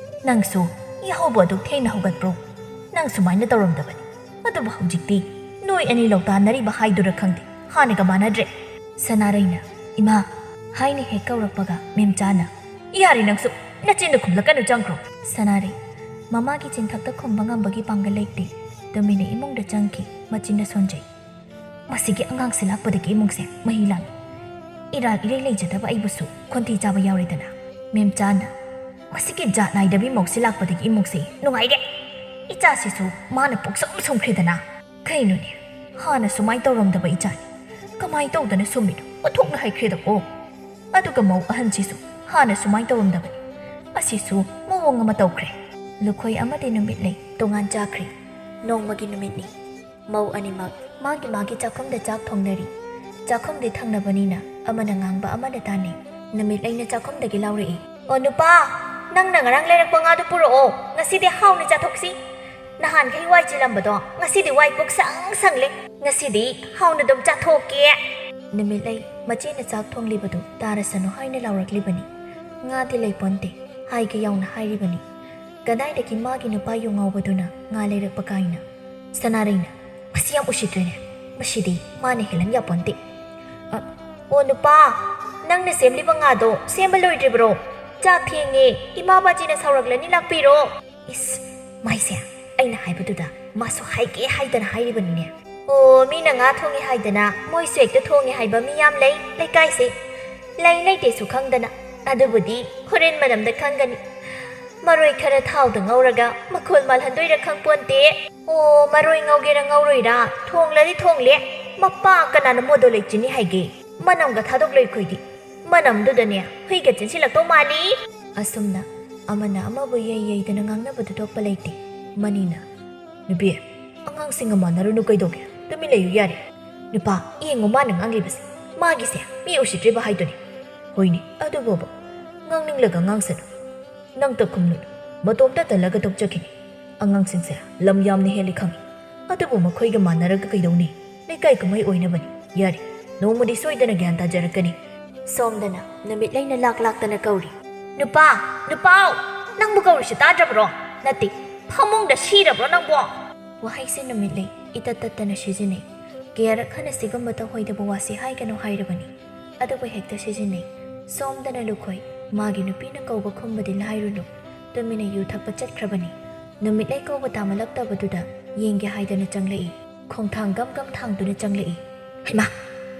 "ꯅꯪꯁꯨ ꯌꯥꯍꯧꯕ ꯑꯗꯨꯛ ꯊꯦꯡꯅ ꯍꯧꯒꯠꯄ꯭ꯔꯣ? ꯅꯪ ꯁꯨꯃꯥꯏꯅ ꯇꯧꯔꯝꯗꯕꯅꯤ꯫ ꯑꯗꯨꯕꯨ ꯍꯧꯖꯤꯛꯇꯤ ꯅꯣꯏ ꯑꯅꯤ ꯂꯧꯇꯥꯟꯅꯔꯤꯕ ꯍꯥꯏꯗꯨꯔ ꯈꯪꯗꯦ, ꯍꯥꯟꯅꯒ ꯃꯥꯟꯅꯗ꯭ꯔꯦ꯫" ꯁꯅꯥꯔꯩꯅ, "ꯏꯃꯥ" ꯍꯥꯏꯅ ꯍꯦꯛ ꯀꯧꯔꯛꯄꯒ ꯃꯦꯝꯆꯥꯅ, "ꯌꯥꯔꯦ ꯅꯪꯁꯨ, ꯅꯆꯤꯟꯗ ꯈꯨꯝꯂꯛꯀꯅꯨ, ꯆꯪꯈ꯭ꯔꯣ꯫" ꯁꯅꯥꯔꯩ ꯃꯃꯥꯒꯤ ꯆꯤꯟꯊꯛꯇ ꯈꯨꯝꯕ ꯉꯝꯕꯒꯤ ꯄꯥꯡꯒꯜ ꯂꯩꯇꯦ꯫ ꯇꯨꯃꯤꯟꯅ ꯏꯃꯨꯡꯗ ꯆꯪꯈꯤ, ꯃꯆꯤꯟꯅ ꯁꯣꯟꯖꯩ꯫ "ꯃꯁꯤꯒꯤ ꯑꯉꯥꯡꯁꯦ ꯂꯥꯛꯄꯗꯒꯤ ꯏꯃꯨꯡꯁꯦ ꯃꯍꯤ ꯂꯥꯡꯉꯤ꯫ ꯏꯔꯥꯜ ꯏꯔꯩ ꯂꯩꯖꯗꯕ ꯑꯩꯕꯨꯁꯨ ꯈꯣꯟꯊꯤ ꯆꯥꯕ ꯌꯥꯎꯔꯦꯗꯅ꯫" ꯃꯦꯝꯆꯥꯅ, "ꯃꯁꯤꯒꯤ ꯖꯥꯠ ꯅꯥꯏꯗꯕꯤ ꯃꯧꯁꯤ ꯂꯥꯛꯄꯗꯒꯤ ꯏꯃꯨꯡꯁꯦ ꯅꯨꯡꯉꯥꯏꯔꯦ꯫ ꯏꯆꯥꯁꯤꯁꯨ ꯃꯥꯅ ꯄꯨꯛꯁꯨꯝ ꯁꯨꯝꯈ꯭ꯔꯦꯗꯅ꯫ ꯀꯩꯅꯣꯅꯦ, ꯍꯥꯟꯅ ꯁꯨꯃꯥꯏꯅ ꯇꯧꯔꯝꯗꯕ ꯏꯆꯥꯅꯤ꯫ ꯀꯃꯥꯏꯅ ꯇꯧꯗꯅ ꯁꯨꯝꯃꯤꯅꯣ? ꯑꯣꯟꯊꯣꯛꯅ ꯍꯩꯈ꯭ꯔꯦꯗꯀꯣ꯫ ꯑꯗꯨꯒ ꯃꯧ ꯑꯍꯟꯁꯤꯁꯨ ꯍꯥꯟꯅ ꯁꯨꯃꯥꯏꯅ ꯇꯧꯔꯝꯗꯕꯅꯤ꯫ ꯑꯁꯤꯁꯨ ꯃꯑꯣꯡ ꯑꯃ ꯇꯧꯈ꯭ꯔꯦ꯫" ꯂꯨꯈꯣꯏ ꯑꯃꯗꯤ ꯅꯨꯃꯤꯠ ꯂꯩ ꯇꯣꯉꯥꯟ ꯆꯥꯈ꯭ꯔꯦ꯫ ꯅꯣꯡꯃꯒꯤ ꯅꯨꯃꯤꯠꯅꯤ꯫ ꯃꯧ ꯑꯅꯤꯃꯛ ꯃꯥꯒꯤ ꯃꯥꯒꯤ ꯆꯥꯛꯈꯨꯝꯗ ꯆꯥꯛ ꯊꯣꯡꯅꯔꯤ꯫ ꯆꯥꯛꯈꯨꯝꯗꯤ ꯊꯪꯅꯕꯅꯤꯅ ꯑꯃꯅ ꯉꯥꯡꯕ ꯑꯃꯅ ꯇꯥꯅꯩ꯫ ꯅꯨꯃꯤꯠꯂꯩꯅ ꯆꯥꯛꯈꯨꯝꯗꯒꯤ ꯂꯥꯎꯔꯛꯏ, "ꯑꯣ ꯅꯨꯄꯥ, ꯅꯪꯅ ꯉꯔꯥꯡ ꯂꯩꯔꯛꯄ ꯉꯥꯗꯨ ꯄꯨꯔꯛꯑꯣ, ꯉꯁꯤꯗꯤ ꯍꯥꯎꯅ ꯆꯥꯊꯣꯛꯁꯤ꯫ ꯅꯍꯥꯟꯈꯩ ꯋꯥꯏ ꯆꯤꯜꯂꯝꯕꯗꯣ ꯉꯁꯤꯗꯤ ꯋꯥꯏ ꯄꯨꯛ ꯁꯪ ꯁꯪꯂꯦ꯫ ꯉꯁꯤꯗꯤ ꯍꯥꯎꯅ ꯑꯗꯨꯝ ꯆꯥꯊꯣꯛꯀꯦ꯫" ꯅꯨꯃꯤꯠꯂꯩ ꯃꯆꯦꯅ ꯆꯥꯛ ꯊꯣꯡꯂꯤꯕꯗꯨ ꯇꯥꯔꯁꯅꯨ ꯍꯥꯏꯅ ꯂꯥꯎꯔꯛꯂꯤꯕꯅꯤ꯫ ꯉꯥꯗꯤ ꯂꯩꯄꯣꯟꯇꯦ ꯍꯥꯏꯒꯦ ꯌꯥꯎꯅ ꯍꯥꯏꯔꯤꯕꯅꯤ꯫ ꯀꯗꯥꯏꯗꯒꯤ ꯃꯥꯒꯤ ꯅꯨꯄꯥ ꯌꯨ ꯉꯥꯎꯕꯗꯨꯅ ꯉꯥ ꯂꯩꯔꯛꯄ ꯀꯥꯏꯅ? ꯁꯅꯥꯔꯩꯅ, "ꯃꯁꯤ ꯌꯥꯝ ꯎꯁꯤꯠꯇ꯭ꯔꯦꯅꯦ꯫ ꯃꯁꯤꯗꯤ ꯃꯥꯅ ꯍꯦꯜꯍꯟ ꯌꯥꯄꯣꯟꯇꯦ꯫" "ꯑ, ꯑꯣ ꯅꯨꯄꯥ, ꯅꯪꯅ ꯁꯦꯝꯂꯤꯕ ꯉꯥꯗꯣ ꯁꯦꯝꯕ ꯂꯣꯏꯗ꯭ꯔꯤꯕ꯭ꯔꯣ? ꯆꯥꯛ ꯊꯦꯡꯉꯦ, ꯏꯃꯥ ꯕꯥꯖꯤꯅ ꯁꯥꯎꯔꯛꯂꯅꯤ, ꯂꯥꯛꯄꯤꯔꯣ꯫" ꯏꯁ, ꯃꯥꯏꯁꯦ, ꯑꯩꯅ ꯍꯥꯏꯕꯗꯨꯗ ꯃꯥꯁꯨ ꯍꯥꯏꯒꯦ ꯍꯥꯏꯗꯅ ꯍꯥꯏꯔꯤꯕꯅꯤꯅꯦ꯫ ꯑꯣ, ꯃꯤꯅ ꯉꯥ ꯊꯣꯡꯉꯦ ꯍꯥꯏꯗꯅ ꯃꯣꯏꯁꯨ ꯍꯦꯛꯇ ꯊꯣꯡꯉꯦ ꯍꯥꯏꯕ ꯃꯤ ꯌꯥꯝ ꯂꯩ ꯂꯩꯀꯥꯏꯁꯦ꯫ ꯂꯩ ꯂꯩꯇꯦꯁꯨ ꯈꯪꯗꯅ꯫ ꯑꯗꯨꯕꯨꯗꯤ ꯍꯣꯔꯦꯟ ꯃꯅꯝꯗ ꯈꯪꯒꯅꯤ꯫ ꯃꯔꯣꯏ ꯈꯔ ꯊꯥꯎꯗ ꯉꯧꯔꯒ ꯃꯈꯣꯜ ꯃꯥꯜꯍꯟꯗꯣꯏꯔꯥ ꯈꯪꯄꯣꯟꯇꯦ꯫ ꯑꯣ, ꯃꯔꯣꯏ ꯉꯧꯒꯦꯔꯥ ꯉꯧꯔꯣꯏꯔꯥ, ꯊꯣꯡꯂꯗꯤ ꯊꯣꯡꯂꯦ꯫ ꯃꯄꯥ ꯀꯅꯥꯅ ꯃꯣꯗꯣ ꯂꯩꯆꯤꯅꯤ ꯍꯥꯏꯒꯦ? ꯃꯅꯝꯒ ꯊꯥꯗꯣꯛꯂꯣꯏ ꯑꯩꯈꯣꯏꯗꯤ꯫ ꯃꯅꯝꯗꯨꯗꯅꯦ ꯍꯨꯏꯒ ꯆꯦꯟꯁꯤꯜꯂꯛꯇꯧ ꯃꯥꯜꯂꯤ꯫ ꯑꯁꯨꯝꯅ ꯑꯃꯅ ꯑꯃꯕꯨ ꯌꯩ ꯌꯩꯗꯅ ꯉꯥꯡꯅꯕꯗꯨ ꯊꯣꯛꯄ ꯂꯩꯇꯦ꯫ ꯃꯅꯤꯅ, "ꯅꯨꯄꯤ, ꯑꯉꯥꯡꯁꯤꯡꯒ ꯃꯥꯟꯅꯔꯨꯅꯨ ꯀꯩꯗꯧꯒꯦ? ꯇꯨꯃꯤꯟ ꯂꯩꯌꯨ ꯌꯥꯔꯦ꯫ ꯅꯨꯄꯥ, ꯌꯦꯡꯉꯨ ꯃꯥꯅ ꯉꯥꯡꯂꯤꯕꯁꯦ꯫ ꯃꯥꯒꯤꯁꯦ ꯃꯤ ꯎꯁꯤꯠꯇ꯭ꯔꯤꯕ ꯍꯥꯏꯗꯨꯅꯤ꯫ ꯍꯣꯏꯅꯦ, ꯑꯗꯨꯕꯨꯕ ꯉꯥꯡꯅꯤꯡꯂꯒ ꯉꯥꯡꯁꯅꯨ꯫ ꯅꯪꯇ ꯈꯨꯝꯂꯨꯅꯨ꯫ ꯃꯇꯣꯝꯇ ꯇꯜꯂꯒ ꯇꯣꯛꯆꯈꯤꯅꯤ꯫ ꯑꯉꯥꯡꯁꯤꯡꯁꯦ ꯂꯝ ꯌꯥꯝꯅ ꯍꯦꯜꯂꯤ ꯈꯪꯉꯤ꯫ ꯑꯗꯨꯕꯨ ꯃꯈꯣꯏꯒ ꯃꯥꯟꯅꯔꯒ ꯀꯩꯗꯧꯅꯤ? ꯂꯩꯀꯥꯏ ꯀꯨꯝꯍꯩ ꯑꯣꯏꯅꯕꯅꯤ꯫ ꯌꯥꯔꯦ, ꯅꯣꯡꯃꯗꯤ ꯁꯣꯏꯗꯅ ꯒ꯭ꯌꯥꯟ ꯇꯥꯖꯔꯛꯀꯅꯤ꯫" ꯁꯣꯝꯗꯅ ꯅꯨꯃꯤꯠꯂꯩꯅ ꯂꯥꯛ ꯂꯥꯛꯇꯅ ꯀꯧꯔꯤ, "ꯅꯨꯄꯥ! ꯅꯨꯄꯥꯎ! ꯅꯪꯕꯨ ꯀꯧꯔꯤꯁꯤ ꯇꯥꯗ꯭ꯔꯕ꯭ꯔꯣ? ꯅꯠꯇꯦ, ꯐꯃꯨꯡꯗ ꯁꯤꯔꯕ꯭ꯔꯣ ꯅꯪꯕꯣ?" ꯋꯥꯍꯩꯁꯦ ꯅꯨꯃꯤꯠꯂꯩ ꯏꯇꯠ ꯇꯠꯇꯅ ꯁꯤꯖꯤꯟꯅꯩ꯫ ꯀꯌꯥꯔꯛ ꯍꯟꯅ ꯁꯤꯒꯨꯝꯕ ꯇꯧꯍꯣꯏꯗꯕ ꯋꯥꯁꯤ ꯍꯥꯏꯒꯅꯨ ꯍꯥꯏꯔꯕꯅꯤ꯫ ꯑꯗꯨꯕꯨ ꯍꯦꯛꯇ ꯁꯤꯖꯤꯟꯅꯩ꯫ ꯁꯣꯝꯗꯅ ꯂꯨꯈꯣꯏ, ꯃꯥꯒꯤ ꯅꯨꯄꯤꯅ ꯀꯧꯕ ꯈꯨꯝꯕꯗꯤ ꯂꯥꯏꯔꯨꯅꯨ, ꯇꯨꯃꯤꯟꯅ ꯌꯨ ꯊꯛꯄ ꯆꯠꯈ꯭ꯔꯕꯅꯤ꯫ ꯅꯨꯃꯤꯠꯂꯩ ꯀꯧꯕ ꯇꯥꯃꯜꯂꯛꯇꯕꯗꯨꯗ ꯌꯦꯡꯒꯦ ꯍꯥꯏꯗꯅ ꯆꯪꯂꯛꯏ꯫ ꯈꯣꯡꯊꯥꯡ ꯒꯝ ꯒꯝ ꯊꯥꯡꯗꯨꯅ ꯆꯪꯂꯛꯏ꯫ "ꯍꯩꯃꯥ!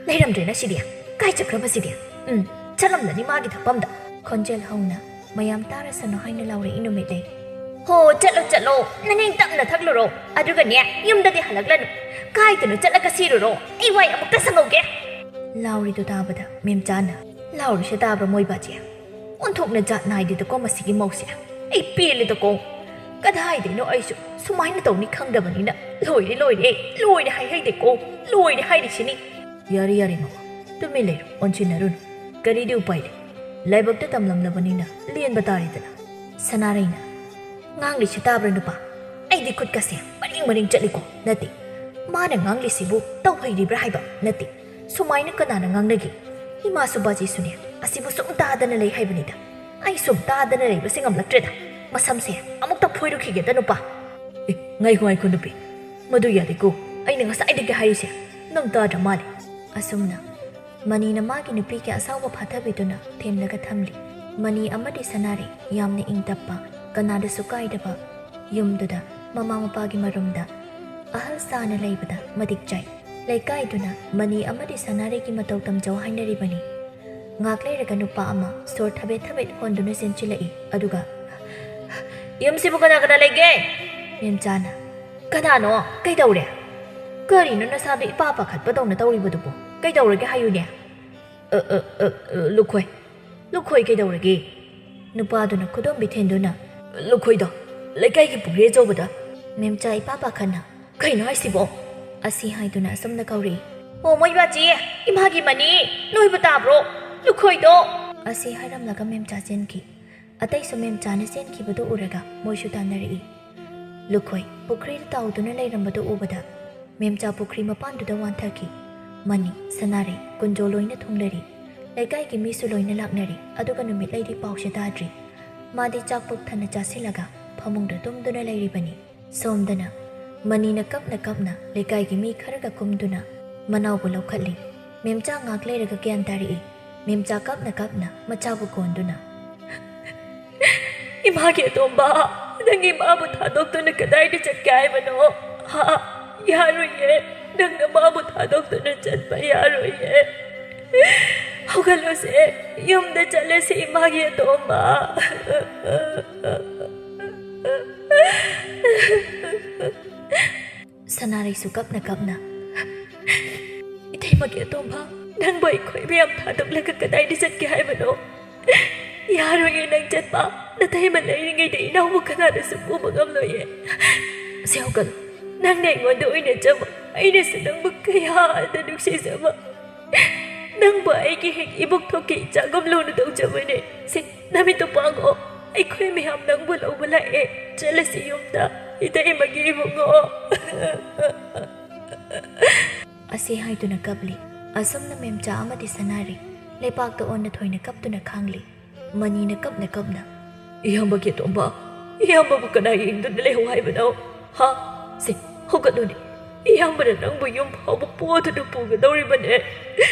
ꯂꯩꯔꯝꯗ꯭ꯔꯦꯅ ꯁꯤꯗꯤ꯫ ꯀꯥꯏ ꯆꯠꯈ꯭ꯔꯕ ꯁꯤꯗꯤ? ꯎꯝ, ꯆꯠꯂꯝꯂꯅꯤ ꯃꯥꯒꯤ ꯊꯛꯐꯝꯗ꯫" ꯈꯣꯟꯖꯦꯜ ꯍꯧꯅ ꯃꯌꯥꯝ ꯇꯥꯔꯁꯅꯨ ꯍꯥꯏꯅ ꯂꯥꯎꯔꯛꯏ ꯅꯨꯃꯤꯠꯂꯩ꯫ "ꯍꯣ, ꯆꯠꯂꯣ, ꯆꯠꯂꯣ, ꯅꯅꯤꯡ ꯇꯞꯅ ꯊꯛꯂꯨꯔꯣ꯫ ꯑꯗꯨꯒꯅꯦ, ꯌꯨꯝꯗꯗꯤ ꯍꯜꯂꯛꯂꯅꯨ꯫ ꯀꯥꯏꯗꯅꯣ ꯆꯠꯂꯒ ꯁꯤꯔꯨꯔꯣ꯫ ꯑꯩ ꯋꯥꯏ ꯑꯃꯨꯛꯇ ꯁꯪꯍꯧꯒꯦ꯫" ꯂꯥꯎꯔꯤꯗꯨ ꯇꯥꯕꯗ ꯃꯦꯝꯆꯥꯅ, "ꯂꯥꯎꯔꯤꯁꯦ ꯇꯥꯕ꯭ꯔꯥ ꯃꯣꯏ ꯕꯥꯖꯤ? ꯑꯣꯟꯊꯣꯛꯅ ꯖꯥꯠ ꯅꯥꯏꯗꯦꯗꯀꯣ ꯃꯁꯤꯒꯤ ꯃꯧꯁꯦ꯫ ꯑꯩ ꯄꯦꯜꯂꯦꯗꯀꯣ꯫ ꯀꯗꯥꯏꯗꯩꯅꯣ, ꯑꯩꯁꯨ ꯁꯨꯃꯥꯏꯅ ꯇꯧꯅꯤ ꯈꯪꯗꯕꯅꯤꯅ꯫ "ꯂꯣꯏꯔꯦ, ꯂꯣꯏꯔꯦ, ꯂꯣꯏꯔꯦ ꯍꯥꯏ ꯍꯩꯗꯦꯀꯣ, ꯂꯣꯏꯔꯦ ꯍꯥꯏꯔꯤꯁꯤꯅꯤ"꯫ "ꯌꯥꯔꯦ, ꯌꯥꯔꯦ ꯃꯃꯥ, ꯇꯨꯃꯤꯟ ꯂꯩꯔꯣ, ꯑꯣꯟꯁꯤꯟꯅꯔꯨꯅꯨ꯫ ꯀꯔꯤꯗꯤ ꯎꯄꯥꯏ ꯂꯩ? ꯂꯥꯏꯕꯛꯇ ꯇꯝꯂꯝꯂꯕꯅꯤꯅ ꯂꯦꯟꯕ ꯇꯥꯔꯦꯗꯅ"꯫ ꯁꯅꯥꯔꯩꯅ, "ꯉꯥꯡꯂꯤꯁꯤ ꯇꯥꯕ꯭ꯔꯥ ꯅꯨꯄꯥ? ꯑꯩꯗꯤ ꯈꯨꯠꯀꯁꯦ ꯃꯔꯤꯡ ꯃꯔꯤꯡ ꯆꯠꯂꯤꯀꯣ꯫ ꯅꯠꯇꯦ, ꯃꯥꯅ ꯉꯥꯡꯂꯤꯁꯤꯕꯨ ꯇꯧꯍꯩꯔꯤꯕ꯭ꯔꯥ ꯍꯥꯏꯕ ꯅꯠꯇꯦ꯫ ꯁꯨꯃꯥꯏꯅ ꯀꯅꯥꯅ ꯉꯥꯡꯅꯒꯦ? ꯏꯃꯥꯁꯨ ꯕꯥꯖꯤꯁꯨꯅꯦ, ꯑꯁꯤꯕꯨ ꯁꯨꯝ ꯇꯥꯗꯅ ꯂꯩ ꯍꯥꯏꯕꯅꯤꯗ꯫ ꯑꯩ ꯁꯨꯝ ꯇꯥꯗꯅ ꯂꯩꯕꯁꯦ ꯉꯝꯂꯛꯇ꯭ꯔꯦꯗ꯫ ꯃꯁꯝꯁꯦ ꯑꯃꯨꯛꯇ ꯐꯣꯏꯔꯨꯈꯤꯒꯦꯗ ꯅꯨꯄꯥ"꯫ "ꯑꯦ, ꯉꯥꯏꯈꯣ, ꯉꯥꯏꯈꯣ ꯅꯨꯄꯤ, ꯃꯗꯨ ꯌꯥꯗꯦꯀꯣ꯫ ꯑꯩꯅ ꯉꯁꯥꯏꯗꯒꯤ ꯍꯥꯏꯔꯤꯁꯦ ꯅꯪ ꯇꯥꯗ꯭ꯔ ꯃꯥꯜꯂꯦ"꯫ ꯑꯁꯨꯝꯅ ꯃꯅꯤꯅ ꯃꯥꯒꯤ ꯅꯨꯄꯤꯒꯤ ꯑꯁꯥꯎꯕ ꯐꯥꯊꯕꯤꯗꯨꯅ ꯊꯦꯝꯂꯒ ꯊꯝꯂꯤ꯫ ꯃꯅꯤ ꯑꯃꯗꯤ ꯁꯅꯥꯔꯩ ꯌꯥꯝꯅ ꯏꯪ ꯇꯞꯄ, ꯀꯅꯥꯗꯁꯨ ꯀꯥꯏꯗꯕ ꯌꯨꯝꯗꯨꯗ, ꯃꯃꯥ ꯃꯄꯥꯒꯤ ꯃꯔꯨꯝꯗ ꯑꯍꯜ ꯁꯥꯅ ꯂꯩꯕꯗ ꯃꯇꯤꯛ ꯆꯥꯏ꯫ ꯂꯩꯀꯥꯏꯗꯨꯅ ꯃꯅꯤ ꯑꯃꯗꯤ ꯁꯅꯥꯔꯩꯒꯤ ꯃꯇꯧ ꯇꯝꯖꯧ ꯍꯥꯏꯅꯔꯤꯕꯅꯤ꯫ ꯉꯥꯛ ꯂꯩꯔꯒ ꯅꯨꯄꯥ ꯑꯃ ꯁꯣꯔ ꯊꯕꯦꯠ ꯊꯕꯦꯠ ꯍꯣꯟꯗꯨꯅ ꯆꯦꯟꯁꯤꯜꯂꯛꯏ, ꯑꯗꯨꯒ, "ꯌꯨꯝꯁꯤꯕꯨ ꯀꯅꯥ ꯀꯅꯥ ꯂꯩꯒꯦ?" ꯃꯦꯝꯆꯥꯅ, "ꯀꯅꯥꯅꯣ? ꯀꯩꯗꯧꯔꯦ? ꯀꯔꯤꯅꯣ ꯅꯁꯥꯗꯣ ꯏꯄꯥ ꯄꯥꯈꯠꯄꯗꯧꯅ ꯇꯧꯔꯤꯕꯗꯨꯕꯨ? ꯀꯩꯗꯧꯔꯒꯦ ꯍꯥꯏꯌꯨꯅꯦ?" "ꯑ, ꯑ, ꯑ, ꯑ, ꯂꯨꯈꯣꯏ, ꯂꯨꯈꯣꯏ ꯀꯩꯗꯧꯔꯒꯦ?" ꯅꯨꯄꯥꯗꯨꯅ ꯈꯨꯗꯣꯝꯕꯤ ꯊꯤꯟꯗꯨꯅ, "ꯂꯨꯈꯣꯏꯗꯣ ꯂꯩꯀꯥꯏꯒꯤ ꯄꯨꯈ꯭ꯔꯤ ꯑꯆꯧꯕꯗ"꯫ ꯃꯦꯝꯆꯥ ꯏꯄꯥ ꯄꯥꯈꯠꯅ, "ꯀꯩꯅꯣ ꯍꯥꯏꯁꯤꯕꯣ?" ꯑꯁꯤ ꯍꯥꯏꯗꯨꯅ ꯑꯁꯨꯝꯅ ꯀꯧꯔꯛꯏ, "ꯑꯣ, ꯃꯣꯏ ꯕꯥꯆꯤ, ꯏꯃꯥꯒꯤ ꯃꯅꯤ, ꯅꯣꯏꯕꯨ ꯇꯥꯕ꯭ꯔꯣ? ꯂꯨꯈꯣꯏꯗꯣ!" ꯑꯁꯤ ꯍꯥꯏꯔꯝꯂꯒ ꯃꯦꯝꯆꯥ ꯆꯦꯟꯈꯤ꯫ ꯑꯇꯩꯁꯨ ꯃꯦꯝꯆꯥꯅ ꯆꯦꯟꯈꯤꯕꯗꯨ ꯎꯔꯒ ꯃꯣꯏꯁꯨ ꯇꯥꯟꯅꯔꯛꯏ꯫ ꯂꯨꯈꯣꯏ ꯄꯨꯈ꯭ꯔꯤꯗ ꯇꯥꯎꯗꯨꯅ ꯂꯩꯔꯝꯕꯗꯨ ꯎꯕꯗ ꯃꯦꯝꯆꯥ ꯄꯨꯈ꯭ꯔꯤ ꯃꯄꯥꯟꯗꯨꯗ ꯋꯥꯟꯊꯈꯤ꯫ ꯃꯅꯤ, ꯁꯅꯥꯔꯩ, ꯀꯨꯟꯖꯣ ꯂꯣꯏꯅ ꯊꯨꯡꯂꯔꯤ꯫ ꯂꯩꯀꯥꯏꯒꯤ ꯃꯤꯁꯨ ꯂꯣꯏꯅ ꯂꯥꯛꯅꯔꯤ, ꯑꯗꯨꯒ ꯅꯨꯃꯤꯠꯂꯩꯗꯤ ꯄꯥꯎꯁꯦ ꯇꯥꯗ꯭ꯔꯤ꯫ ꯃꯥꯗꯤ ꯆꯥꯛ ꯄꯨꯛ ꯊꯟꯅ ꯆꯥꯁꯤꯜꯂꯒ ꯐꯃꯨꯡꯗ ꯇꯨꯝꯗꯨꯅ ꯂꯩꯔꯤꯕꯅꯤ꯫ ꯁꯣꯝꯗꯅ ꯃꯅꯤꯅ ꯀꯞꯅ ꯀꯞꯅ ꯂꯩꯀꯥꯏꯒꯤ ꯃꯤ ꯈꯔꯒ ꯀꯨꯝꯗꯨꯅ ꯃꯅꯥꯎꯕꯨ ꯂꯧꯈꯠꯂꯤ꯫ ꯃꯦꯝꯆꯥ ꯉꯥꯛ ꯂꯩꯔꯒ ꯒ꯭ꯌꯥꯟ ꯇꯥꯔꯛꯏ꯫ ꯃꯦꯝꯆꯥ ꯀꯞꯅ ꯀꯞꯅ ꯃꯆꯥꯕꯨ ꯀꯣꯟꯗꯨꯅ, "ꯏꯃꯥꯒꯤ ꯑꯇꯣꯝꯕ, ꯅꯪ ꯏꯃꯥꯕꯨ ꯊꯥꯗꯣꯛꯇꯨꯅ ꯀꯗꯥꯏꯗ ꯆꯠꯀꯦ ꯍꯥꯏꯕꯅꯣ? ꯍꯥ? ꯌꯥꯔꯣꯏꯌꯦ, ꯅꯪꯅ ꯃꯥꯕꯨ ꯊꯥꯗꯣꯛꯇꯨꯅ ꯆꯠꯄ ꯌꯥꯔꯣꯏꯌꯦ꯫ ꯍꯧꯒꯠꯂꯣꯁꯦ, ꯌꯨꯝꯗ ꯆꯠꯂꯁꯤ ꯏꯃꯥꯒꯤ ꯑꯇꯣꯝꯕ"꯫ ꯁꯅꯥꯔꯩꯁꯨ ꯀꯞꯅ ꯀꯞꯅ, "ꯏꯇꯩꯃꯒꯤ ꯑꯇꯣꯝꯕ, ꯅꯪꯕꯨ ꯑꯩꯈꯣꯏ ꯃꯌꯥꯝ ꯊꯥꯗꯣꯛꯂꯒ ꯀꯗꯥꯏꯗ ꯆꯠꯀꯦ ꯍꯥꯏꯕꯅꯣ? ꯌꯥꯔꯣꯏꯌꯦ ꯅꯪ ꯆꯠꯄ꯫ ꯅꯇꯩꯃ ꯂꯩꯔꯤꯉꯩꯗ ꯏꯅꯥꯎꯕꯨ ꯀꯅꯥꯅꯁꯨ ꯄꯨꯕ ꯉꯝꯂꯣꯏꯌꯦ꯫ ꯁꯦ ꯍꯧꯒꯠꯂꯨ꯫ ꯅꯪꯅ ꯑꯩꯉꯣꯟꯗ ꯑꯣꯏꯅꯖꯕ, ꯑꯩꯅꯁꯨ ꯅꯪꯕꯨ ꯀꯌꯥꯗ ꯅꯨꯡꯁꯤꯖꯕ꯫ ꯅꯪꯕꯨ ꯑꯩꯒꯤ ꯍꯦꯛ ꯏꯕꯣꯛ ꯊꯣꯛꯀꯤ ꯏꯆꯥꯒꯨꯝ ꯂꯨꯅ ꯇꯧꯖꯕꯅꯦ꯫ ꯁꯦ, ꯅꯃꯤꯠꯇꯨ ꯄꯥꯡꯉꯣ꯫ ꯑꯩꯈꯣꯏ ꯃꯌꯥꯝ ꯅꯪꯕꯨ ꯂꯧꯕ ꯂꯥꯛꯑꯦ꯫ ꯆꯠꯂꯁꯤ ꯌꯨꯝꯗ꯫ ꯏꯇꯩꯃꯒꯤ ꯏꯕꯨꯡꯉꯣ꯫ ꯑꯁꯤ ꯍꯥꯏꯗꯨꯅ ꯀꯞꯂꯤ꯫ ꯑꯁꯨꯝꯅ ꯃꯦꯝꯆꯥ ꯑꯃꯗꯤ ꯁꯅꯥꯔꯤ꯫ ꯂꯩꯄꯥꯛꯇ ꯑꯣꯟꯅ ꯊꯣꯏꯅ ꯀꯞꯇꯨꯅ ꯈꯥꯡꯂꯤ꯫ ꯃꯅꯤꯅ ꯀꯞꯅ ꯀꯞꯅ, "ꯏꯌꯥꯝꯕꯒꯤ ꯑꯇꯣꯝꯕ, ꯏꯌꯥꯝꯕꯕꯨ ꯀꯅꯥ ꯌꯦꯡꯗꯨꯅ ꯂꯩꯍꯧ ꯍꯥꯏꯕꯅꯣ? ꯍꯥ? ꯁꯦ, ꯍꯧꯒꯠꯂꯨꯅꯦ꯫ ꯏꯌꯥꯝꯕꯅ ꯅꯪꯕꯨ ꯌꯨꯝ ꯐꯥꯎꯕ ꯄꯣꯗꯨꯅ ꯄꯨꯒꯗꯧꯔꯤꯕꯅꯦ꯫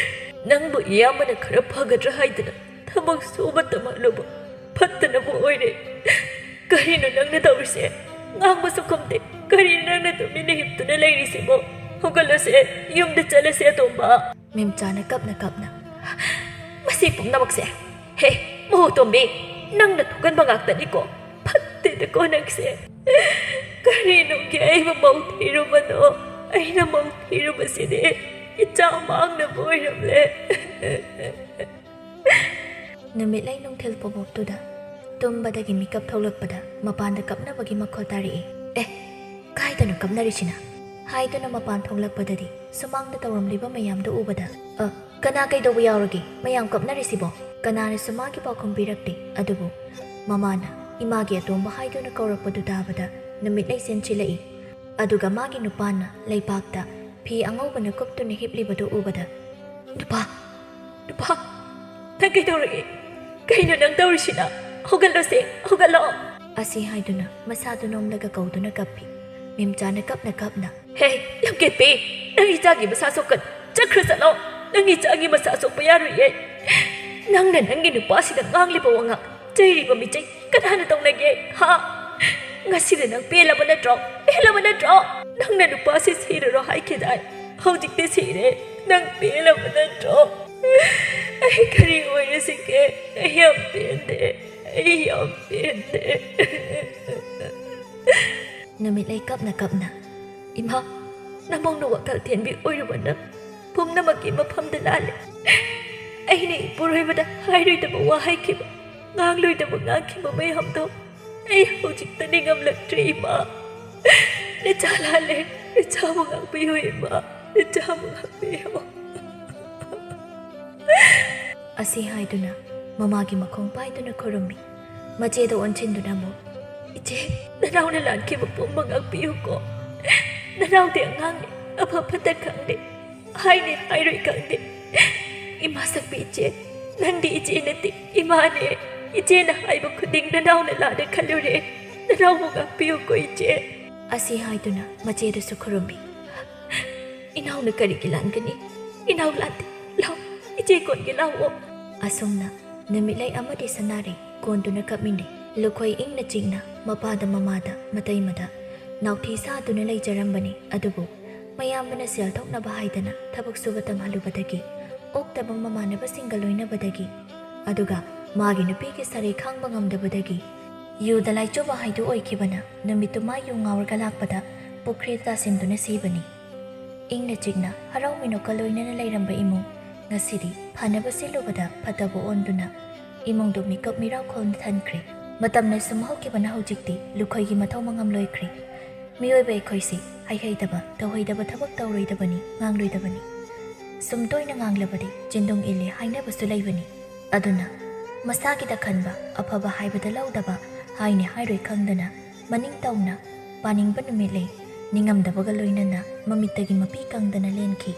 ꯅꯪꯕꯨ ꯏꯌꯥꯝꯕꯅ ꯈꯔ ꯐꯒꯗ꯭ꯔꯥ ꯍꯥꯏꯗꯅ ꯊꯕꯛ ꯁꯨꯕ ꯇꯝꯍꯜꯂꯨꯕ ꯐꯠꯇꯅꯕ ꯑꯣꯏꯔꯦ꯫ ꯀꯔꯤꯅꯣ ꯅꯪꯅ ꯇꯧꯔꯤꯁꯦ? ꯉꯥꯡꯕꯁꯨ ꯈꯨꯝꯗꯦ꯫ ꯀꯔꯤꯅꯣ ꯅꯪꯅ ꯇꯨꯃꯤꯟꯅ ꯍꯤꯞꯇꯨꯅ ꯂꯩꯔꯤꯁꯤꯕꯣ? ꯍꯧꯒꯠꯂꯁꯦ, ꯌꯨꯝꯗ ꯆꯠꯂꯁꯦ ꯑꯇꯣꯝꯕ꯫" ꯃꯦꯝꯆꯥꯅ ꯀꯞꯅ ꯀꯞꯅ, "ꯃꯁꯤ ꯄꯨꯝꯅꯃꯛꯁꯦ, ꯍꯦ, ꯃꯧꯇꯣꯝꯕꯤ, ꯅꯪꯅ ꯊꯣꯛꯍꯟꯕ ꯉꯥꯛꯇꯅꯤꯀꯣ꯫ ꯐꯠꯇꯦꯗꯀꯣ ꯅꯪꯁꯦ꯫ ꯀꯔꯤꯅꯨꯡꯒꯤ ꯑꯩꯕꯨ ꯃꯧ ꯊꯤꯔꯨꯕꯅꯣ? ꯑꯩꯅ ꯃꯧ ꯊꯤꯔꯨꯕꯁꯤꯗꯤ ꯏꯆꯥ ꯃꯥꯡꯅꯕ ꯑꯣꯏꯔꯝꯂꯦ꯫" ꯅꯨꯃꯤꯠꯂꯩ ꯅꯨꯡꯊꯤꯜ ꯄꯣꯕꯣꯞꯇꯨꯗ ꯇꯨꯝꯕꯗꯒꯤ ꯃꯤꯀꯞ ꯊꯣꯛꯂꯛꯄꯗ ꯃꯄꯥꯟꯗ ꯀꯞꯅꯕꯒꯤ ꯃꯈꯣꯜ ꯇꯥꯔꯛꯏ꯫ "ꯑꯦ, ꯀꯥꯏꯗꯅꯣ ꯀꯞꯅꯔꯤꯁꯤꯅ?" ꯍꯥꯏꯗꯨꯅ ꯃꯄꯥꯟ ꯊꯣꯛꯂꯛꯄꯗꯗꯤ ꯁꯨꯃꯥꯡꯗ ꯇꯧꯔꯝꯂꯤꯕ ꯃꯌꯥꯝꯗꯨ ꯎꯕꯗ, "ꯑ, ꯀꯅꯥ ꯀꯩꯗꯧꯕ ꯌꯥꯎꯔꯒꯦ? ꯃꯌꯥꯝ ꯀꯞꯅꯔꯤꯁꯤꯕꯣ?" ꯀꯅꯥꯅꯁꯨ ꯃꯥꯒꯤ ꯄꯥꯎꯈꯨꯝ ꯄꯤꯔꯛꯇꯦ꯫ ꯑꯗꯨꯕꯨ ꯃꯃꯥꯅ ꯏꯃꯥꯒꯤ ꯑꯇꯣꯝꯕ ꯍꯥꯏꯗꯨꯅ ꯀꯧꯔꯛꯄꯗꯨ ꯇꯥꯕꯗ ꯅꯨꯃꯤꯠꯂꯩ ꯆꯦꯟꯁꯤꯜꯂꯛꯏ꯫ ꯑꯗꯨꯒ ꯃꯥꯒꯤ ꯅꯨꯄꯥꯅ ꯂꯩꯄꯥꯛꯇ ꯐꯤ ꯑꯉꯧꯕꯅ ꯀꯨꯞꯇꯨꯅ ꯍꯤꯞꯂꯤꯕꯗꯨ ꯎꯕꯗ, "ꯅꯨꯄꯥ, ꯅꯨꯄꯥ, ꯅꯪ ꯀꯩꯗꯧꯔꯒꯦ? ꯀꯩꯅꯣ ꯅꯪ ꯇꯧꯔꯤꯁꯤꯅ? ꯍꯧꯒꯠꯂꯣꯁꯦ, ꯍꯧꯒꯠꯂꯣ!" ꯑꯁꯤ ꯍꯥꯏꯗꯨꯅ ꯃꯁꯥꯗꯨ ꯅꯣꯝꯂꯒ ꯀꯧꯗꯨꯅ ꯀꯞꯄꯤ꯫ ꯃꯦꯝꯆꯥꯅ ꯀꯞꯅ ꯀꯞꯅ, "ꯍꯦ, ꯂꯝꯀꯦꯠꯄꯤ, ꯅꯪ ꯏꯆꯥꯒꯤ ꯃꯁꯥ ꯁꯣꯛꯀꯅꯤ꯫ ꯆꯠꯈ꯭ꯔ ꯆꯠꯂꯣ꯫ ꯅꯪ ꯏꯆꯥꯒꯤ ꯃꯁꯥ ꯁꯣꯛꯄ ꯌꯥꯔꯣꯏꯌꯦ꯫ ꯅꯪꯅ ꯅꯪꯒꯤ ꯅꯨꯄꯥꯁꯤꯗ ꯉꯥꯡꯂꯤꯕ ꯋꯥꯉꯥꯡ, ꯆꯩꯔꯤꯕ ꯃꯤꯆꯩ ꯀꯅꯥꯅ ꯇꯧꯅꯒꯦ, ꯍꯥ? ꯉꯁꯤꯗ ꯅꯪ ꯄꯦꯜꯂꯕ ꯅꯠꯇ꯭ꯔꯣ? ꯄꯦꯜꯂꯕ ꯅꯠꯇ꯭ꯔꯣ? ꯅꯪꯅ ꯅꯨꯄꯥꯁꯤ ꯁꯤꯔꯔꯣ ꯍꯥꯏꯈꯤꯗꯥꯏ? ꯍꯧꯖꯤꯛꯇꯤ ꯁꯤꯔꯦ꯫ ꯅꯪ ꯄꯦꯜꯂꯕ ꯅꯠꯇ꯭ꯔꯣ? ꯑꯩ ꯀꯔꯤ ꯑꯣꯏꯔꯁꯤꯒꯦ? ꯑꯩ ꯌꯥꯝ ꯄꯦꯟꯗꯦ꯫ ꯑꯩ ꯌꯥꯝ ꯄꯦꯟꯗꯦ꯫" ꯅꯨꯃꯤꯠꯂꯩ ꯀꯞꯅ ꯀꯞꯅ, "ꯏꯃꯥ, ꯅꯃꯧꯅ ꯋꯥꯈꯜ ꯊꯦꯟꯕꯤ ꯑꯣꯏꯔꯨꯕꯅ ꯄꯨꯝꯅꯃꯛꯀꯤ ꯃꯐꯝꯗ ꯂꯥꯜꯂꯦ꯫ ꯑꯩꯅ ꯏꯄꯨꯔꯣꯏꯕꯗ ꯍꯥꯏꯔꯣꯏꯗꯕ ꯋꯥ ꯍꯥꯏꯈꯤꯕ꯫ ꯉꯥꯡꯂꯣꯏꯗꯕ ꯉꯥꯡꯈꯤꯕ ꯃꯌꯥꯝꯗꯣ ꯑꯩ ꯍꯧꯖꯤꯛꯇ ꯅꯤꯡꯉꯝꯂꯛꯇ꯭ꯔꯦ, ꯏꯃꯥ꯫ ꯅꯆꯥ ꯂꯥꯜꯂꯦ꯫ ꯅꯆꯥꯕꯨ ꯉꯥꯛꯄꯤꯌꯨ, ꯏꯃꯥ꯫ ꯅꯆꯥꯕꯨ ꯉꯥꯛꯄꯤꯌꯨ꯫ ꯑꯁꯤ ꯍꯥꯏꯗꯨꯅ ꯃꯃꯥꯒꯤ ꯃꯈꯣꯡ ꯄꯥꯏꯗꯨꯅ ꯈꯨꯔꯨꯝꯃꯤ꯫ ꯃꯆꯦꯗ ꯑꯣꯟꯁꯤꯟꯗꯨꯅ ꯑꯃꯨꯛ, "ꯏꯆꯦ, ꯅꯅꯥꯎꯅ ꯂꯥꯟꯈꯤꯕ ꯄꯨꯝꯕ ꯉꯥꯛꯄꯤꯌꯨꯀꯣ꯫ ꯅꯅꯥꯎꯗꯤ ꯑꯉꯥꯡꯅꯤ, ꯑꯐ ꯐꯠꯇ ꯈꯪꯗꯦ, ꯍꯥꯏꯅꯤ ꯍꯥꯏꯔꯣꯏ ꯈꯪꯗꯦ꯫ ꯏꯃꯥ ꯁꯛꯄꯤ ꯏꯆꯦ, ꯅꯪꯗꯤ ꯏꯆꯦ ꯅꯠꯇꯦ, ꯏꯃꯥꯅꯦ꯫ ꯏꯆꯦꯅ ꯍꯥꯏꯕ ꯈꯨꯗꯤꯡ ꯅꯅꯥꯎꯅ ꯂꯥꯟꯅ ꯈꯜꯂꯨꯔꯦ꯫ ꯅꯅꯥꯎꯕꯨ ꯉꯥꯛꯄꯤꯌꯨꯀꯣ, ꯏꯆꯦ"꯫ ꯑꯁꯤ ꯍꯥꯏꯗꯨꯅ ꯃꯆꯦꯗꯁꯨ ꯈꯨꯔꯨꯝꯃꯤ꯫ "ꯏꯅꯥꯎꯅ ꯀꯔꯤꯒꯤ ꯂꯥꯟꯒꯅꯤ? ꯏꯅꯥꯎ ꯂꯥꯟꯗꯦ꯫ ꯂꯥꯎ, ꯏꯆꯦ ꯀꯣꯟꯒꯦ ꯂꯥꯎꯑꯣ"꯫ ꯑꯁꯨꯝꯅ ꯅꯨꯃꯤꯠꯂꯩ ꯑꯃꯗꯤ ꯁꯅꯥꯔꯩ ꯀꯣꯟꯗꯨꯅ ꯀꯞꯃꯤꯟꯅꯩ꯫ ꯂꯨꯈꯣꯏ ꯏꯪꯅ ꯆꯤꯛꯅ ꯃꯄꯥꯗ, ꯃꯃꯥꯗ, ꯃꯇꯩꯃꯗ ꯅꯥꯎꯊꯤ ꯁꯥꯗꯨꯅ ꯂꯩꯖꯔꯝꯕꯅꯤ꯫ ꯑꯗꯨꯕꯨ ꯃꯌꯥꯝꯕꯅ ꯁꯦꯜ ꯊꯣꯛꯅꯕ ꯍꯥꯏꯗꯅ ꯊꯕꯛ ꯁꯨꯕ ꯇꯝꯍꯜꯂꯨꯕꯗꯒꯤ, ꯑꯣꯛꯇꯕ ꯃꯃꯥꯟꯅꯕꯁꯤꯡꯒ ꯂꯣꯏꯅꯕꯗꯒꯤ, ꯑꯗꯨꯒ ꯃꯥꯒꯤ ꯅꯨꯄꯤꯒꯤ ꯁꯔꯩ ꯈꯥꯡꯕ ꯉꯝꯗꯕꯗꯒꯤ, ꯌꯨꯗ ꯂꯥꯏꯆꯨꯕ ꯍꯥꯏꯗꯨ ꯑꯣꯏꯈꯤꯕꯅ, ꯅꯨꯃꯤꯠꯇꯨ ꯃꯥ ꯌꯨ ꯉꯥꯎꯔꯒ ꯂꯥꯛꯄꯗ ꯄꯨꯈ꯭ꯔꯤꯗ ꯇꯥꯁꯤꯟꯗꯨꯅ ꯁꯤꯕꯅꯤ꯫ ꯏꯪꯅ ꯆꯤꯛꯅ ꯍꯔꯥꯎ ꯃꯤꯅꯣꯛꯀ ꯂꯣꯏꯅꯅ ꯂꯩꯔꯝꯕ ꯏꯃꯨꯡ ꯉꯁꯤꯗꯤ ꯐꯅꯕ ꯁꯤꯜꯂꯨꯕꯗ ꯐꯠꯇꯕ ꯑꯣꯟꯗꯨꯅ ꯏꯃꯨꯡꯗꯨ ꯃꯤꯀꯞ ꯃꯤꯔꯥꯎ ꯈꯣꯜꯅ ꯊꯟꯈ꯭ꯔꯦ꯫ ꯃꯇꯝꯅ ꯁꯨꯝ ꯍꯧꯈꯤꯕꯅ ꯍꯧꯖꯤꯛꯇꯤ ꯂꯨꯈꯣꯏꯒꯤ ꯃꯊꯧ ꯃꯉꯝ ꯂꯣꯏꯈ꯭ꯔꯦ꯫ ꯃꯤꯑꯣꯏꯕ ꯑꯩꯈꯣꯏꯁꯤ ꯍꯩꯍꯩꯗꯕ, ꯇꯧꯍꯩꯗꯕ ꯊꯕꯛ ꯇꯧꯔꯣꯏꯗꯕꯅꯤ, ꯉꯥꯡꯂꯣꯏꯗꯕꯅꯤ꯫ ꯁꯨꯝ ꯇꯣꯏꯅ ꯉꯥꯡꯂꯕꯗꯤ ꯆꯤꯟꯗꯨꯡ ꯏꯜꯂꯤ ꯍꯥꯏꯅꯕꯁꯨ ꯂꯩꯕꯅꯤ꯫ ꯑꯗꯨꯅ ꯃꯁꯥꯒꯤꯗ ꯈꯟꯕ, ꯑꯐꯕ ꯍꯥꯏꯕꯗ ꯂꯧꯗꯕ, ꯍꯥꯏꯅꯤ ꯍꯥꯏꯔꯣꯏ ꯈꯪꯗꯅ ꯃꯅꯤꯡ ꯇꯧꯅ ꯄꯥꯅꯤꯡꯕ ꯅꯨꯃꯤꯠꯂꯩ ꯅꯤꯡꯉꯝꯗꯕꯒ ꯂꯣꯏꯅꯅ ꯃꯃꯤꯠꯇꯒꯤ ꯃꯄꯤ ꯀꯪꯗꯅ ꯂꯦꯟꯈꯤ꯫